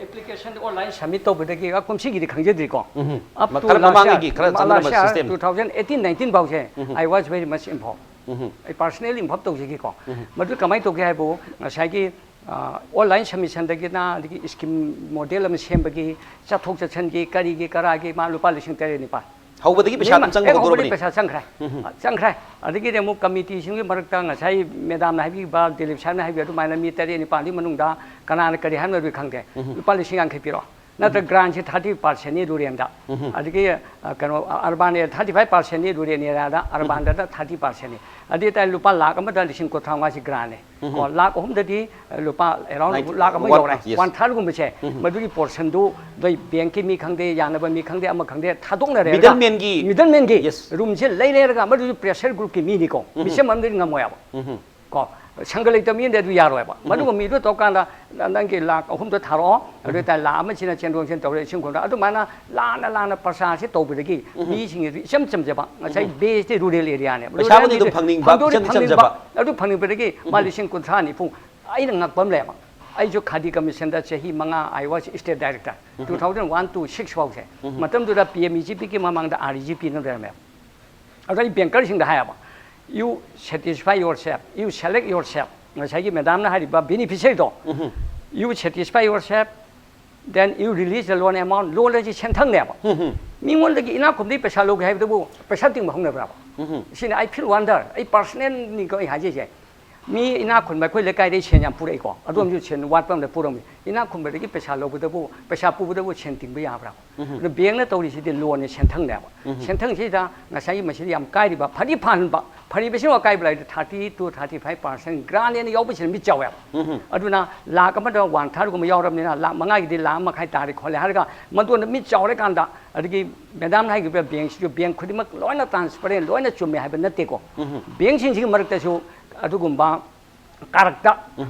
ꯑꯦꯄ꯭ꯂꯤꯀꯦꯁꯟ ꯑꯣꯟꯂꯥꯏꯟ ꯁꯕꯃꯤꯠ ꯇꯧꯕꯗꯒꯤ ꯑ, ꯀꯨꯝꯁꯤꯒꯤꯗꯤ ꯈꯪꯖꯗ꯭ꯔꯤꯀꯣ꯫ ꯎꯝ꯫ Up to ꯈꯔ last year, ꯃꯃꯥꯡꯒꯤ ꯈꯔ ꯆꯪꯕ last year, system. two thousand eighteen nineteen ꯐꯥꯎꯁꯦ, um. I was very much involved. ꯎꯝ꯫ ꯑꯩ ꯄꯥꯔꯁꯅꯦꯜ ꯏꯟꯚꯣꯜꯕ ꯇꯧꯖꯈꯤꯀꯣ꯫ ꯎꯝ꯫ ꯃꯗꯨ ꯀꯃꯥꯏꯅ ꯇꯧꯒꯦ ꯍꯥꯏꯕꯨ, ꯉꯁꯥꯏꯒꯤ ꯑꯣꯟꯂꯥꯏꯟ ꯁꯕꯃꯤꯁꯟꯗꯒꯤꯅ, ꯑꯗꯒꯤ ꯁ꯭ꯀꯤꯝ ꯃꯣꯗꯦꯜ ꯑꯃ ꯁꯦꯝꯕꯒꯤ, ꯆꯠꯊꯣꯛ ꯆꯠꯁꯤꯟꯒꯤ, ꯀꯔꯤꯒꯤ ꯀꯔꯥꯒꯤ, ꯃꯥ ꯂꯨꯄꯥ ꯂꯤꯁꯤꯡ ꯇꯔꯦꯠ ꯅꯤꯄꯥꯜ꯫ ꯍꯧꯕꯗꯒꯤ ꯄꯩꯁꯥ ꯑꯗꯨꯝ ꯆꯪꯕ ꯍꯦꯛ ꯍꯧꯗꯣꯔꯕꯅꯤ꯫ ꯍꯧꯕꯗꯒꯤ ꯄꯩꯁꯥ ꯆꯪꯈ꯭ꯔꯦ꯫ ꯎꯝ꯫ ꯆꯪꯈ꯭ꯔꯦ꯫ ꯑꯗꯒꯤꯗꯤ ꯑꯃꯨꯛ ꯀꯃꯤꯇꯤꯁꯤꯡꯒꯤ ꯃꯔꯛꯇ ꯉꯁꯥꯏ ꯃꯦꯗꯥꯝꯅ ꯍꯥꯏꯕꯤꯕ, ꯗꯤꯂꯤꯞ ꯁꯥꯍꯦꯕꯅ ꯍꯥꯏꯕꯤꯕ ꯑꯗꯨꯃꯥꯏꯅ ꯃꯤ ꯇꯔꯦꯠ ꯅꯤꯄꯥꯜꯒꯤ ꯃꯅꯨꯡꯗ ꯀꯅꯥꯅ ꯀꯔꯤ ꯍꯥꯏꯅꯣ ꯑꯗꯨ ꯈꯪꯗꯦ꯫ ꯎꯝ꯫ ꯂꯨꯄꯥ ꯂꯤꯁꯤꯡ ꯌꯥꯡꯈꯩ ꯄꯤꯔꯣ꯫ ꯅꯠꯇ꯭ꯔ ꯒ꯭ꯔꯥꯟꯁꯦ ꯊꯥꯔꯇꯤ ꯄꯥꯔꯁꯦꯟꯅꯤ ꯔꯨꯔꯦꯜꯗ꯫ ꯎꯝ꯫ ꯑꯗꯒꯤ ꯑ, ꯀꯩꯅꯣ, ꯑꯔꯕꯥꯟ ꯑꯦꯔꯤꯌꯥ ꯊꯥꯔꯇꯤ ꯐꯥꯏꯚ ꯄꯥꯔꯁꯦꯟꯅꯤ, ꯔꯨꯔꯦꯜ ꯑꯦꯔꯤꯌꯥꯗ, ꯑꯔꯕꯥꯟꯗꯗ ꯊꯥꯔꯇꯤ ꯄꯥꯔꯁꯦꯟꯅꯤ꯫ ꯑꯗꯨ ꯑꯣꯏꯇꯥꯔꯗꯤ ꯂꯨꯄꯥ ꯂꯥꯈ ꯑꯃꯗ ꯂꯤꯁꯤꯡ ꯀꯨꯟꯊ꯭ꯔꯥ ꯃꯉꯥꯁꯤ ꯒ꯭ꯔꯥꯟꯅꯦ꯫ ꯎꯝ꯫ ꯀꯣ, ꯂꯥꯈ ꯑꯍꯨꯝꯗꯗꯤ ꯑ, ꯂꯨꯄꯥ ꯑꯦꯔꯥꯎꯟ Ninety, ꯂꯥꯈ ꯑꯃ one, ꯌꯧꯔꯦ꯫ yes. ꯋꯥꯟ ꯊꯥꯔꯠꯒꯨꯝꯕꯁꯦ, ꯎꯝ꯫ ꯃꯗꯨꯒꯤ ꯄꯣꯔꯁꯟꯗꯨ ꯅꯣꯏ ꯕꯦꯡꯀꯤ ꯃꯤ ꯈꯪꯗꯦ, ꯌꯥꯅꯕ ꯃꯤ ꯈꯪꯗꯦ, ꯑꯃ ꯈꯪꯗꯦ, ꯊꯥꯗꯣꯛꯅꯔꯦ꯫ Middlemanꯒꯤ. ꯃꯤꯗꯜꯃꯦꯟꯒꯤ Yes. ꯔꯨꯝꯁꯦ ꯂꯩ ꯂꯩꯔꯒ ꯃꯗꯨꯁꯨ ꯄ꯭ꯔꯦꯁꯔ ꯒ꯭ꯔꯨꯞꯀꯤ ꯃꯤꯅꯤꯀꯣ꯫ ꯎꯝ꯫ ꯃꯤꯆꯝ ꯑꯃꯗꯤ ꯉꯝꯃꯣꯏꯕ꯫ ꯎꯝ꯫ ꯀꯣ, ꯁꯪꯒ ꯂꯩꯇꯕ ꯃꯤꯅꯗꯤ ꯑꯗꯨ ꯌꯥꯔꯣꯏꯕ꯫ ꯃꯗꯨꯒ ꯃꯤꯗꯨ ꯇꯧꯔꯀꯥꯟꯗ ꯅ-, ꯅꯪꯒꯤ ꯂꯥꯛ ꯑꯍꯨꯝꯗꯣ ꯊꯥꯔꯛꯑꯣ, ꯑꯗꯨ ꯑꯣꯏꯇꯥꯔꯗꯤ ꯂꯥꯛ ꯑꯃ ꯁꯤꯅ ꯆꯦꯟꯊꯣꯛ ꯆꯦꯟꯁꯤꯟ ꯇꯧꯔꯦ, ꯏꯁꯤꯡ ꯈꯨꯝꯗ꯫ ꯑꯗꯨꯃꯥꯏꯅ ꯂꯥꯟꯅ ꯂꯥꯟꯅ ꯄ꯭ꯔꯆꯥꯔꯁꯤ ꯇꯧꯕꯗꯒꯤ ꯃꯤꯁꯤꯡ ꯑꯗꯨ ꯏꯆꯝ ꯆꯝꯖꯕ, ꯉꯁꯥꯏ ꯕꯦꯁꯇꯤ ꯔꯨꯔꯦꯜ ꯑꯦꯔꯤꯌꯥꯅꯦꯕ꯫ ꯄꯩꯁꯥꯕꯨꯗꯤ ꯔꯨꯔꯦꯜ ꯑꯗꯨꯝ ꯑꯦꯔꯤꯌꯥ ꯐꯪꯅꯤꯡꯕ, ꯐꯪꯗꯣꯔꯤ ꯏꯆꯝ ꯐꯪꯅꯤꯡꯕ꯫ ꯆꯝꯖꯕ꯫ ꯑꯗꯨ ꯐꯪꯅꯤꯡꯕꯗꯒꯤ ꯃꯥ ꯂꯤꯁꯤꯡ ꯀꯨꯟꯊ꯭ꯔꯥ ꯅꯤꯐꯨ ꯑꯩꯅ ꯉꯛꯄ ꯑꯃ ꯂꯩꯌꯦꯕ꯫ ꯑꯩꯁꯨ ꯈꯥꯗꯤ ꯀꯃꯤꯁꯟꯗ ꯆꯍꯤ ꯃꯉꯥ I was state director, two thousand one to six ꯐꯥꯎꯁꯦ꯫ ꯃꯇꯝꯗꯨꯗ ꯄꯤ ꯑꯦꯝ ꯏ ꯖꯤ ꯄꯤꯒꯤ ꯃꯃꯥꯡꯗ ꯑꯥꯔ ꯏ ꯖꯤ ꯄꯤꯅ ꯂꯩꯔꯝꯃꯦꯕ꯫ ꯑꯗꯣ ꯑꯩ ꯕꯦꯡꯀꯔꯁꯤꯡꯗ ꯍꯥꯏꯌꯦꯕ, "You satisfy yourself, you select yourself." ꯉꯁꯥꯏꯒꯤ ꯃꯦꯗꯥꯝꯅ ꯍꯥꯏꯔꯤꯕ ꯕꯦꯅꯤꯐꯤꯁꯔꯤꯗꯣ, "You satisfy yourself, then you release the loan amount." ꯂꯣꯟ ꯑꯁꯤ ꯁꯦꯟꯊꯪꯅꯦꯕ꯫ ꯃꯤꯉꯣꯟꯗꯒꯤ ꯏꯅꯥꯛ ꯈꯨꯟꯕꯗꯒꯤ ꯄꯩꯁꯥ ꯂꯧꯒꯦ ꯍꯥꯏꯕꯗꯨꯕꯨ ꯄꯩꯁꯥ ꯇꯤꯡꯕ ꯍꯧꯅꯕ꯭ꯔꯕ? ꯁꯤꯅ I feel wonder, ꯑꯩ ꯄꯥꯔꯁꯅꯦꯜꯅꯤꯀꯣ ꯑꯩ ꯍꯥꯏꯖꯩꯁꯦ꯫ ꯃꯤ ꯏꯅꯥꯛ ꯈꯨꯟꯕ ꯑꯩꯈꯣꯏ ꯂꯩꯀꯥꯏꯗꯒꯤ ꯁꯦꯟ ꯌꯥꯝ ꯄꯨꯔꯛꯏꯀꯣ, ꯑꯗꯣꯝꯁꯨ ꯁꯦꯟ ꯋꯥꯠꯄ ꯑꯃꯗ ꯄꯨꯔꯝꯃꯤ꯫ ꯏꯅꯥꯛ ꯈꯨꯟꯕꯗꯒꯤ ꯄꯩꯁꯥ ꯂꯧꯕꯗꯕꯨ, ꯄꯩꯁꯥ ꯄꯨꯕꯗꯕꯨ ꯁꯦꯟ ꯇꯤꯡꯕ ꯌꯥꯕ꯭ꯔꯥ? ꯑꯗꯨ ꯕꯦꯡꯅ ꯇꯧꯔꯤꯁꯤꯗꯤ ꯂꯣꯟꯅꯤ, ꯁꯦꯟꯊꯪꯅꯦꯕ꯫ ꯁꯦꯟꯊꯪꯁꯤꯗ ꯉꯁꯥꯏꯒꯤ ꯃꯁꯤꯗ ꯌꯥꯝ ꯀꯥꯏꯔꯤꯕ, ꯐꯗꯤ ꯐꯍꯟꯕ, ꯐꯔꯤꯕꯁꯤꯅ ꯑꯀꯥꯏꯕ ꯂꯩꯔꯗꯤ thirty to thirty five percent grant ꯑꯅ ꯌꯥꯎꯕꯁꯤꯅ ꯃꯤ ꯆꯥꯎꯋꯦꯕ꯫ ꯑꯗꯨꯅ ꯂꯥꯛ ꯑꯃꯗ ꯋꯥꯟ ꯊꯥꯔꯠꯒꯨꯝꯕ ꯌꯥꯎꯔꯕꯅꯤꯅ ꯂꯥꯛ ꯃꯉꯥꯒꯤꯗꯤ ꯂꯥꯛ ꯑꯃ ꯃꯈꯥꯏ ꯇꯥꯔꯦ ꯈꯣꯠꯂꯦ ꯍꯥꯏꯔꯒ ꯃꯗꯨꯅ ꯃꯤ ꯆꯥꯎꯔꯀꯥꯟꯗ, ꯑꯗꯒꯤ ꯃꯦꯗꯥꯝꯅ ꯍꯥꯏꯈꯤꯕ ꯕꯦꯡꯁꯤꯁꯨ ꯕꯦꯡ ꯈꯨꯗꯤꯡꯃꯛ ꯂꯣꯏꯅ ꯇ꯭ꯔꯥꯟꯁꯄꯔꯦꯟ, ꯂꯣꯏꯅ ꯆꯨꯝꯃꯦ ꯍꯥꯏꯕ ꯅꯠꯇꯦꯀꯣ꯫ ꯕꯦꯡꯁꯤꯡꯁꯤꯒꯤ ꯃꯔꯛꯇꯁꯨ ꯑꯗꯨꯒꯨꯝꯕ ꯀꯥꯔꯛꯇ,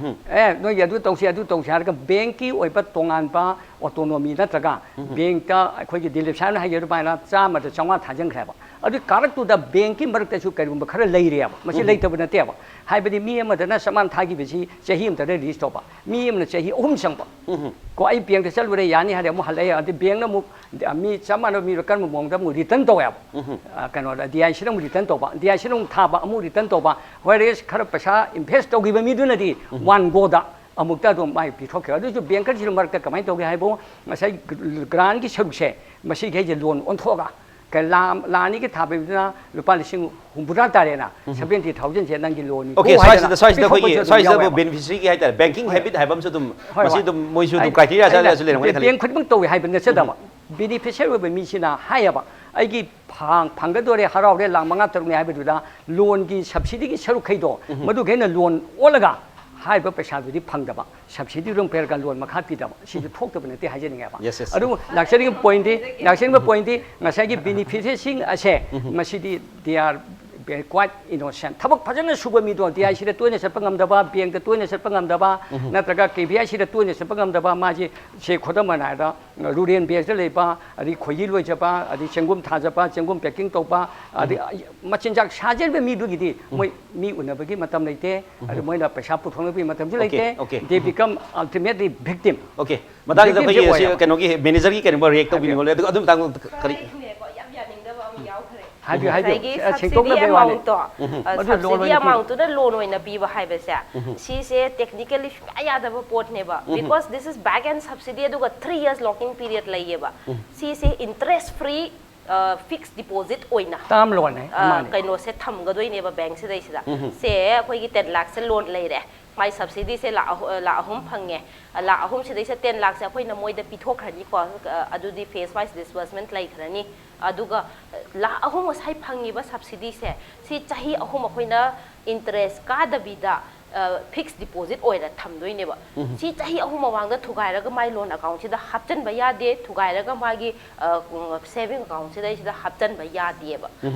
ꯑꯦ, ꯅꯣꯏꯒꯤ ꯑꯗꯨ ꯇꯧꯁꯤ, ꯑꯗꯨ ꯇꯧꯁꯤ ꯍꯥꯏꯔꯒ ꯕꯦꯡꯀꯤ ꯑꯣꯏꯕ ꯇꯣꯉꯥꯟꯕ ꯑꯣꯇꯣꯅꯣꯃꯤ ꯅꯠꯇ꯭ꯔꯒ ꯕꯦꯡꯛꯇ ꯑꯩꯈꯣꯏꯒꯤ ꯗꯤꯂꯤꯞ ꯁꯥꯍꯦꯕꯅ ꯍꯥꯏꯖꯕ ꯑꯗꯨꯃꯥꯏꯅ ꯆꯥꯝꯃꯗ ꯆꯥꯝꯃꯉꯥ ꯊꯥꯖꯤꯟꯈ꯭ꯔꯦꯕ꯫ ꯑꯗꯨ ꯀꯥꯔꯛꯇꯨꯗ ꯕꯦꯡꯛꯀꯤ ꯃꯔꯛꯇꯁꯨ ꯀꯔꯤꯒꯨꯝꯕ ꯈꯔ ꯂꯩꯔꯤꯑꯕ, ꯃꯁꯤ ꯂꯩꯇꯕ ꯅꯠꯇꯦꯕ꯫ ꯍꯥꯏꯕꯗꯤ ꯃꯤ ꯑꯃꯗꯅ ꯆꯥꯝꯃꯉꯥ ꯊꯥꯈꯤꯕꯁꯤ ꯆꯍꯤ ꯑꯃꯗ ꯔꯤꯂꯤꯁ ꯇꯧꯕ, ꯃꯤ ꯑꯃꯅ ꯆꯍꯤ ꯑꯍꯨꯝ ꯆꯪꯕ꯫ ꯀꯣ, ꯑꯩ ꯕꯦꯡꯛꯇ ꯆꯠꯂꯨꯔꯦ, ꯌꯥꯅꯤ ꯍꯥꯏꯔꯦ, ꯑꯃꯨꯛ ꯍꯜꯂꯛꯑꯦ, ꯑꯗꯩ ꯕꯦꯡꯛꯅ ꯑꯃꯨꯛ ꯃꯤ ꯆꯞ ꯃꯥꯟꯅꯕ ꯃꯤ ꯀꯔꯝꯕ ꯃꯑꯣꯡꯗ ꯑꯃꯨꯛ ꯔꯤꯇꯔꯟ ꯇꯧꯋꯦꯕ꯫ ꯑ, ꯀꯩꯅꯣꯗ ꯗꯤ ꯑꯥꯏ ꯁꯤꯗ ꯑꯃꯨꯛ ꯔꯤꯇꯔꯟ ꯇꯧꯕ, ꯗꯤ ꯑꯥꯏ ꯁꯤꯗ ꯑꯃꯨꯛ ꯊꯥꯕ, ꯑꯃꯨꯛ ꯔꯤꯇꯔꯟ ꯇꯧꯕ꯫ ꯋꯦꯔꯦꯁ ꯈꯔ ꯄꯩꯁꯥ ꯏꯟꯚꯦꯁ ꯇꯧꯈꯤꯕ ꯃꯤꯗꯨꯅꯗꯤ ꯋꯥꯟ ꯒꯣꯗ ꯑꯃꯨꯛꯇ ꯑꯗꯨꯝ ꯃꯥꯏ ꯄꯤꯊꯣꯛꯈꯤꯕ꯫ ꯑꯗꯨꯁꯨ ꯕꯦꯡꯀꯔꯁꯤꯅ ꯃꯔꯛꯇ ꯀꯃꯥꯏꯅ ꯇꯧꯒꯦ ꯍꯥꯏꯕꯨ, ꯉꯁꯥꯏ ꯒ꯭ꯔꯥꯟꯒꯤ ꯁꯔꯨꯛꯁꯦ, ꯃꯁꯤꯈꯩꯁꯦ ꯂꯣꯟ ꯑꯣꯟꯊꯣꯛꯑꯒ, ꯀꯩ ꯂꯥ, ꯂꯥ ꯑꯅꯤꯒꯤ ꯊꯥꯕꯤꯕꯗꯨꯅ ꯂꯨꯄꯥ ꯂꯤꯁꯤꯡ ꯍꯨꯝꯐꯨꯇꯔꯥ ꯇꯥꯔꯦꯅ, ꯁꯚꯦꯟꯇꯤ ꯊꯥꯎꯖꯟꯁꯦ ꯅꯪꯒꯤ ꯂꯣꯟꯅꯤ ꯑꯣꯀꯦ, ꯀꯣ ꯍꯥꯏꯗꯅ ꯁ꯭ꯋꯥꯏꯁꯤꯗ, ꯁ꯭ꯋꯥꯏꯁꯤꯗ ꯑꯩꯈꯣꯏꯒꯤ ꯄꯤꯊꯣꯛꯄꯁꯨ ꯑꯗꯨꯝ ꯁ꯭ꯋꯥꯏꯁꯤꯗ ꯑꯩꯈꯣꯏ ꯌꯥꯎꯋꯦꯕ꯫ ꯕꯦꯅꯤꯐꯤꯁꯔꯤꯒꯤ ꯍꯥꯏꯇꯥꯔꯦ, ꯕꯦꯡꯀꯤꯡ ꯍꯣꯏ꯫ ꯍꯦꯕꯤꯠ ꯍꯥꯏꯕ ꯑꯃꯁꯨ ꯑꯗꯨꯝ, ꯍꯣꯏ, ꯃꯁꯤ ꯍꯣꯏ꯫ ꯑꯗꯨꯝ ꯃꯣꯏꯁꯨ ꯑꯗꯨꯝ ꯑꯩ ꯀ꯭ꯔꯥꯏꯇꯦꯔꯤꯌꯥ ꯆꯠꯂꯁꯨ ꯂꯩꯔꯝꯒꯅꯤ ꯈꯜꯂꯤ꯫ ꯕꯦꯡ ꯈꯨꯗꯤꯡꯃꯛ ꯇꯧꯏ ꯍꯥꯏꯕ ꯅꯠꯆꯗꯕ, ꯕꯦꯅꯤꯐꯤꯁꯤꯌꯔ ꯑꯣꯏꯕ ꯃꯤꯁꯤꯅ ꯍꯥꯏꯌꯦꯕ, ꯑꯩꯒꯤ ꯐꯪ-, ꯐꯪꯒꯗꯣꯔꯦ, ꯍꯔꯥꯎꯔꯦ, ꯂꯥꯛ ꯃꯉꯥ ꯇꯔꯨꯛꯅꯤ ꯍꯥꯏꯕꯗꯨꯗ ꯂꯣꯟꯒꯤ ꯁꯕꯁꯤꯗꯤꯒꯤ ꯁꯔꯨꯛꯈꯩꯗꯣ, ꯃꯗꯨꯈꯩꯅ ꯂꯣꯟ ꯑꯣꯜꯂꯒ ꯍꯥꯏꯔꯤꯕ ꯄꯩꯁꯥꯗꯨꯗꯤ ꯐꯪꯗꯕ, ꯁꯕꯁꯤꯗꯤ ꯑꯗꯨꯝ ꯄꯤꯔꯒ ꯂꯣꯟ ꯃꯈꯥ ꯄꯤꯗꯕ, ꯁꯤꯁꯨ ꯊꯣꯛꯇꯕ ꯅꯠꯇꯦ ꯍꯥꯏꯖꯅꯤꯡꯉꯦꯕ꯫ Yes, yes. ꯑꯗꯨꯕꯨ ꯂꯥꯛꯆꯅꯤꯡꯕ ꯄꯣꯏꯟꯗꯤ, ꯂꯥꯛꯆꯅꯤꯡꯕ ꯄꯣꯏꯟꯗꯤ ꯉꯁꯥꯏꯒꯤ ꯕꯦꯅꯤꯐꯤꯁꯤꯌꯔꯁꯤꯡ ꯑꯁꯦ, ꯃꯁꯤꯗꯤ they are quite innocent꯫ ꯊꯕꯛ ꯐꯖꯅ ꯁꯨꯕ ꯃꯤꯗꯣ, ꯗꯤ ꯑꯥꯏ ꯁꯤꯗ ꯇꯣꯏꯅ ꯆꯠꯄ ꯉꯝꯗꯕ, ꯕꯦꯡꯛꯇ ꯇꯣꯏꯅ ꯆꯠꯄ ꯉꯝꯗꯕ, ꯅꯠꯇ꯭ꯔꯒ ꯀꯦ ꯚꯤ ꯑꯥꯏ ꯁꯤꯗ ꯇꯣꯏꯅ ꯆꯠꯄ ꯉꯝꯗꯕ, ꯃꯥꯁꯤ, ꯁꯦ, ꯈꯨꯗꯝ ꯑꯣꯏꯅ ꯍꯥꯏꯔꯕꯗ, ꯔꯨꯔꯦꯜ ꯕꯦꯁꯇ ꯂꯩꯕ, ꯑꯗꯩ ꯈꯣꯏꯍꯤ ꯂꯣꯏꯖꯕ, ꯑꯗꯩ ꯆꯦꯡꯒꯨꯝ ꯊꯥꯖꯕ, ꯆꯦꯡꯒꯨꯝ ꯄꯦꯀꯤꯡ ꯇꯧꯕ, ꯑꯗꯩ ꯃꯆꯤꯟꯖꯥꯛ ꯁꯥꯖꯔꯤꯕ ꯃꯤꯗꯨꯒꯤꯗꯤ ꯃꯣꯏ ꯃꯤ ꯎꯅꯕꯒꯤ ꯃꯇꯝ ꯂꯩꯇꯦ, ꯑꯗꯨ ꯃꯣꯏꯅ ꯄꯩꯁꯥ ꯄꯨꯊꯣꯛꯅꯕꯒꯤ ꯃꯇꯝꯁꯨ ꯑꯣꯀꯦ, ꯂꯩꯇꯦ꯫ Okay. They become ultimately victim꯫ Okay. ꯃꯇꯥꯡꯁꯤꯗ victim ꯑꯩꯈꯣꯏꯒꯤ ꯁꯤ ꯑꯣꯏꯌꯦꯕ꯫ ꯀꯩꯅꯣꯒꯤ ꯃꯦꯅꯦꯖꯔꯒꯤ ꯀꯩꯅꯣꯝꯃ ꯔꯤꯌꯦꯛ ꯇꯧꯕꯤꯅꯤꯡꯉꯣ ꯂꯩ, ꯑꯗꯨ ꯑꯗꯨ ꯃꯇꯥꯡꯗ ꯀꯔꯤ? ꯈꯔ ꯌꯥꯝ ꯌꯥꯅꯤꯡꯗꯕ ꯑꯃ ꯌꯥꯎꯈ꯭ꯔꯦ꯫ ꯍꯥꯏꯕꯤꯌꯨ, ꯍꯥꯏꯕꯤꯌꯨ꯫ ꯉꯁꯥꯏꯒꯤ ꯑ, ꯁꯕꯁꯤꯗꯤ ꯁꯦꯡꯗꯣꯛꯅꯕꯒꯤ ꯋꯥꯅꯤ꯫ ꯑꯦꯃꯥꯎꯟꯠꯇꯣ, ꯑ, ꯃꯗꯨ ꯂꯣꯟ ꯁꯕꯁꯤꯗꯤ ꯑꯣꯏꯅ ꯄꯤꯕ꯫ ꯑꯦꯃꯥꯎꯟꯠꯇꯨꯅ ꯂꯣꯟ ꯑꯣꯏꯅ ꯄꯤꯕ ꯍꯥꯏꯕꯁꯦ, ꯁꯤꯁꯦ technically ꯁꯨꯡꯌꯥ ꯌꯥꯗꯕ ꯄꯣꯠꯅꯦꯕ꯫ Because this is back end subsidy, ꯑꯗꯨꯒ three years locking period ꯂꯩꯌꯦꯕ꯫ ꯁꯤꯁꯦ interest free, ꯑ, fixed deposit ꯑꯣꯏꯅ, ꯇꯥꯔꯝ ꯂꯣꯟꯅꯦ, ꯑ, ꯃꯥꯅꯦ꯫ ꯀꯩꯅꯣꯁꯦ ꯊꯝꯒꯗꯣꯏꯅꯦꯕ ꯕꯦꯡꯛꯁꯤꯗꯩꯁꯤꯗ꯫ ꯁꯦ ꯑꯩꯈꯣꯏꯒꯤ ten ꯂꯥꯛꯁꯦ ꯂꯣꯟ ꯂꯩꯔꯦ꯫ ꯃꯥꯏ ꯁꯕꯁꯤꯗꯤꯁꯦ ꯂꯥꯛ ꯑꯍꯨ-, ꯂꯥꯛ ꯑꯍꯨꯝ ꯐꯪꯉꯦ꯫ ꯂꯥꯛ ꯑꯍꯨꯝꯁꯤꯗꯩꯁꯤꯗ ten ꯂꯥꯛꯁꯦ ꯑꯩꯈꯣꯏꯅ ꯃꯣꯏꯗ ꯄꯤꯊꯣꯛꯈ꯭ꯔꯅꯤꯀꯣ꯫ ꯑ, ꯑꯗꯨꯗꯤ phase wise disbursement ꯂꯩꯈ꯭ꯔꯅꯤ꯫ ꯑꯗꯨꯒ, ꯑ, ꯂꯥꯛ ꯑꯍꯨꯝ ꯉꯁꯥꯏ ꯐꯪꯉꯤꯕ ꯁꯕꯁꯤꯗꯤꯁꯦ, ꯁꯤ ꯆꯍꯤ ꯑꯍꯨꯝ ꯑꯩꯈꯣꯏꯅ interest ꯀꯥꯗꯕꯤꯗ, ꯑ, fixed deposit ꯑꯣꯏꯅ ꯊꯝꯗꯣꯏꯅꯦꯕ꯫ ꯁꯤ ꯆꯍꯤ ꯑꯍꯨꯝ ꯃꯃꯥꯡꯗ ꯊꯨꯒꯥꯏꯔꯒ ꯃꯥꯏ ꯂꯣꯟ ꯑꯦꯀꯥꯎꯟꯁꯤꯗ ꯍꯥꯞꯆꯤꯟꯕ ꯌꯥꯗꯦ, ꯊꯨꯒꯥꯏꯔꯒ ꯃꯥꯒꯤ, ꯑ, ꯎꯝ, saving ꯑꯦꯀꯥꯎꯟꯁꯤꯗꯩꯁꯤꯗ ꯍꯥꯞꯆꯤꯟꯕ ꯌꯥꯗꯦꯕ꯫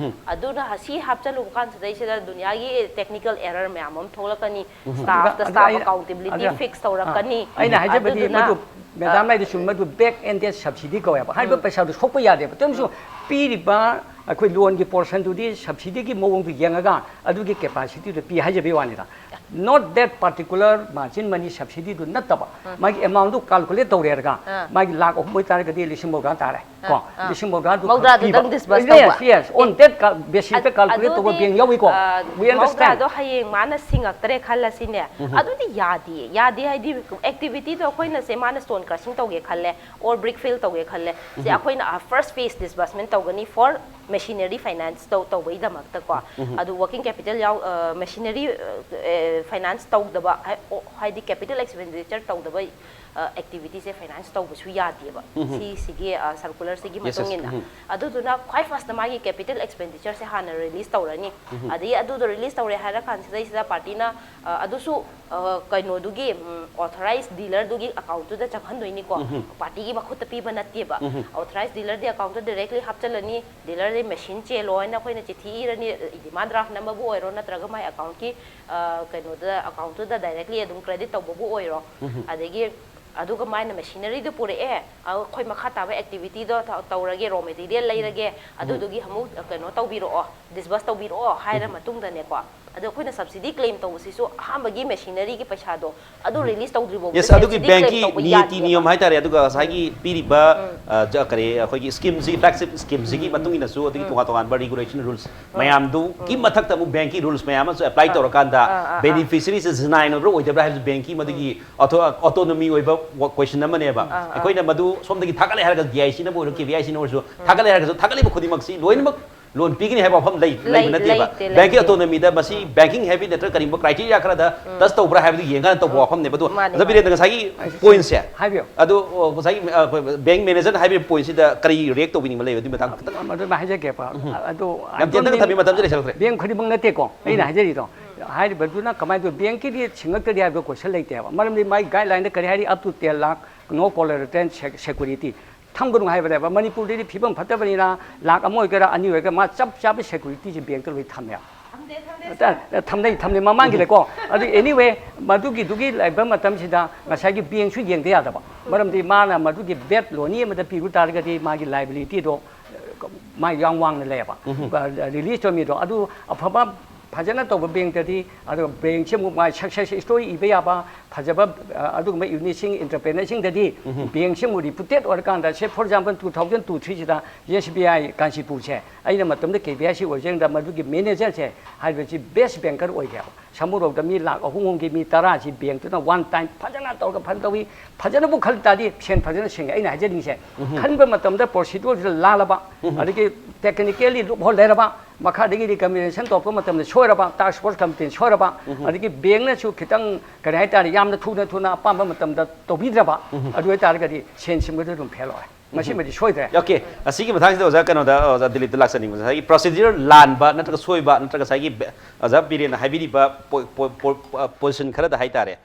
ꯑꯗꯨꯅ ꯁꯤ ꯍꯥꯞꯆꯤꯜꯂꯨꯕ ꯀꯥꯟꯁꯤꯗꯩꯁꯤꯗ ꯗꯨꯅꯤꯌꯥꯒꯤ technical error ꯃꯌꯥꯝ ꯑꯃ ꯊꯣꯛꯂꯛꯀꯅꯤ, staff ꯇ ꯑꯗꯨ staff ꯑꯩꯅ, accountability ꯑꯗꯨ, fix ꯇꯧꯔꯛꯀꯅꯤ꯫ ꯑ, ꯑꯩꯅ ꯍꯥꯏꯖꯕꯗꯤ ꯑꯗꯨꯗꯨꯅ ꯃꯗꯨ ꯃꯦꯗꯥꯝ ꯍꯥꯏꯗꯨ ꯆꯨꯝꯕꯗꯨ back ended subsidy ꯀꯧꯋꯦꯕ꯫ ꯍꯥꯏꯔꯤꯕ ꯄꯩꯁꯥꯗꯨ ꯁꯣꯛꯄ ꯌꯥꯗꯦꯕ꯫ ꯇꯝꯁꯨ ꯄꯤꯔꯤꯕ ꯑꯩꯈꯣꯏ loanꯒꯤ portionꯗꯨꯗꯤ subsidyꯒꯤ ꯃꯑꯣꯡꯗꯨ ꯌꯦꯡꯉꯒ ꯑꯗꯨꯒꯤ capacityꯗꯨ ꯄꯤ ꯍꯥꯏꯖꯕꯒꯤ ꯋꯥꯅꯤꯗ꯫ Not that particular margin money subsidyꯗꯨ ꯅꯠꯇꯕ, ꯃꯥꯒꯤ amountꯗꯨ calculate ꯇꯧꯔꯦꯔꯒ, ꯑꯥ꯫ ꯃꯥꯒꯤ ꯂꯥꯛ ꯑꯍꯨꯝ ꯑꯣꯏꯇꯥꯔꯒꯗꯤ ꯂꯤꯁꯤꯡ ꯃꯧꯗ꯭ꯔꯥ ꯇꯥꯔꯦ꯫ ꯀꯣ, ꯑꯥ, ꯑꯥ꯫ ꯂꯤꯁꯤꯡ ꯃꯧꯗ꯭ꯔꯥꯗꯨ ꯃꯧꯗ꯭ꯔꯥꯗꯨꯗꯪ ꯄꯤꯕ꯫ Disburse ꯇꯧꯕ꯫ Yes, yes, on that cal-, basisꯇ A, calculate ꯇꯧꯕ ꯑꯗꯨꯗꯤ, bank ꯌꯥꯎꯏꯀꯣ꯫ ꯑ, We understand꯫ ꯃꯧꯗ꯭ꯔꯥꯗꯣ ꯍꯌꯦꯡ ꯃꯥꯅ ꯁꯤꯡꯉꯛꯇ꯭ꯔꯦ ꯈꯜꯂꯁꯤꯅꯦ꯫ ꯎꯝ꯫ ꯑꯗꯨꯗꯤ ꯌꯥꯗꯤꯌꯦ꯫ ꯌꯥꯗꯦ ꯍꯥꯏꯗꯤ activityꯗꯣ ꯑꯩꯈꯣꯏꯅ ꯁꯦ ꯃꯥꯅ stone crushing ꯇꯧꯒꯦ ꯈꯜꯂꯦ, or brick fill ꯇꯧꯒꯦ ꯈꯜꯂꯦ꯫ ꯁꯦ ꯎꯝ꯫ ꯑꯩꯈꯣꯏꯅ, ꯑ, first phase disbursement ꯇꯧꯒꯅꯤ for machinery finance ꯇꯧ-, ꯇꯧꯕꯒꯤꯗꯃꯛꯇꯀꯣ꯫ ꯎꯝ꯫ ꯑꯗꯨ working capital ꯌꯥꯎ-, ꯑ, machinery, ꯑ, finance ꯇꯧꯗꯕ, ꯍꯥꯏ-, ꯑꯣ, ꯍꯥꯏꯗꯤ capital expenditure ꯇꯧꯗꯕ ꯑ, activityꯁꯦ finance ꯇꯧꯕꯁꯨ ꯌꯥꯗꯦꯕ꯫ ꯎꯝ꯫ ꯁꯤꯁꯤꯒꯤ, ꯑ, circularꯁꯤꯒꯤ Yes, yes꯫ ꯃꯇꯨꯡ ꯏꯟꯅ꯫ ꯎꯝ꯫ ꯑꯗꯨꯗꯨꯅ ꯈ꯭ꯋꯥꯏ firstꯇ ꯃꯥꯒꯤ capital expenditureꯁꯦ ꯍꯥꯟꯅ release ꯇꯧꯔꯅꯤ꯫ ꯎꯝ꯫ ꯑꯗꯒꯤ ꯑꯗꯨꯗꯣ release ꯇꯧꯔꯦ ꯍꯥꯏꯔ ꯀꯥꯟꯁꯤꯗꯩꯁꯤꯗ partyꯅ, ꯑ, ꯑꯗꯨꯁꯨ, ꯑ, ꯀꯩꯅꯣꯗꯨꯒꯤ, ꯎꯝ, authorized dealerꯗꯨꯒꯤ accountꯇꯨꯗ ꯆꯪꯍꯟꯗꯣꯏꯅꯤꯀꯣ꯫ ꯎꯝ꯫ Partyꯒꯤ ꯃꯈꯨꯠꯇ ꯄꯤꯕ ꯅꯠꯇꯦꯕ꯫ ꯎꯝ꯫ Authorized dealerꯗꯤ accountꯇ directly ꯍꯥꯞꯆꯤꯜꯂꯅꯤ, dealerꯗꯤ machine ꯆꯦꯜꯂꯣ ꯍꯥꯏꯅ ꯑꯩꯈꯣꯏꯅ ꯆꯤꯊꯤ ꯏꯔꯅꯤ, demand draft ꯅꯝꯕꯕꯨ ꯑꯣꯏꯔꯣ ꯅꯠꯇ꯭ꯔꯒ ꯃꯥꯏ accountꯀꯤ, ꯑ, ꯀꯩꯅꯣꯗ, accountꯇꯨꯗ directly ꯑꯗꯨꯝ credit ꯇꯧꯕꯕꯨ ꯑꯣꯏꯔꯣ꯫ ꯎꯝ꯫ ꯑꯗꯒꯤ ꯑꯗꯨꯒ ꯃꯥꯏꯅ machineryꯗꯨ ꯄꯨꯔꯛꯑꯦ, ꯑ, ꯑꯩꯈꯣꯏ ꯃꯈꯥ ꯇꯥꯕ activityꯗꯣ ꯇ-, ꯇꯧꯔꯒꯦ, raw material ꯂꯩꯔꯒꯦ, ꯎꯝ꯫ ꯑꯗꯨꯗꯨꯒꯤ ꯑꯃꯨꯛ, ꯑ, ꯀꯩꯅꯣ ꯇꯧꯕꯤꯔꯛꯑꯣ, disburse ꯇꯧꯕꯤꯔꯛꯑꯣ ꯍꯥꯏꯔ ꯎꯝ꯫ ꯃꯇꯨꯡꯗꯅꯦꯀꯣ꯫ ꯑꯗꯣ ꯑꯩꯈꯣꯏꯅ subsidy claim ꯇꯧꯕꯁꯤꯁꯨ ꯑꯍꯥꯟꯕꯒꯤ machineryꯒꯤ ꯄꯩꯁꯥꯗꯣ ꯑꯗꯨ ꯎꯝ꯫ Release ꯇꯧꯗ꯭ꯔꯤ ꯐꯥꯎꯕꯗ Yes, ꯑꯗꯨꯒꯤ subsidy claim bankꯀꯤ ꯇꯧꯕ ꯅꯤꯇꯤ ꯌꯥꯗꯦꯕ꯫ ꯅꯤꯌꯣꯝ ꯍꯥꯏꯇꯥꯔꯦ, ꯑꯗꯨꯒ ꯉꯁꯥꯏꯒꯤ ꯎꯝ꯫ ꯄꯤꯔꯤꯕ, ꯎꯝ꯫ ꯑ, ꯖ-, ꯀꯔꯤ, ꯑꯩꯈꯣꯏꯒꯤ schemeꯁꯤꯒꯤ, flagship schemeꯁꯤꯒꯤ ꯎꯝ꯫ ꯃꯇꯨꯡ ꯏꯟꯅꯁꯨ, ꯑꯗꯒꯤ ꯎꯝ꯫ ꯇꯣꯉꯥꯟ ꯇꯣꯉꯥꯟꯕ regulation rules ꯎꯝ꯫ ꯃꯌꯥꯝꯗꯨꯒꯤ ꯎꯝ꯫ ꯃꯊꯛꯇ ꯑꯃꯨꯛ bankꯀꯤ rules ꯃꯌꯥꯝ ꯑꯃꯁꯨ apply ꯑꯥ꯫ ꯇꯧꯔꯀꯥꯟꯗ ꯑꯥ, ꯑꯥ, ꯑꯥ꯫ Beneficiaryꯁꯦ genuine ꯑꯣꯏꯕ꯭ꯔꯥ ꯑꯣꯏꯗꯕ꯭ꯔꯥ ꯍꯥꯏꯕꯁꯨ bankꯀꯤ ꯃꯗꯨꯒꯤ ꯎꯝ꯫ Auto-, autonomy ꯑꯣꯏꯕ ꯋꯥ-, question ꯑꯃꯅꯦꯕ꯫ ꯑꯥ, ꯑꯥ꯫ ꯑꯩꯈꯣꯏꯅ ꯃꯗꯨ ꯁꯣꯝꯗꯒꯤ ꯊꯥꯒꯠꯂꯦ ꯍꯥꯏꯔꯒ, DICꯅꯕꯨ ꯑꯣꯏꯔꯣ, KVICꯅ ꯑꯣꯏꯔꯁꯨ ꯎꯝ꯫ ꯊꯥꯒꯠꯂꯦ ꯍꯥꯏꯔꯒꯁꯨ, ꯊꯥꯒꯠꯂꯤꯕ ꯈꯨꯗꯤꯡꯃꯛꯁꯤ ꯂꯣꯏꯅꯃꯛ loan ꯄꯤꯒꯅꯤ ꯍꯥꯏꯕ ꯋꯥꯐꯝ ꯂꯩ-, ꯂꯩ-, ꯂꯩꯕ ꯅꯠꯇꯦꯕ꯫ ꯂꯩꯇꯦ, Bankꯀꯤ ꯂꯩꯇꯦ꯫ Autonomyꯗ ꯃꯁꯤ ꯎꯝ꯫ Banking heavy ꯅꯠꯇ꯭ꯔꯒ ꯀꯔꯤꯒꯨꯝꯕ criteria ꯈꯔꯗ ꯎꯝ꯫ Touch ꯇꯧꯕ꯭ꯔꯥ ꯍꯥꯏꯕꯗꯨ ꯌꯦꯡꯉꯀꯥꯟꯗ ꯇꯧꯕ ꯎꯝ꯫ ꯋꯥꯐꯝꯅꯦꯕ꯫ ꯑꯗꯣ ꯃꯥꯅꯦ, ꯑꯣꯖꯥ ꯃꯥꯅꯦ꯫ ꯕꯤꯔꯦꯟꯗ, ꯉꯁꯥꯏꯒꯤ ꯑꯩ pointꯁꯦ, ꯍꯥꯏꯕꯤꯌꯨ꯫ ꯑꯗꯣ, ꯑꯣ, ꯉꯁꯥꯏꯒꯤ, ꯑ, ꯑꯩꯈꯣꯏ bank managerꯅ ꯍꯥꯏꯕꯤꯕ pointꯁꯤꯗ ꯀꯔꯤ react ꯇꯧꯕꯤꯅꯤꯡꯕ ꯂꯩ ꯑꯗꯨꯒꯤ ꯃꯇꯥꯡꯗ ꯈꯤꯇꯪ? ꯃꯗꯨꯃ ꯍꯥꯏꯖꯒꯦꯕ꯫ ꯎꯝ꯫ ꯑꯗꯣ ꯌꯥꯝ I don't ꯇꯦꯟꯇꯛꯅ mean ꯊꯝꯕꯤꯌꯨ, ꯃꯇꯝꯁꯨ ꯂꯩꯁꯜꯂꯛꯇ꯭ꯔꯦ꯫ Bank ꯈꯨꯗꯤꯡꯃꯛ ꯅꯠꯇꯦꯀꯣ ꯑꯩꯅ ꯎꯝ꯫ ꯍꯥꯏꯖꯔꯤꯗꯣ꯫ ꯍꯥꯏꯔꯤꯕꯗꯨꯅ ꯀꯃꯥꯏꯅ ꯇꯧ-, bankꯀꯤꯗꯤ ꯁꯤꯡꯉꯛꯇ꯭ꯔꯗꯤ ꯍꯥꯏꯕ question ꯂꯩꯇꯦꯕ꯫ ꯃꯔꯝꯗꯤ ꯃꯥꯒꯤ guidelineꯗ ꯀꯔꯤ ꯍꯥꯏꯔꯤ? Up to ten lakh, no collateral sec-, security꯫ ꯊꯝꯒꯅꯨ ꯍꯥꯏꯕꯅꯦꯕ꯫ ꯃꯅꯤꯄꯨꯔꯗꯗꯤ ꯐꯤꯕꯝ ꯐꯠꯇꯕꯅꯤꯅ ꯂꯥꯛ ꯑꯃ ꯑꯣꯏꯒꯦꯔꯥ, ꯑꯅꯤ ꯑꯣꯏꯒꯦꯔꯥ, ꯃꯥ ꯆꯞ ꯆꯥꯕ securityꯁꯦ bankꯇ ꯂꯣꯏ ꯊꯝꯃꯦ꯫ ꯊꯝꯅꯩ, ꯊꯝꯅꯩ, ꯃꯃꯥꯡꯒꯤꯗꯀꯣ꯫ ꯑꯗꯨ anyway, ꯃꯗꯨꯒꯤꯗꯨꯒꯤ ꯂꯩꯕ ꯃꯇꯝꯁꯤꯗ ꯉꯁꯥꯏꯒꯤ ꯕꯦꯡꯁꯨ ꯌꯦꯡꯗ ꯌꯥꯗꯕ꯫ ꯃꯔꯝꯗꯤ ꯃꯥꯅ ꯃꯗꯨꯒꯤ ꯕꯦꯠ ꯂꯣꯟ ꯑꯃꯗ ꯄꯤꯔꯨ ꯇꯥꯔꯒꯗꯤ ꯃꯥꯒꯤ ꯂꯥꯏꯕꯤꯂꯤꯇꯤꯗꯣ ꯃꯥ ꯌꯥꯝ ꯋꯥꯡꯅ ꯂꯩꯌꯦꯕ꯫ ꯔꯤꯂꯤꯁ ꯇꯧꯔꯝꯃꯤꯗꯣ ꯑꯗꯨ ꯑꯐꯕ, ꯐꯖꯅ ꯇꯧꯕ ꯕꯦꯡꯇꯗꯤ, ꯑꯗꯨꯒ ꯕꯦꯡꯁꯤ ꯑꯃꯨꯛ ꯃꯥꯒꯤ ꯁꯛꯁꯦꯁ ꯁ꯭ꯇꯣꯔꯤ ꯏꯕ ꯌꯥꯕ, ꯐꯖꯕ, ꯑ, ꯑꯗꯨꯒꯨꯝꯕ ꯌꯨꯅꯤꯠꯁꯤꯡ, ꯑꯦꯟꯇꯔꯄ꯭ꯔꯦꯅꯔꯁꯤꯡꯗꯗꯤ ꯕꯦꯡꯁꯤ ꯑꯃꯨꯛ ꯔꯤꯄꯨꯇꯦꯠ ꯑꯣꯏꯔꯀꯥꯟꯗ, say, for example, two thousand two ꯊ꯭ꯔꯤꯁꯤꯗ ꯑꯦꯁ ꯕꯤ ꯑꯥꯏ ꯀꯥꯟꯆꯤꯄꯨꯔꯁꯦ, ꯑꯩꯅ ꯃꯇꯝꯗ ꯀꯦ ꯕꯤ ꯑꯥꯏ ꯁꯤ ꯑꯣꯏꯖꯔꯤꯉꯩꯗ ꯃꯗꯨꯒꯤ ꯃꯦꯅꯦꯖꯔꯁꯦ, ꯍꯥꯏꯕꯁꯤ ꯕꯦꯁ ꯕꯦꯡꯀꯔ ꯑꯣꯏꯒꯦꯕ꯫ ꯁꯃꯨꯔꯧꯗ ꯃꯤ ꯂꯥꯛ ꯑꯍꯨꯝꯒꯤ ꯃꯤ ꯇꯔꯥꯁꯤ ꯕꯦꯡꯇꯨꯅ ꯋꯥꯟ ꯇꯥꯏꯝ ꯐꯖꯅ ꯇꯧꯔꯒ ꯐꯖꯅ ꯇꯧꯏ꯫ ꯐꯖꯅꯕꯨ ꯈꯜ ꯇꯥꯔꯗꯤ ꯁꯦꯟ ꯐꯖꯅ ꯁꯤꯡꯉꯦ꯫ ꯑꯩꯅ ꯍꯥꯏꯖꯅꯤꯡꯉꯤꯁꯦ, ꯈꯟꯕ ꯃꯇꯝꯗ ꯄ꯭ꯔꯣꯁꯤꯗ꯭ꯌꯨꯔꯁꯤꯗ ꯂꯥꯜꯂꯕ, ꯑꯗꯒꯤ ꯇꯦꯛꯅꯤꯀꯦꯜꯂꯤ ꯂꯨꯞ ꯍꯣꯜ ꯂꯩꯔꯕ, ꯃꯈꯥꯗꯒꯤ ꯔꯤꯀꯃꯦꯟꯗꯦꯁꯟ ꯇꯧꯔꯛꯄ ꯃꯇꯝꯗ ꯁꯣꯏꯔꯕ, ꯇꯥꯛꯁ ꯐꯣꯔꯁ ꯀꯃꯤꯇꯤꯅ ꯁꯣꯏꯔꯕ, ꯑꯗꯒꯤ ꯕꯦꯡꯅꯁꯨ ꯈꯤꯇꯪ, ꯀꯔꯤ ꯍꯥꯏꯇꯥꯔꯦ, ꯌꯥꯝꯅ ꯊꯨꯅ ꯊꯨꯅ ꯑꯄꯥꯝꯕ ꯃꯇꯝꯗ ꯇꯧꯕꯤꯗ꯭ꯔꯕ, ꯑꯗꯨ ꯑꯣꯏꯇꯥꯔꯒꯗꯤ ꯁꯦꯟ ꯁꯤꯡꯕꯗ ꯑꯗꯨꯝ ꯐꯦꯜ ꯑꯣꯏꯔꯦ꯫ ꯃꯁꯤꯃꯗꯤ ꯁꯣꯏꯗ꯭ꯔꯦ꯫ ꯑꯣꯀꯦ, ꯑꯁꯤꯒꯤ ꯃꯇꯥꯡꯁꯤꯗ ꯑꯣꯖꯥ, ꯀꯩꯅꯣꯗ, ꯑꯣꯖꯥ ꯗꯤꯂꯤꯞꯇ ꯂꯥꯛꯆꯅꯤꯡꯕ, ꯉꯁꯥꯏꯒꯤ ꯄ꯭ꯔꯣꯁꯤꯗ꯭ꯌꯨꯔ ꯂꯥꯟꯕ ꯅꯠꯇ꯭ꯔꯒ ꯁꯣꯏꯕ ꯅꯠꯇ꯭ꯔꯒ ꯉꯁꯥꯏꯒꯤ ꯕꯦ-, ꯑꯣꯖꯥ ꯕꯤꯔꯦꯟꯅ ꯍꯥꯏꯕꯤꯔꯤꯕ ꯄꯣ-, ꯄꯣ-, ꯄꯣ-, ꯑ, ꯄꯣꯖꯤꯁꯟ ꯈꯔꯗ ꯍꯥꯏꯇꯥꯔꯦ,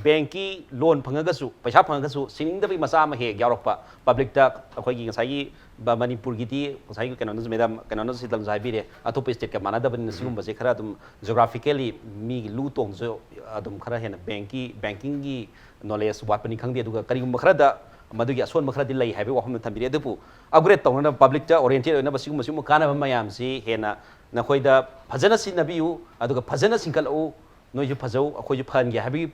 ꯕꯦꯡꯀꯤ ꯂꯣꯟ ꯐꯪꯉꯒꯁꯨ, ꯄꯩꯁꯥ ꯐꯪꯉꯒꯁꯨ ꯁꯤꯡꯅꯤꯡꯗꯕꯒꯤ ꯃꯆꯥꯛ ꯑꯃ ꯍꯦꯛ ꯌꯥꯎꯔꯛꯄ, ꯄꯕ꯭ꯂꯤꯛꯇ ꯑꯩꯈꯣꯏꯒꯤ ꯉꯁꯥꯏꯒꯤ ꯕ-, ꯃꯅꯤꯄꯨꯔꯒꯤꯗꯤ ꯉꯁꯥꯏꯒꯤ ꯀꯩꯅꯣꯅꯁꯨ, ꯃꯦꯗꯥꯝ ꯀꯩꯅꯣꯅꯁꯨ, ꯁꯤꯇꯜꯅꯁꯨ ꯍꯥꯏꯕꯤꯔꯦ, ꯑꯇꯣꯞꯄ ꯁ꯭ꯇꯦꯠꯀ ꯃꯥꯟꯅꯗꯕꯅꯤꯅ ꯁꯤꯒꯨꯝꯕꯁꯦ ꯈꯔ ꯑꯗꯨꯝ ꯖꯣꯒ꯭ꯔꯥꯐꯤꯀꯦꯜꯂꯤ ꯃꯤꯒꯤ ꯂꯨ ꯇꯣꯡꯁꯨ ꯑꯗꯨꯝ ꯈꯔ ꯍꯦꯟꯅ ꯕꯦꯡꯀꯤ, ꯕꯦꯡꯀꯤꯡꯒꯤ ꯅꯣꯂꯦꯖ ꯋꯥꯠꯄꯅꯤ ꯈꯪꯗꯦ, ꯑꯗꯨꯒ ꯀꯔꯤꯒꯨꯝꯕ ꯈꯔꯗ ꯃꯗꯨꯒꯤ ꯑꯁꯣꯟꯕ ꯈꯔꯗꯤ ꯂꯩ ꯍꯥꯏꯕꯒꯤ ꯋꯥꯐꯝꯗ ꯊꯝꯕꯤꯔꯤ꯫ ꯑꯗꯨꯕꯨ ꯑꯞꯒ꯭ꯔꯦꯗ ꯇꯧꯅꯅꯕ, ꯄꯕ꯭ꯂꯤꯛꯇ ꯑꯣꯔꯤꯌꯦꯟꯇꯦꯗ ꯑꯣꯏꯅꯕ ꯁꯤꯒꯨꯝꯕ, ꯁꯤꯒꯨꯝꯕ ꯀꯥꯟꯅꯕ ꯃꯌꯥꯝꯁꯤ ꯍꯦꯟꯅ ꯅꯈꯣꯏꯗ ꯐꯖꯅ ꯁꯤꯖꯤꯟꯅꯕꯤꯌꯨ, ꯑꯗꯨꯒ ꯐꯖꯅ ꯁꯤꯡꯀꯠꯂꯛꯎ, ꯅꯣꯏꯁꯨ ꯐꯖꯧ, ꯑꯩꯈꯣꯏꯁꯨ ꯐꯍꯟꯒꯦ ꯍꯥꯏꯕꯒꯤ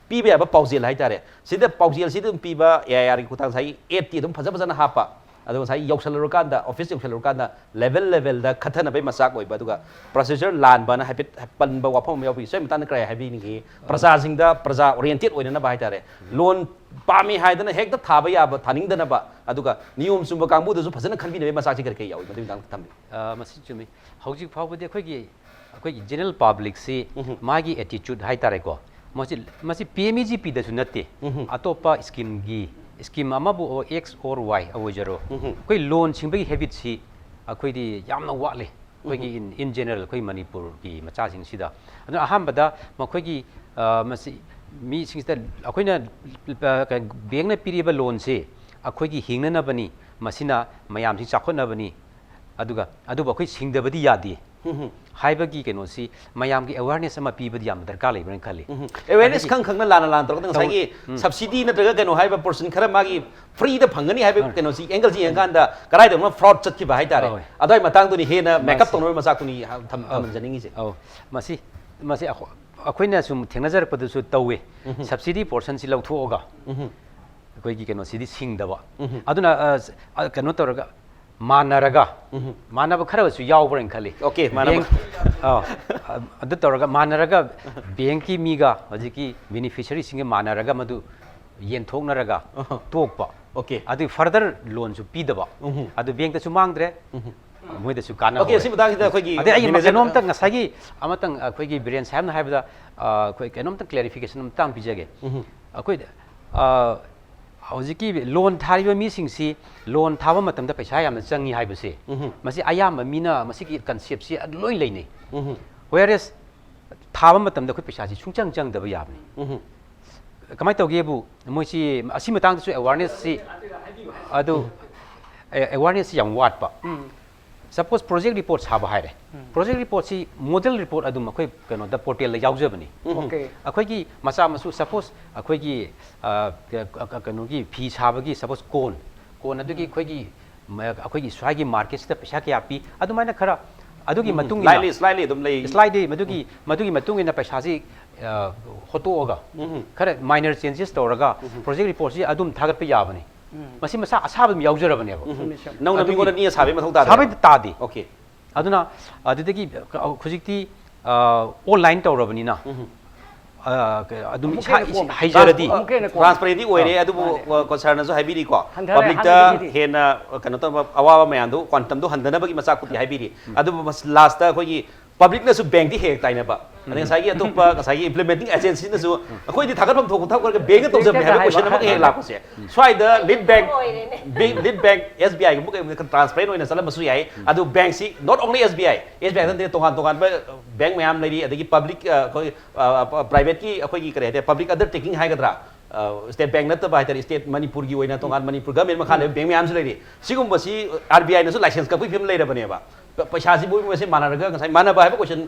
ꯄꯤꯕ ꯌꯥꯕ ꯄꯥꯎꯖꯦꯜ ꯍꯥꯏꯇꯥꯔꯦ꯫ ꯁꯤꯗ ꯄꯥꯎꯖꯦꯜꯁꯤꯗ ꯑꯗꯨꯝ ꯄꯤꯕ ꯑꯦ ꯑꯥꯏ ꯑꯥꯔꯒꯤ ꯈꯨꯠꯊꯥꯡꯗ ꯉꯁꯥꯏꯒꯤ ꯑꯦꯗꯇꯤ ꯑꯗꯨꯝ ꯐꯖ ꯐꯖꯅ ꯍꯥꯞꯄ, ꯑꯗꯨꯒ ꯉꯁꯥꯏꯒꯤ ꯌꯧꯁꯜꯂꯨꯔꯀꯥꯟꯗ, ꯑꯣꯐꯤꯁ ꯌꯧꯁꯜꯂꯨꯔꯀꯥꯟꯗ ꯂꯦꯚꯦꯜ ꯂꯦꯚꯦꯜꯗ ꯈꯠꯊꯅꯕꯒꯤ ꯃꯆꯥꯛ ꯑꯣꯏꯕ, ꯑꯗꯨꯒ ꯄ꯭ꯔꯣꯁꯤꯗ꯭ꯌꯨꯔ ꯂꯥꯟꯕꯅ ꯍꯥꯏꯐꯦꯠ ꯄꯟꯕ ꯋꯥꯐꯝ ꯑꯃ ꯌꯥꯎꯕꯒꯤ, ꯁꯤꯒꯤ ꯃꯇꯥꯡꯗ ꯀꯔꯤ ꯍꯥꯏꯕꯤꯅꯤꯡꯉꯤ? ꯄ꯭ꯔꯖꯥꯁꯤꯡꯗ, ꯄ꯭ꯔꯖꯥ ꯑꯣꯔꯤꯌꯦꯟꯇꯦꯗ ꯑꯣꯏꯅꯅꯕ ꯍꯥꯏꯇꯥꯔꯦ, ꯂꯣꯟ ꯄꯥꯝꯃꯤ ꯍꯥꯏꯗꯅ ꯍꯦꯛꯇ ꯊꯥꯕ ꯌꯥꯕ, ꯊꯥꯅꯤꯡꯗꯅꯕ, ꯑꯗꯨꯒ ꯅꯤꯌꯣꯝ ꯆꯨꯝꯕ ꯀꯥꯡꯕꯨꯗꯁꯨ ꯐꯖꯅ ꯈꯟꯕꯤꯅꯕꯒꯤ ꯃꯆꯥꯛꯁꯤ ꯀꯔꯤ ꯀꯔꯤ ꯌꯥꯎꯏ? ꯃꯗꯨꯒꯤ ꯃꯇꯥꯡꯗ ꯊꯝꯕꯤꯌꯨ꯫ ꯑ, ꯃꯁꯤ ꯆꯨꯝꯃꯤ꯫ ꯍꯧꯖꯤꯛ ꯐꯥꯎꯕꯗꯤ ꯑꯩꯈꯣꯏꯒꯤ, ꯑꯩꯈꯣꯏꯒꯤ ꯖꯦꯅꯔꯦꯜ ꯄꯕ꯭ꯂꯤꯛꯁꯤ ꯃꯥꯒꯤ ꯑꯦꯇꯤꯆꯨꯠ ꯍꯥꯏꯇꯥꯔꯦꯀꯣ, ꯃꯁꯤ, ꯃꯁꯤ ꯄꯤ ꯑꯦꯝ ꯏ ꯖꯤ ꯄꯤꯗꯁꯨ ꯅꯠꯇꯦ, ꯑꯇꯣꯞꯄ ꯁ꯭ꯀꯤꯝꯒꯤ, ꯁ꯭ꯀꯤꯝ ꯑꯃꯕꯨ ꯑꯦꯛꯁ ꯑꯣꯔ ꯋꯥꯏ ꯑꯣꯏꯖꯔꯣ, ꯑꯩꯈꯣꯏ ꯂꯣꯟ ꯁꯤꯡꯕꯒꯤ ꯍꯦꯕꯤꯠꯁꯤ ꯑꯩꯈꯣꯏꯗꯤ ꯌꯥꯝꯅ ꯋꯥꯠꯂꯤ꯫ ꯑꯩꯈꯣꯏꯒꯤ ꯏꯟ, ꯏꯟ ꯖꯦꯅꯔꯦꯜ ꯑꯩꯈꯣꯏ ꯃꯅꯤꯄꯨꯔꯒꯤ ꯃꯆꯥꯁꯤꯡꯁꯤꯗ꯫ ꯑꯗꯨꯅ ꯑꯍꯥꯟꯕꯗ ꯃꯈꯣꯏꯒꯤ, ꯑ, ꯃꯁꯤ ꯃꯤꯁꯤꯡꯁꯤꯗ ꯑꯩꯈꯣꯏꯅ, ꯑ, ꯀ-, ꯕꯦꯡꯅ ꯄꯤꯔꯤꯕ ꯂꯣꯟꯁꯤ ꯑꯩꯈꯣꯏꯒꯤ ꯍꯤꯡꯅꯅꯕꯅꯤ, ꯃꯁꯤꯅ ꯃꯌꯥꯝꯁꯤ ꯆꯥꯎꯈꯠꯅꯕꯅꯤ, ꯑꯗꯨꯒ ꯑꯗꯨꯕꯨ ꯑꯩꯈꯣꯏ ꯁꯤꯡꯗꯕꯗꯤ ꯌꯥꯗꯦ꯫ ꯍꯥꯏꯕꯒꯤ ꯀꯩꯅꯣꯁꯤ ꯃꯌꯥꯝꯒꯤ awareness ꯑꯃ ꯄꯤꯕꯗꯤ ꯌꯥꯝꯅ ꯗꯔꯀꯥꯔ ꯂꯩꯕ꯭ꯔꯅ ꯈꯜꯂꯤ꯫ ꯑꯦꯋꯦꯔꯅꯦꯁ ꯈꯪ ꯈꯪꯅ ꯂꯥꯟꯅ ꯂꯥꯟꯅ ꯇꯧꯔꯒ ꯉꯁꯥꯏꯒꯤ ꯎꯝ꯫ Subsidy ꯅꯠꯇ꯭ꯔꯒ ꯀꯩꯅꯣ ꯍꯥꯏꯕ ꯄꯣꯔꯁꯟ ꯈꯔ ꯃꯥꯒꯤ ꯐ꯭ꯔꯤꯗ ꯐꯪꯒꯅꯤ ꯍꯥꯏꯕ ꯀꯩꯅꯣꯁꯤ ꯑꯦꯡꯒꯜꯁꯤ ꯌꯦꯡꯀꯥꯟꯗ ꯀꯗꯥꯏꯗꯅꯣ ꯐ꯭ꯔꯣꯗ ꯆꯠꯈꯤꯕ ꯍꯥꯏꯇꯥꯔꯦ꯫ ꯑꯗꯨꯒꯤ ꯃꯇꯥꯡꯗꯨꯅꯤ ꯍꯦꯟꯅ ꯃꯦꯀꯞ ꯇꯧꯅꯕ ꯃꯆꯥꯛꯇꯨꯅꯤ ꯊꯝꯍꯟꯖꯅꯤꯡꯉꯤꯁꯦ꯫ ꯑꯧ, ꯃꯁꯤ ꯃꯁꯤ ꯑꯩꯈꯣꯏꯅ ꯁꯨꯝ ꯊꯦꯡꯅꯖꯔꯛꯄꯗꯁꯨ ꯇꯧꯋꯤ꯫ Subsidy ꯄꯣꯔꯁꯟꯁꯤ ꯂꯧꯊꯣꯛꯑꯒ ꯑꯩꯈꯣꯏꯒꯤ ꯀꯩꯅꯣꯁꯤꯗꯤ ꯁꯤꯡꯗꯕ꯫ ꯑꯗꯨꯅ ꯀꯩꯅꯣ ꯇꯧꯔꯒ ꯃꯥꯟꯅꯔꯒ ꯃꯥꯟꯅꯕ ꯈꯔꯁꯨ ꯌꯥꯎꯕ꯭ꯔꯅ ꯈꯜꯂꯤ꯫ Okay, ꯃꯥꯟꯅꯕ ꯑꯗꯨ ꯇꯧꯔꯒ ꯃꯥꯟꯅꯔꯒ ꯕꯦꯡꯀꯤ ꯃꯤꯒ ꯍꯧꯖꯤꯛꯀꯤ ꯕꯦꯅꯤꯐꯤꯁꯔꯤꯁꯤꯡꯒ ꯃꯥꯟꯅꯔꯒ ꯃꯗꯨ ꯌꯦꯟꯊꯣꯛꯅꯔꯒ ꯇꯣꯛꯄ꯫ Okay. ꯑꯗꯨ ꯐꯔꯗꯔ ꯂꯣꯟꯁꯨ ꯄꯤꯗꯕ꯫ ꯑꯗꯨ ꯕꯦꯡꯇꯁꯨ ꯃꯥꯡꯗ꯭ꯔꯦ, ꯃꯣꯏꯗꯁꯨ ꯀꯥꯟꯅꯕ Okay, ꯁꯤ ꯃꯇꯥꯡꯁꯤꯗ ꯑꯩꯈꯣꯏꯒꯤ ꯑꯗꯩ ꯑꯩ manager ꯀꯩꯅꯣꯝꯇ ꯉꯁꯥꯏꯒꯤ ꯑꯃꯇꯪ ꯑꯩꯈꯣꯏꯒꯤ ꯕꯤꯔꯦꯟ ꯁꯥꯍꯦꯕꯅ ꯍꯥꯏꯕꯗ ꯑꯩꯈꯣꯏ ꯀꯩꯅꯣꯝꯇ ꯀ꯭ꯂꯦꯔꯤꯐꯤꯀꯦꯁꯟ ꯑꯃꯇꯪ ꯄꯤꯖꯒꯦ꯫ ꯑꯩꯈꯣꯏ ꯍꯧꯖꯤꯛꯀꯤ ꯂꯣꯟ ꯊꯥꯔꯤꯕ ꯃꯤꯁꯤꯡꯁꯤ ꯂꯣꯟ ꯊꯥꯕ ꯃꯇꯝꯗ ꯄꯩꯁꯥ ꯌꯥꯝꯅ ꯆꯪꯉꯤ ꯍꯥꯏꯕꯁꯦ ꯃꯁꯤ ꯑꯌꯥꯝꯕ ꯃꯤꯅ ꯃꯁꯤꯒꯤ ꯀꯟꯁꯦꯞꯁꯤ ꯂꯣꯏ ꯂꯩꯅꯩ꯫ Whereas ꯊꯥꯕ ꯃꯇꯝꯗ ꯑꯩꯈꯣꯏ ꯄꯩꯁꯥꯁꯤ ꯁꯨꯡꯆꯪ ꯆꯪꯗꯕ ꯌꯥꯕꯅꯤ꯫ ꯀꯃꯥꯏꯅ ꯇꯧꯒꯦꯕꯨ ꯃꯣꯏꯁꯤ ꯑꯁꯤ ꯃꯇꯥꯡꯗꯁꯨ awarenessꯁꯤ ꯑꯗꯨ awarenessꯁꯤ ꯌꯥꯝ ꯋꯥꯠꯄ꯫ Suppose project report ꯁꯥꯕ ꯍꯥꯏꯔꯦ꯫ Project reportꯁꯤ model report ꯑꯗꯨꯝ ꯑꯩꯈꯣꯏ ꯀꯩꯅꯣꯗ ꯄꯣꯔꯇꯦꯜꯗ ꯌꯥꯎꯖꯕꯅꯤ꯫ Okay. ꯑꯩꯈꯣꯏꯒꯤ ꯃꯆꯥ ꯃꯁꯨ suppose ꯑꯩꯈꯣꯏꯒꯤ ꯑ, ꯀ- ꯀ- ꯀꯩꯅꯣꯒꯤ ꯐꯤ ꯁꯥꯕꯒꯤ suppose ꯀꯣꯟ ꯀꯣꯟ ꯑꯗꯨꯒꯤ ꯑꯩꯈꯣꯏꯒꯤ ꯃ- ꯑꯩꯈꯣꯏꯒꯤ ꯁ꯭ꯋꯥꯏꯒꯤ ꯃꯥꯔꯀꯦꯠꯁꯤꯗ ꯄꯩꯁꯥ ꯀꯌꯥ ꯄꯤ ꯑꯗꯨꯃꯥꯏꯅ ꯈꯔ ꯑꯗꯨꯒꯤ ꯃꯇꯨꯡ ꯏꯟꯅ ꯂꯥꯏꯂꯤ ꯁ꯭ꯂꯥꯏꯂꯤ ꯑꯗꯨꯝ ꯂꯩ꯫ ꯁ꯭ꯂꯥꯏꯗꯤ ꯃꯗꯨꯒꯤ ꯃꯗꯨꯒꯤ ꯃꯇꯨꯡ ꯏꯟꯅ ꯄꯩꯁꯥꯁꯤ ꯑ, ꯍꯣꯠꯇꯣꯛꯑꯒ ꯈꯔ minor changes ꯇꯧꯔꯒ project reportꯁꯤ ꯑꯗꯨꯝ ꯊꯥꯒꯠꯄ ꯌꯥꯕꯅꯤ꯫ ꯃꯁꯤ ꯃꯁꯥ ꯑꯁꯥꯕ ꯑꯗꯨꯝ ꯌꯥꯎꯖꯔꯕꯅꯦꯕ꯫ ꯅꯧꯅ ꯑꯗꯨꯒꯤ ꯃꯤꯉꯣꯟꯗ ꯅꯦꯛꯑ ꯁꯥꯕꯒꯤ ꯃꯊꯧ ꯇꯥꯗꯦ꯫ ꯁꯥꯕꯩ ꯇꯥꯗꯦ꯫ Okay. ꯑꯗꯨꯅ ꯑꯗꯨꯗꯒꯤ ꯍꯧꯖꯤꯛꯇꯤ ꯑꯣꯟꯂꯥꯏꯟ ꯇꯧꯔꯕꯅꯤꯅ ꯑ, ꯑꯗꯨꯝ ꯑꯃꯨꯛꯀ ꯏꯁꯥ ꯍꯦꯟꯅ ꯀꯣꯝ- ꯍꯩꯖꯔꯗꯤ ꯑꯃꯨꯛꯀ ꯍꯦꯟꯅ ꯀꯣꯝ- Transparentꯗꯤ ꯑꯣꯏꯔꯦ ꯑꯗꯨꯕꯨ ꯃꯥꯅꯦ꯫ ꯀꯣꯟꯁꯔꯟꯅꯁꯨ ꯍꯥꯏꯕꯤꯔꯤꯀꯣ꯫ ꯍꯟꯊꯔꯦ, ꯄꯕ꯭ꯂꯤꯛꯇ ꯍꯥꯟꯅꯗꯒꯤꯗꯤ꯫ ꯍꯦꯟꯅ ꯀꯩꯅꯣ ꯇꯧꯕ ꯑꯋꯥꯕ ꯃꯌꯥꯝꯗꯣ ꯀ꯭ꯋꯥꯟꯇꯝꯗꯣ ꯍꯟꯊꯅꯕꯒꯤ ꯃꯆꯥꯛ ꯈꯨꯗꯤ ꯍꯥꯏꯕꯤꯔꯤ꯫ ꯑꯗꯨꯕꯨ ꯂꯥꯁꯇ ꯑꯩꯈꯣꯏꯒꯤ ꯄꯕ꯭ꯂꯤꯛꯅꯁꯨ ꯕꯦꯡꯗꯤ ꯍꯦꯛ ꯇꯥꯏꯅꯕ ꯑꯗꯩ ꯉꯁꯥꯏꯒꯤ ꯑꯇꯣꯞꯄ ꯉꯁꯥꯏꯒꯤ implementing agencyꯅꯁꯨ ꯑꯩꯈꯣꯏꯗꯤ ꯊꯥꯒꯠꯐꯝ ꯊꯣꯛꯄ ꯊꯕꯛ ꯈꯔꯒ ꯕꯦꯡꯅ ꯇꯧꯖꯕꯅꯦ ꯍꯥꯏꯕ ꯍꯥꯏꯕ꯫ ꯀꯣꯏꯁꯟ ꯑꯃꯒ ꯍꯦꯛ ꯂꯥꯛꯄꯁꯦ꯫ ꯁ꯭ꯋꯥꯏꯗ ꯂꯤꯗ ꯕꯦꯡ ꯂꯤꯗ ꯕꯦꯡ ꯑꯦꯁ ꯕꯤ ꯑꯥꯏꯒꯨꯝꯕ ꯀꯩꯒꯨꯝꯕꯗ transparent ꯑꯣꯏꯅ ꯆꯠꯂꯝꯕꯁꯨ ꯌꯥꯏ꯫ ꯑꯗꯨ ꯕꯦꯡꯁꯤ not only S B I, S B I ꯈꯛꯇ ꯅꯠꯇꯦ, ꯇꯣꯉꯥꯟ ꯇꯣꯉꯥꯟꯕ ꯕꯦꯡ ꯃꯌꯥꯝ ꯂꯩꯔꯤ꯫ ꯑꯗꯒꯤ ꯄꯕ꯭ꯂꯤꯛ ꯑꯩꯈꯣꯏ ꯄ꯭ꯔꯥꯏꯚꯦꯠꯀꯤ ꯑꯩꯈꯣꯏꯒꯤ ꯀꯔꯤ ꯍꯥꯏꯇꯥꯔꯦ, ꯄꯕ꯭ꯂꯤꯛ ꯑꯟꯗꯔꯇꯦꯀꯤꯡ ꯍꯥꯏꯒꯗ꯭ꯔꯥ, ꯁ꯭ꯇꯦꯠ ꯕꯦꯡꯛ ꯅꯠꯇꯕ ꯍꯥꯏꯇꯥꯔꯦ, ꯁ꯭ꯇꯦꯠ ꯃꯅꯤꯄꯨꯔꯒꯤ ꯑꯣꯏꯅ ꯇꯣꯉꯥꯟ ꯃꯅꯤꯄꯨꯔ ꯒꯃꯦꯟ ꯃꯈꯥ ꯂꯩꯕ ꯕꯦꯡꯛ ꯃꯌꯥꯝꯁꯨ ꯂꯩꯔꯤ꯫ ꯁꯤꯒꯨꯝꯕꯁꯤ ꯑꯥꯔ ꯕꯤ ꯑꯥꯏꯅꯁꯨ ꯂꯥꯏꯁꯦꯟꯁ ꯀꯛꯄꯒꯤ ꯐꯤꯕꯝ ꯂꯩꯔꯕꯅꯦꯕ꯫ ꯄ- ꯄꯩꯁꯥꯁꯤ ꯃꯣꯏ ꯃꯁꯦꯟ ꯃꯥꯟꯅꯔꯒ, ꯉꯁꯥꯏ ꯃꯥꯟꯅꯕ ꯍꯥꯏꯕ ꯀꯣꯏꯁꯟ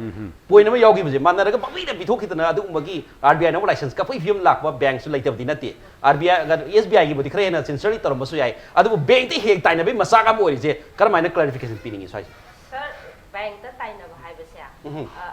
ꯄꯣꯏꯟ ꯑꯃ ꯌꯥꯎꯈꯤꯕꯁꯦ, ꯃꯥꯟꯅꯔꯒ ꯄꯪꯂꯩꯗ ꯄꯤꯊꯣꯛꯈꯤꯗꯅ ꯑꯗꯨꯒꯨꯝꯕꯒꯤ ꯑꯥꯔ ꯕꯤ ꯑꯥꯏꯅ ꯑꯃꯨꯛ ꯂꯥꯏꯁꯦꯟꯁ ꯀꯛꯄꯒꯤ ꯐꯤꯕꯝ ꯂꯥꯛꯄ ꯕꯦꯡꯛꯁꯨ ꯂꯩꯇꯕꯗꯤ ꯅꯠꯇꯦ꯫ ꯑꯥꯔ ꯕꯤ ꯑꯥꯏ, ꯑꯦꯁ ꯕꯤ ꯑꯥꯏꯒꯤꯕꯨꯗꯤ ꯈꯔ ꯍꯦꯟꯅ ꯁꯤꯟꯁꯤꯌꯔꯂꯤ ꯇꯧꯔꯝꯕꯁꯨ ꯌꯥꯏ, ꯑꯗꯨꯕꯨ ꯕꯦꯡꯛꯇ ꯍꯦꯛ ꯇꯥꯏꯅꯕꯒꯤ ꯃꯆꯥꯛ ꯑꯃ ꯑꯣꯏꯔꯤꯁꯦ ꯀꯔꯝꯍꯥꯏꯅ ꯀ꯭ꯂꯥꯔꯤꯐꯤꯀꯦꯁꯟ ꯄꯤꯅꯤꯡꯉꯤ ꯁ꯭ꯋꯥꯏꯁꯦ? ꯁꯥꯔ, ꯕꯦꯡꯛꯇ ꯇꯥꯏꯅꯕ ꯍꯥꯏꯕꯁꯦ,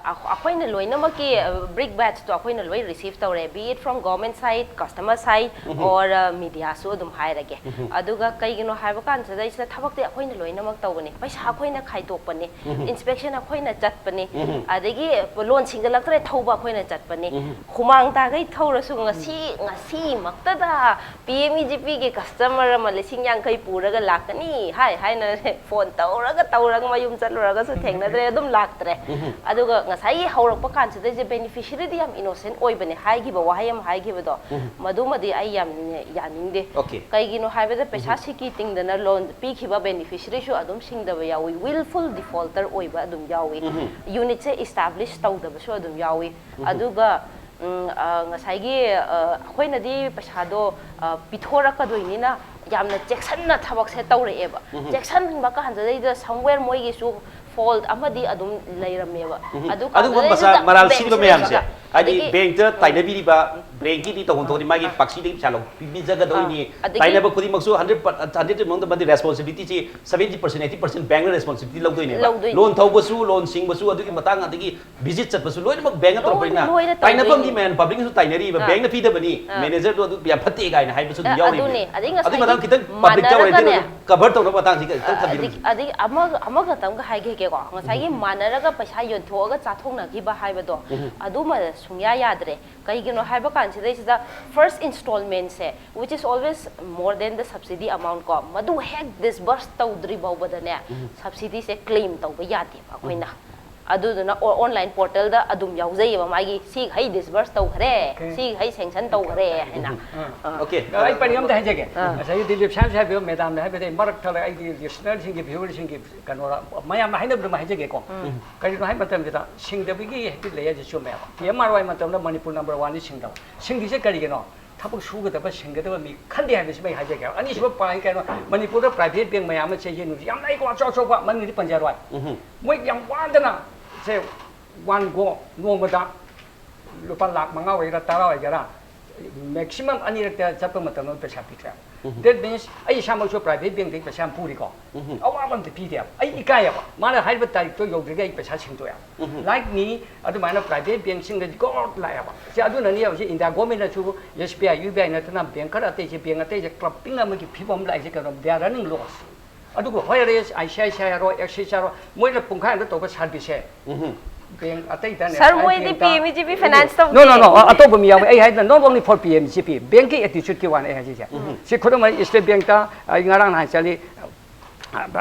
ꯑ, ꯑꯩꯈꯣꯏꯅ ꯂꯣꯏꯅꯃꯛꯀꯤ ꯕ꯭ꯔꯤꯛ ꯕꯦꯠꯁꯇꯣ ꯑꯩꯈꯣꯏꯅ ꯂꯣꯏ ꯔꯤꯁꯤꯞ ꯇꯧꯔꯦ, be it from government side, customer side, or media ꯁꯨ ꯑꯗꯨꯝ ꯍꯥꯏꯔꯒꯦ꯫ ꯑꯗꯨꯒ ꯀꯩꯒꯤꯅꯣ ꯍꯥꯏꯕ ꯀꯥꯟꯁꯤꯗꯩꯁꯤꯗ ꯊꯕꯛꯇꯤ ꯑꯩꯈꯣꯏꯅ ꯂꯣꯏꯅꯃꯛ ꯇꯧꯕꯅꯤ, ꯄꯩꯁꯥ ꯑꯩꯈꯣꯏꯅ ꯈꯥꯏꯗꯣꯛꯄꯅꯤ, ꯏꯟꯁꯄꯦꯛꯁꯟ ꯑꯩꯈꯣꯏꯅ ꯆꯠꯄꯅꯤ, ꯑꯗꯒꯤ ꯂꯣꯟ ꯁꯤꯡꯒꯠꯂꯛꯇ꯭ꯔꯦ, ꯊꯧꯕ ꯑꯩꯈꯣꯏꯅ ꯆꯠꯄꯅꯤ꯫ ꯍꯨꯃꯥꯡ ꯇꯥꯈꯩ ꯊꯧꯔꯁꯨ ꯉꯁꯤ, ꯉꯁꯤꯃꯛꯇꯗ ꯄꯤ ꯑꯦꯝ ꯏ ꯖꯤ ꯄꯤꯒꯤ ꯀꯁꯇꯃꯔ ꯑꯃ ꯂꯤꯁꯤꯡ ꯌꯥꯡꯈꯩ ꯄꯨꯔꯒ ꯂꯥꯛꯀꯅꯤ ꯍꯥꯏ ꯍꯥꯏꯅ ꯐꯣꯟ ꯇꯧꯔꯒ ꯇꯧꯔꯒ ꯃꯌꯨꯝ ꯆꯠꯂꯨꯔꯒꯁꯨ ꯊꯦꯡꯅꯗ꯭ꯔꯦ, ꯑꯗꯨꯝ ꯂꯥꯛꯇ꯭ꯔꯦ꯫ ꯑꯗꯨꯒ ꯉꯁꯥꯏꯒꯤ ꯍꯧꯔꯛꯄ ꯀꯥꯟꯁꯤꯗꯩꯁꯦ ꯕꯦꯅꯤꯐꯤꯁꯔꯤꯗꯤ ꯌꯥꯝ ꯏꯅꯣꯁꯦꯟ ꯑꯣꯏꯕꯅꯦ ꯍꯥꯏꯈꯤꯕ ꯋꯥꯍꯩ ꯑꯃ ꯍꯥꯏꯈꯤꯕꯗꯣ, ꯃꯗꯨꯃꯗꯤ ꯑꯩ ꯌꯥꯝ ꯌꯥꯅꯤꯡꯗꯦ꯫ Okay. ꯀꯩꯒꯤꯅꯣ ꯍꯥꯏꯕꯗ ꯄꯩꯁꯥ ꯁꯤꯀꯤ ꯇꯤꯡꯗꯅ ꯂꯣꯟ ꯄꯤꯈꯤꯕ ꯕꯦꯅꯤꯐꯤꯁꯔꯤꯁꯨ ꯑꯗꯨꯝ ꯁꯤꯡꯗꯕ ꯌꯥꯎꯏ, ꯋꯤꯜꯐꯨꯜ ꯗꯤꯐꯣꯜꯇꯔ ꯑꯣꯏꯕ ꯑꯗꯨꯝ ꯌꯥꯎꯏ, ꯌꯨꯅꯤꯠꯁꯦ ꯏꯁꯇꯥꯕ꯭ꯂꯤꯁ ꯇꯧꯗꯕꯁꯨ ꯑꯗꯨꯝ ꯌꯥꯎꯏ꯫ ꯑꯗꯨꯒ ꯎꯝ, ꯑ, ꯉꯁꯥꯏꯒꯤ, ꯑ, ꯑꯩꯈꯣꯏꯅꯗꯤ ꯄꯩꯁꯥꯗꯣ, ꯑ, ꯄꯤꯊꯣꯔꯛꯀꯗꯣꯏꯅꯤꯅ ꯌꯥꯝꯅ ꯆꯦꯛꯁꯤꯟꯅ ꯊꯕꯛꯁꯦ ꯇꯧꯔꯛꯑꯦꯕ꯫ ꯆꯦꯛꯁꯤꯟꯕ ꯀꯥꯟꯗꯨꯗꯩꯗ somewhere ꯃꯣꯏꯒꯤꯁꯨ ꯐꯣꯜꯠ ꯑꯃꯗꯤ ꯑꯗꯨꯝ ꯂꯩꯔꯝꯃꯦꯕ꯫ ꯑꯗꯨ ꯑꯗꯨꯒꯨꯝꯕ ꯀꯥꯟꯗꯨꯗꯩꯗꯨꯗ ꯃꯆꯥ ꯃꯔꯥꯜ ꯕꯦꯡꯛꯁꯨ ꯁꯤꯕ ꯃꯌꯥꯝꯁꯦ, ꯂꯩꯕ꯫ ꯍꯥꯏꯗꯤ ꯑꯗꯒꯤ ꯕꯦꯡꯛꯇ ꯇꯥꯏꯅꯕꯤꯔꯤꯕ, ꯕꯦꯡꯛꯀꯤꯗꯤ ꯇꯧꯐꯝ ꯊꯣꯛꯄꯅꯤ, ꯃꯥꯒꯤ ꯄꯥꯛꯁꯤꯗꯒꯤ ꯄꯩꯁꯥ ꯂꯧ, ꯄꯤꯕꯤꯖꯒꯗꯧꯔꯤꯅꯤ꯫ ꯑꯗꯒꯤ ꯇꯥꯏꯅꯕ ꯈꯨꯗꯤꯡꯃꯛꯁꯨ ꯍꯟꯗ꯭ꯔꯦꯠ ꯍꯟꯗ꯭ꯔꯦꯠ ꯃꯅꯨꯡꯗ ꯃꯗꯤ ꯔꯦꯁꯄꯣꯟꯁꯤꯕꯤꯂꯤꯇꯤꯁꯤ ꯁꯕꯦꯟꯇꯤ ꯄꯔꯁꯦꯟ, ꯑꯩꯠꯇꯤ ꯄꯔꯁꯦꯟ ꯕꯦꯡꯛꯅ ꯔꯦꯁꯄꯣꯟꯁꯤꯕꯤꯂꯤꯇꯤ ꯂꯧꯗꯣꯏꯅꯦꯕ꯫ ꯂꯧꯗꯣꯏꯅꯤ꯫ ꯂꯣꯟ ꯊꯧꯕꯁꯨ, ꯂꯣꯟ ꯁꯤꯡꯕꯁꯨ, ꯑꯗꯨꯒꯤ ꯃꯇꯥꯡ, ꯑꯗꯒꯤ ꯚꯤꯖꯤꯠ ꯆꯠꯄꯁꯨ ꯂꯣꯏꯅꯃꯛ ꯕꯦꯡꯛꯅ ꯂꯣꯏꯅ, ꯇꯧꯔꯛꯄꯅꯤꯅ ꯂꯣꯏꯅ ꯇꯥꯏꯅꯐꯝꯗꯤ ꯇꯧꯗꯣꯏꯅꯤ꯫ ꯃꯌꯥꯝ ꯄꯕ꯭ꯂꯤꯛꯅꯁꯨ ꯇꯥꯏꯅꯔꯤꯕ, ꯑꯥ꯫ ꯕꯦꯡꯛꯅ ꯄꯤꯗꯕꯅꯤ, ꯑꯥ꯫ ꯃꯦꯅꯦꯖꯔꯗꯣ ꯑꯗꯨ ꯌꯥꯝ ꯐꯠꯇꯦ ꯀꯥꯏꯅ ꯍꯥꯏꯕꯁꯨ ꯑꯗꯨꯝ ꯑ-, ꯌꯥꯎꯔꯤꯕꯅꯤ꯫ ꯑꯗꯨꯅꯦ꯫ ꯑꯗꯒꯤ ꯑꯗꯨꯒꯤ ꯉꯁꯥꯏꯒꯤ ꯃꯇꯥꯡ ꯈꯤꯇꯪ ꯄꯕ꯭ꯂꯤꯛꯇ ꯑꯣꯏꯔꯗꯤ ꯃꯥꯟꯅꯔꯒꯅꯦ꯫ ꯀꯚꯔ ꯇꯧꯅꯕ ꯃꯇꯥꯡꯁꯤ ꯈꯤꯇꯪ ꯑ, ꯊꯝꯕꯤꯔꯝꯃꯨ꯫ ꯑꯗꯒꯤ, ꯑꯗꯒꯤ ꯑꯃꯒ, ꯑꯃꯈꯛꯇꯪꯒ ꯍꯥꯏꯒꯦꯀꯣ, ꯉꯁꯥꯏꯒꯤ ꯃꯥꯟꯅꯔꯒ ꯄꯩꯁꯥ ꯌꯣꯟꯊꯣꯛꯑꯒ ꯆꯥꯊꯣꯛꯅꯈꯤꯕ ꯍꯥꯏꯕꯗꯣ, ꯑꯗꯨꯃ ꯁꯨꯡꯌꯥ ꯌꯥꯗ꯭ꯔꯦ꯫ ꯀꯩꯒꯤꯅꯣ ꯍꯥꯏꯕ ꯀꯥꯟꯁꯤꯗꯩꯁꯤꯗ first installment say, which is always more than the subsidy amount ꯀꯣ, ꯃꯗꯨ ꯍꯦꯛ ꯗꯤꯁꯕꯔꯁ ꯇꯧꯗ꯭ꯔꯤ ꯐꯥꯎꯕꯗꯅꯦ, ꯁꯕꯁꯤꯗꯤꯁꯦ ꯀ꯭ꯂꯦꯝ ꯇꯧꯕ ꯌꯥꯗꯦꯕ ꯑꯩꯈꯣꯏꯅ꯫ ꯑꯗꯨꯗꯨꯅ ꯑꯣꯟꯂꯥꯏꯟ ꯄꯣꯔꯇꯦꯜꯗ ꯑꯗꯨꯝ ꯌꯥꯎꯖꯩꯌꯦꯕ, ꯃꯥꯒꯤ ꯁꯤꯈꯩ ꯗꯤꯁꯕꯔꯁ ꯇꯧꯈ꯭ꯔꯦ, Okay. ꯁꯤꯈꯩ ꯁꯦꯡꯁꯟ ꯇꯧꯈ꯭ꯔꯦ ꯍꯥꯏꯅ꯫ Okay. ꯑꯩ ꯄꯔꯦꯡ ꯑꯝꯇ ꯍꯥꯏꯖꯒꯦ꯫ ꯑꯥ꯫ ꯉꯁꯥꯏꯒꯤ ꯗꯤꯂꯤꯞ ꯁꯥꯍꯦꯕ ꯍꯥꯏꯕꯤꯌꯨ, ꯃꯦꯗꯥꯝꯅ ꯍꯥꯏꯕꯗꯤ ꯃꯔꯛ ꯊꯠꯂꯒ ꯑꯩꯒꯤ ꯂꯤꯁꯅꯔꯁꯤꯡꯒꯤ, ꯚ꯭ꯌꯨꯋꯔꯁꯤꯡꯒꯤ ꯀꯩꯅꯣ ꯃꯌꯥꯝꯅ ꯍꯥꯏꯅꯕꯗꯨꯃ ꯍꯥꯏꯖꯒꯦꯀꯣ꯫ ꯀꯔꯤꯒꯤꯅꯣ ꯍꯥꯏꯕ ꯃꯇꯝꯁꯤꯗ ꯁꯤꯡꯗꯕꯒꯤ ꯍꯦꯕꯤꯠ ꯂꯩ ꯍꯥꯏꯁꯦ ꯆꯨꯝꯃꯦꯕ꯫ ꯄꯤ ꯑꯦꯝ ꯑꯥꯔ ꯋꯥꯏ ꯃꯇꯝꯗ ꯃꯅꯤꯄꯨꯔ ꯅꯝꯕꯔ ꯋꯥꯟꯅꯤ ꯁꯤꯡꯗꯕ꯫ ꯁꯤꯡꯗ꯭ꯔꯤꯁꯦ ꯀꯔꯤꯒꯤꯅꯣ? ꯊꯕꯛ ꯁꯨꯒꯗꯕ ꯁꯤꯡꯒꯗꯕ ꯃꯤ ꯈꯟꯗꯦ ꯍꯥꯏꯕꯁꯤꯃ ꯑꯩ ꯍꯥꯏꯖꯒꯦ꯫ ꯑꯅꯤꯁꯨꯕ ꯄꯥꯏ ꯀꯩꯅꯣ, ꯃꯅꯤꯄꯨꯔꯗ private bank ꯃꯌꯥꯝ ꯑꯃ ꯆꯍꯤ ꯌꯦꯡꯉꯨꯁꯤ, ꯌꯥꯝ ꯂꯩꯀꯣ, ꯑꯆꯧ ꯑꯆꯧꯕ ꯃꯃꯤꯡꯗꯤ ꯄꯟꯖꯔꯣꯏ꯫ ꯃꯣꯏ ꯌꯥꯝ ꯋꯥꯗꯅ ꯁꯦ one go ꯅꯣꯡꯃꯗ ꯂꯨꯄꯥ ꯂꯥꯈ ꯃꯉꯥ ꯑꯣꯏꯒꯦꯔꯥ ꯇꯔꯥ ꯑꯣꯏꯒꯦꯔꯥ, maximum ꯑꯅꯤꯔꯛꯇ ꯆꯠꯄ ꯃꯇꯝꯗ ꯄꯩꯁꯥ ꯄꯤꯊꯣꯛꯑꯦ꯫ That means ꯑꯩ ꯏꯁꯥꯃꯛꯁꯨ private bankꯗꯒꯤ ꯄꯩꯁꯥ ꯌꯥꯝ ꯄꯨꯔꯤꯀꯣ, ꯑꯋꯥꯕ ꯑꯝꯇ ꯄꯤꯗꯦꯕ꯫ ꯑꯩ ꯏꯀꯥꯏꯌꯦꯕ, ꯃꯥꯅ ꯍꯥꯏꯔꯤꯕ ꯇꯥꯔꯤꯛꯇꯣ ꯌꯧꯗ꯭ꯔꯤꯒꯩ ꯑꯩ ꯄꯩꯁꯥ ꯁꯤꯡꯗꯣꯛꯑꯦꯕ꯫ Like me, ꯑꯗꯨꯃꯥꯏꯅ private bankꯁꯤꯡꯗꯗꯤ ꯒꯣꯔ ꯂꯥꯛꯑꯦꯕ꯫ ꯁꯤ ꯑꯗꯨꯅꯅꯤ ꯍꯧꯖꯤꯛ India governmentꯅꯁꯨ S B I, U B I ꯅꯠꯇꯅ bank ꯈꯔ ꯑꯇꯩꯁꯦ, bank ꯑꯇꯩꯁꯦ clumping ꯑꯃꯒꯤ ꯐꯤꯕꯝ ꯂꯥꯛꯏꯁꯦ ꯀꯩꯅꯣ, they are running loss꯫ ꯑꯗꯨꯒ ꯍꯣꯏ, R S, I C I C I ꯍꯥꯏꯔꯣ, ꯑꯦꯛꯁꯤꯁ ꯍꯥꯏꯔꯣ, ꯃꯣꯏꯅ ꯄꯨꯡꯈꯥꯏ ꯑꯃꯗ ꯇꯧꯕ serviceꯁꯦ bank ꯑꯇꯩꯗꯅꯦ, Sir, ꯃꯣꯏꯗꯤ bank ꯇ P M E G P finance ꯇꯧꯗꯦ꯫ No, no, no, ꯑꯇꯣꯞꯄ ꯃꯤ ꯌꯥꯎꯋꯦ꯫ ꯑꯩ ꯍꯥꯏꯗꯅ not only for P M G P, bankꯀꯤ attitudeꯀꯤ ꯋꯥꯅꯤ ꯑꯩ ꯍꯥꯏꯁꯤꯁꯦ꯫ ꯁꯤ ꯈꯨꯗꯝ ꯑꯩ State Bankꯇ ꯑꯩ ꯉꯔꯥꯡ ꯅꯍꯥꯟ ꯆꯠꯂꯤ,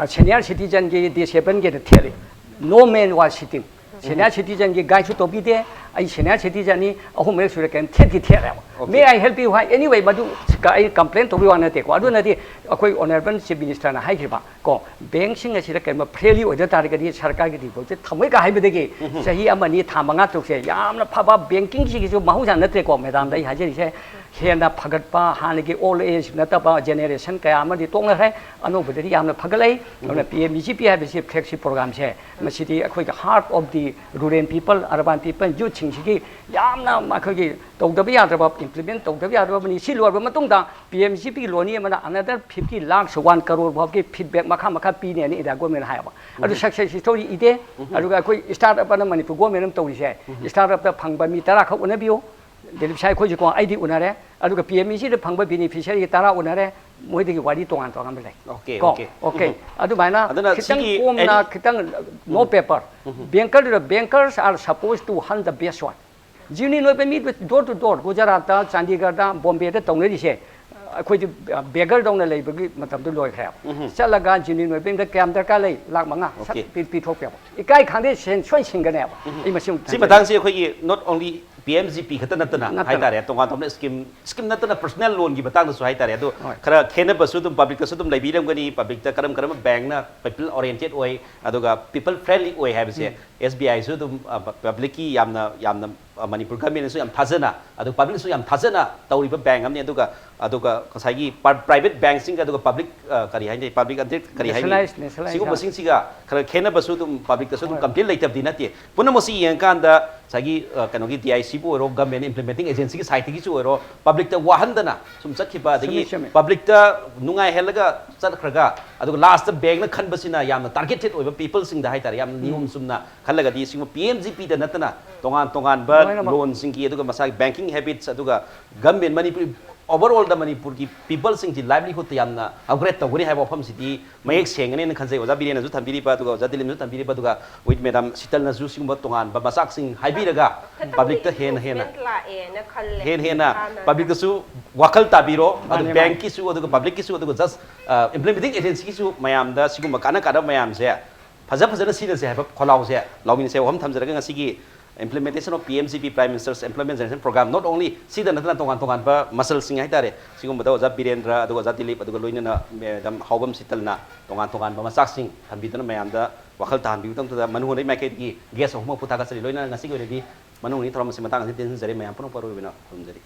senior citizenꯒꯤ, disabled ꯒꯤꯗ ꯊꯦꯠꯂꯤ꯫ No man was sitting꯫ Senior citizenꯒꯤ guideꯁꯨ ꯇꯧꯕꯤꯗꯦ꯫ ꯑꯩ senior citizenꯅꯤ, ꯑꯍꯨꯝ ꯍꯦꯛ ꯁꯨꯔꯦ, ꯀꯩꯝ ꯊꯦꯠꯀꯤ ꯊꯦꯠꯂꯦꯕ꯫ May I help you? High, anyway, ꯃꯗꯨ ꯑꯩ complain ꯇꯧꯕꯒꯤ ꯋꯥ ꯅꯠꯇꯦꯀꯣ꯫ ꯑꯗꯨꯅꯗꯤ ꯑꯩꯈꯣꯏ Honourable Chief Ministerꯅ ꯍꯥꯏꯈꯤꯕ ꯀꯣ, bankꯁꯤꯡ ꯑꯁꯤꯗ ꯀꯩꯒꯨꯝꯕ friendly ꯑꯣꯏꯗ ꯇꯥꯔꯒꯗꯤ ꯁꯔꯀꯥꯔꯒꯤ deposit ꯊꯝꯃꯣꯏ ꯀ ꯍꯥꯏꯕꯗꯒꯤ ꯆꯍꯤ ꯑꯃꯅꯤ, ꯊꯥ ꯃꯉꯥ ꯇꯔꯨꯛꯁꯦ ꯌꯥꯝꯅ ꯐꯕ, bankingꯁꯤꯒꯤꯁꯨ ꯃꯍꯧꯁꯥ ꯅꯠꯇ꯭ꯔꯦꯀꯣ, madamꯗ ꯑꯩ ꯍꯥꯏꯖꯔꯤꯁꯦ꯫ ꯍꯦꯟꯅ ꯐꯒꯠꯄ, ꯍꯥꯟꯅꯒꯤ old age ꯅꯠꯇꯕ generation ꯀꯌꯥ ꯑꯃꯗꯤ ꯇꯣꯛꯅꯈ꯭ꯔꯦ, ꯑꯅꯧꯕꯗꯗꯤ ꯌꯥꯝꯅ ꯐꯒꯠꯂꯛꯏ꯫ ꯑꯗꯨꯅ P M E G P ꯍꯥꯏꯕꯁꯤ flagship programꯁꯦ, ꯃꯁꯤꯗꯤ ꯑꯩꯈꯣꯏꯒꯤ heart of the rural people, urban people, youthꯁꯤꯡꯁꯤꯒꯤ ꯌꯥꯝꯅ ꯑꯩꯈꯣꯏꯒꯤ ꯇꯧꯗꯕ ꯌꯥꯗ꯭ꯔꯕ, implement ꯇꯧꯗꯕ ꯌꯥꯗ꯭ꯔꯕꯅꯤ꯫ ꯁꯤ ꯂꯣꯏꯔꯕ ꯃꯇꯨꯡꯗ P M G P ꯂꯣꯟꯅꯤ ꯑꯃꯅ another fifty lakhs, one crore ꯐꯥꯎꯒꯤ feedback ꯃꯈꯥ ꯃꯈꯥ ꯄꯤꯅꯦꯅ India governmentꯅ ꯍꯥꯏꯌꯦꯕ꯫ ꯑꯗꯨ success story ꯏꯗꯦ꯫ ꯑꯗꯨꯒ ꯑꯩꯈꯣꯏ startup ꯑꯅ ꯃꯅꯤꯄꯨꯔ government ꯑꯃ ꯇꯧꯔꯤꯁꯦ, startupꯇ ꯐꯪꯕ ꯃꯤ ꯇꯔꯥ ꯈꯛ ꯎꯅꯕꯤꯌꯨ꯫ ꯗꯤꯂꯤꯞ ꯁꯥꯏ, ꯑꯩꯈꯣꯏꯁꯨꯀꯣ, ꯑꯩꯗꯤ ꯎꯅꯔꯦ, ꯑꯗꯨꯒ P M E Gꯗ ꯐꯪꯕ beneficiaryꯒꯤ ꯇꯔꯥ ꯎꯅꯔꯦ, ꯃꯣꯏꯗꯒꯤ ꯋꯥꯔꯤ ꯇꯣꯉꯥꯟ ꯇꯣꯉꯥꯟꯕ ꯂꯩ꯫ Okay, ꯀꯣ? Okay꯫ Okay꯫ ꯑꯗꯨꯃꯥꯏꯅ ꯑꯗꯨꯅ ꯈꯤꯇꯪ ꯁꯤꯒꯤ ꯀꯣꯝꯅ, any ꯈꯤꯇꯪ no paper꯫ Bankerꯗꯨꯗ, bankers are supposed to hunt the best one꯫ Genuine ꯑꯣꯏꯕ ꯃꯤꯗꯨ door to door, ꯒꯨꯖꯔꯥꯠꯇ, ꯆꯥꯟꯗꯤꯒꯔꯗ, ꯕꯣꯝꯕꯦꯗ ꯇꯧꯅꯔꯤꯁꯦ, ꯑꯩꯈꯣꯏꯗꯤ beggarꯗꯧꯅ ꯂꯩꯕꯒꯤ ꯃꯇꯝꯗꯨ ꯂꯣꯏꯈ꯭ꯔꯦꯕ꯫ ꯆꯠꯂꯒ genuine ꯑꯣꯏꯕ ꯃꯤꯗ ꯀꯌꯥꯝ ꯗꯔꯀꯥꯔ ꯂꯩ? ꯂꯥꯛ ꯃꯉꯥ ꯁꯠ Okay꯫ ꯄꯤ-, ꯄꯤꯊꯣꯛꯄꯤꯌꯣ꯫ ꯏꯀꯥꯏ ꯈꯪꯗꯦ, ꯁꯦꯟ ꯁꯣꯏ ꯁꯤꯡꯒꯅꯦꯕ꯫ ꯑꯩ ꯃꯁꯤ ꯑꯃꯨꯛ ꯁꯤ ꯊꯝꯖꯒꯦ꯫ ꯃꯇꯥꯡꯁꯤ ꯑꯩꯈꯣꯏꯒꯤ not only P M G P ꯈꯛꯇ ꯅꯠꯇꯅ ꯅꯠꯇꯅ꯫ ꯍꯥꯏꯇꯥꯔꯦ, ꯇꯣꯉꯥꯟ ꯇꯣꯉꯥꯟꯕ scheme, scheme ꯅꯠꯇꯅ personal loanꯒꯤ ꯃꯇꯥꯡꯗꯁꯨ ꯍꯥꯏꯇꯥꯔꯦ꯫ ꯑꯗꯣ ꯍꯣꯏ꯫ ꯈꯔ ꯈꯦꯠꯅꯕꯁꯨ ꯑꯗꯨꯝ publicꯇꯁꯨ ꯑꯗꯨꯝ ꯂꯩꯕꯤꯔꯝꯒꯅꯤ, publicꯇ ꯀꯔꯝ ꯀꯔꯝꯕ bankꯅ people oriented ꯑꯣꯏ, ꯑꯗꯨꯒ people friendly ꯑꯣꯏ ꯍꯥꯏꯕꯁꯦ꯫ ꯑꯦꯁ ꯕꯤ ꯑꯥꯏꯁꯨ ꯑꯗꯨꯝ ꯄꯕ꯭ꯂꯤꯛꯀꯤ ꯌꯥꯝꯅ ꯌꯥꯝꯅ ꯃꯅꯤꯄꯨꯔ ꯒꯃꯦꯟꯅꯁꯨ ꯌꯥꯝ ꯊꯥꯖꯅ, ꯑꯗꯨꯒ ꯄꯕ꯭ꯂꯤꯛꯅꯁꯨ ꯌꯥꯝ ꯊꯥꯖꯅ ꯇꯧꯔꯤꯕ ꯕꯦꯡꯛ ꯑꯃꯅꯤ꯫ ꯑꯗꯨꯒ ꯑꯗꯨꯒ ꯉꯁꯥꯏꯒꯤ ꯄ꯭ꯔꯥꯏꯚꯦꯠ ꯕꯦꯡꯛꯁꯤꯡꯒ ꯑꯗꯨꯒ ꯄꯕ꯭ꯂꯤꯛ ꯀꯔꯤ ꯍꯥꯏꯅꯤ, ꯄꯕ꯭ꯂꯤꯛ ꯑꯟꯇꯦ ꯀꯔꯤ ꯍꯥꯏꯅꯤ, ꯁꯤꯒꯨꯝꯕꯁꯤꯡꯁꯤꯒ ꯈꯔ ꯈꯦꯠꯅꯕꯁꯨ ꯑꯗꯨꯝ ꯄꯕ꯭ꯂꯤꯛꯇꯁꯨ ꯑꯗꯨꯝ ꯀꯝꯄ꯭ꯂꯦꯟ ꯂꯩꯇꯕꯗꯤ ꯅꯠꯇꯦ꯫ ꯄꯨꯝꯅꯃꯛꯁꯤ ꯌꯦꯡꯉꯀꯥꯟꯗ ꯉꯁꯥꯏꯒꯤ ꯀꯩꯅꯣꯒꯤ ꯗꯤ ꯑꯥꯏ ꯁꯤꯕꯨ ꯑꯣꯏꯔꯣ, ꯒꯃꯦꯟ ꯏꯝꯄ꯭ꯂꯤꯃꯦꯟꯇꯤꯡ ꯑꯦꯖꯦꯟꯁꯤꯒꯤ ꯁꯥꯏꯠꯇꯒꯤꯁꯨ ꯑꯣꯏꯔꯣ, ꯄꯕ꯭ꯂꯤꯛꯇ ꯋꯥꯍꯟꯗꯅ ꯁꯨꯝ ꯆꯠꯈꯤꯕ, ꯑꯗꯒꯤ ꯄꯕ꯭ꯂꯤꯛꯇ ꯅꯨꯡꯉꯥꯏꯍꯜꯂꯒ ꯆꯠꯈ꯭ꯔꯒ ꯑꯗꯨꯒ ꯂꯥꯁꯇ ꯕꯦꯡꯛꯅ ꯈꯟꯕꯁꯤꯅ ꯌꯥꯝꯅ ꯇꯥꯔꯒꯦꯇꯦꯠ ꯑꯣꯏꯕ ꯄꯤꯄꯜꯁꯤꯡꯗ ꯍꯥꯏꯇꯥꯔꯦ, ꯌꯥꯝꯅ ꯅꯤꯌꯣꯝ ꯆꯨꯝꯅ ꯈꯜꯂꯒꯗꯤ ꯁꯤꯒꯨꯝꯕ ꯄꯤ ꯑꯦꯝ ꯖꯤ ꯄꯤꯗ ꯅꯠꯇꯅ ꯇꯣꯉꯥꯟ ꯇꯣꯉꯥꯟꯕ ꯂꯣꯟꯁꯤꯡꯒꯤ, ꯑꯗꯨꯒ ꯃꯁꯥꯒꯤ ꯕꯦꯡꯀꯤꯡ ꯍꯦꯕꯤꯠꯁ, ꯑꯗꯨꯒ ꯒꯃꯦꯟ ꯃꯅꯤꯄꯨꯔꯤ ꯑꯣꯚꯔꯑꯣꯜꯗ ꯃꯅꯤꯄꯨꯔꯒꯤ ꯄꯤꯄꯜꯁꯤꯡꯁꯤ ꯂꯥꯏꯚꯂꯤꯍꯨꯗꯇ ꯌꯥꯝꯅ ꯑꯞꯒ꯭ꯔꯦꯗ ꯇꯧꯒꯅꯤ ꯍꯥꯏꯕ ꯋꯥꯐꯝꯁꯤꯗꯤ ꯃꯌꯦꯛ ꯁꯦꯡꯒꯅꯦꯅ ꯈꯟꯖꯩ꯫ ꯑꯣꯖꯥ ꯕꯤꯔꯦꯟꯅꯁꯨ ꯊꯝꯕꯤꯔꯤꯕ, ꯑꯗꯨꯒ ꯑꯣꯖꯥ ꯗꯤꯂꯤꯞꯅꯁꯨ ꯊꯝꯕꯤꯔꯤꯕ, ꯑꯗꯨꯒ ꯋꯤꯠ ꯃꯦꯗꯥꯝ ꯁꯤꯇꯜꯅꯁꯨ ꯁꯤꯒꯨꯝꯕ ꯇꯣꯉꯥꯟꯕ ꯃꯆꯥꯛꯁꯤꯡ ꯍꯥꯏꯕꯤꯔꯒ ꯄꯕ꯭ꯂꯤꯛꯇ ꯍꯦꯟꯅ ꯍꯦꯟꯅ ꯍꯦꯟꯅ ꯍꯦꯟꯅ ꯄꯕ꯭ꯂꯤꯛꯇꯁꯨ ꯋꯥꯈꯜ ꯇꯥꯕꯤꯔꯣ꯫ ꯑꯗꯨ ꯕꯦꯡꯛꯀꯤꯁꯨ, ꯑꯗꯨꯒ ꯄꯕ꯭ꯂꯤꯛꯀꯤꯁꯨ, ꯑꯗꯨꯒ ꯖꯁ ꯏꯝꯄ꯭ꯂꯤꯃꯦꯟꯇꯤꯡ ꯑꯦꯖꯦꯟꯁꯤꯒꯤꯁꯨ ꯃꯌꯥꯝꯗ ꯁꯤꯒꯨꯝꯕ ꯀꯥꯟꯅ ꯀꯥꯟꯅꯕ ꯃꯌꯥꯝꯁꯦ ꯐꯖ ꯐꯖꯅ ꯁꯤꯖꯤꯟꯅꯁꯦ ꯍꯥꯏꯕ ꯈꯣꯜꯂꯥꯎꯁꯦ ꯂꯧꯃꯤꯟꯅꯁꯦ꯫ ꯋꯥꯐꯝ ꯊꯝꯖꯔꯒ ꯉꯁꯤꯒꯤ implementation of P M G P, Prime Minister's Employment Generation Program, not only ꯁꯤꯗ ꯅꯠꯇꯅ ꯇꯣꯉꯥꯟ ꯇꯣꯉꯥꯟꯕ ꯃꯁꯜꯁꯤꯡ ꯍꯥꯏꯇꯥꯔꯦ, ꯁꯤꯒꯨꯝꯕꯗ ꯑꯣꯖꯥ ꯕꯤꯔꯦꯟꯗ꯭ꯔ, ꯑꯗꯨꯒ ꯑꯣꯖꯥ ꯗꯤꯂꯤꯞ, ꯑꯗꯨꯒ ꯂꯣꯏꯅꯅ ꯃꯦꯗꯥꯝ ꯍꯥꯎꯕꯝ ꯁꯤꯇꯜꯅ ꯇꯣꯉꯥꯟ ꯇꯣꯉꯥꯟꯕ ꯃꯆꯥꯛꯁꯤꯡ ꯊꯝꯕꯤꯗꯨꯅ ꯃꯌꯥꯝꯗ ꯋꯥꯈꯜ ꯇꯥꯍꯟꯕꯤꯕꯒꯤꯗꯃꯛꯇ ꯃꯅꯨꯡ ꯍꯨꯠꯅ ꯃꯥꯏꯀꯩꯗꯒꯤ ꯒꯦꯁ ꯑꯍꯨꯝꯃꯛꯄꯨ ꯊꯥꯒꯠꯆꯔꯤ꯫ ꯂꯣꯏꯅꯅ ꯉꯁꯤꯒꯤ ꯑꯣꯏꯅꯗꯤ ꯃꯅꯨꯡ ꯍꯨꯠꯅ ꯊꯧꯔꯝ ꯑꯁꯤ ꯃꯇꯥꯡ ꯑꯁꯤꯗ ꯇꯦꯟꯁꯤꯟꯖꯔꯦ꯫ ꯃꯌꯥꯝ ꯄꯨꯝꯅꯃꯛꯄꯨ ꯑꯔꯣꯏꯕ ꯑꯣꯏꯅ ꯈꯨꯔꯨꯝꯖꯔꯤ꯫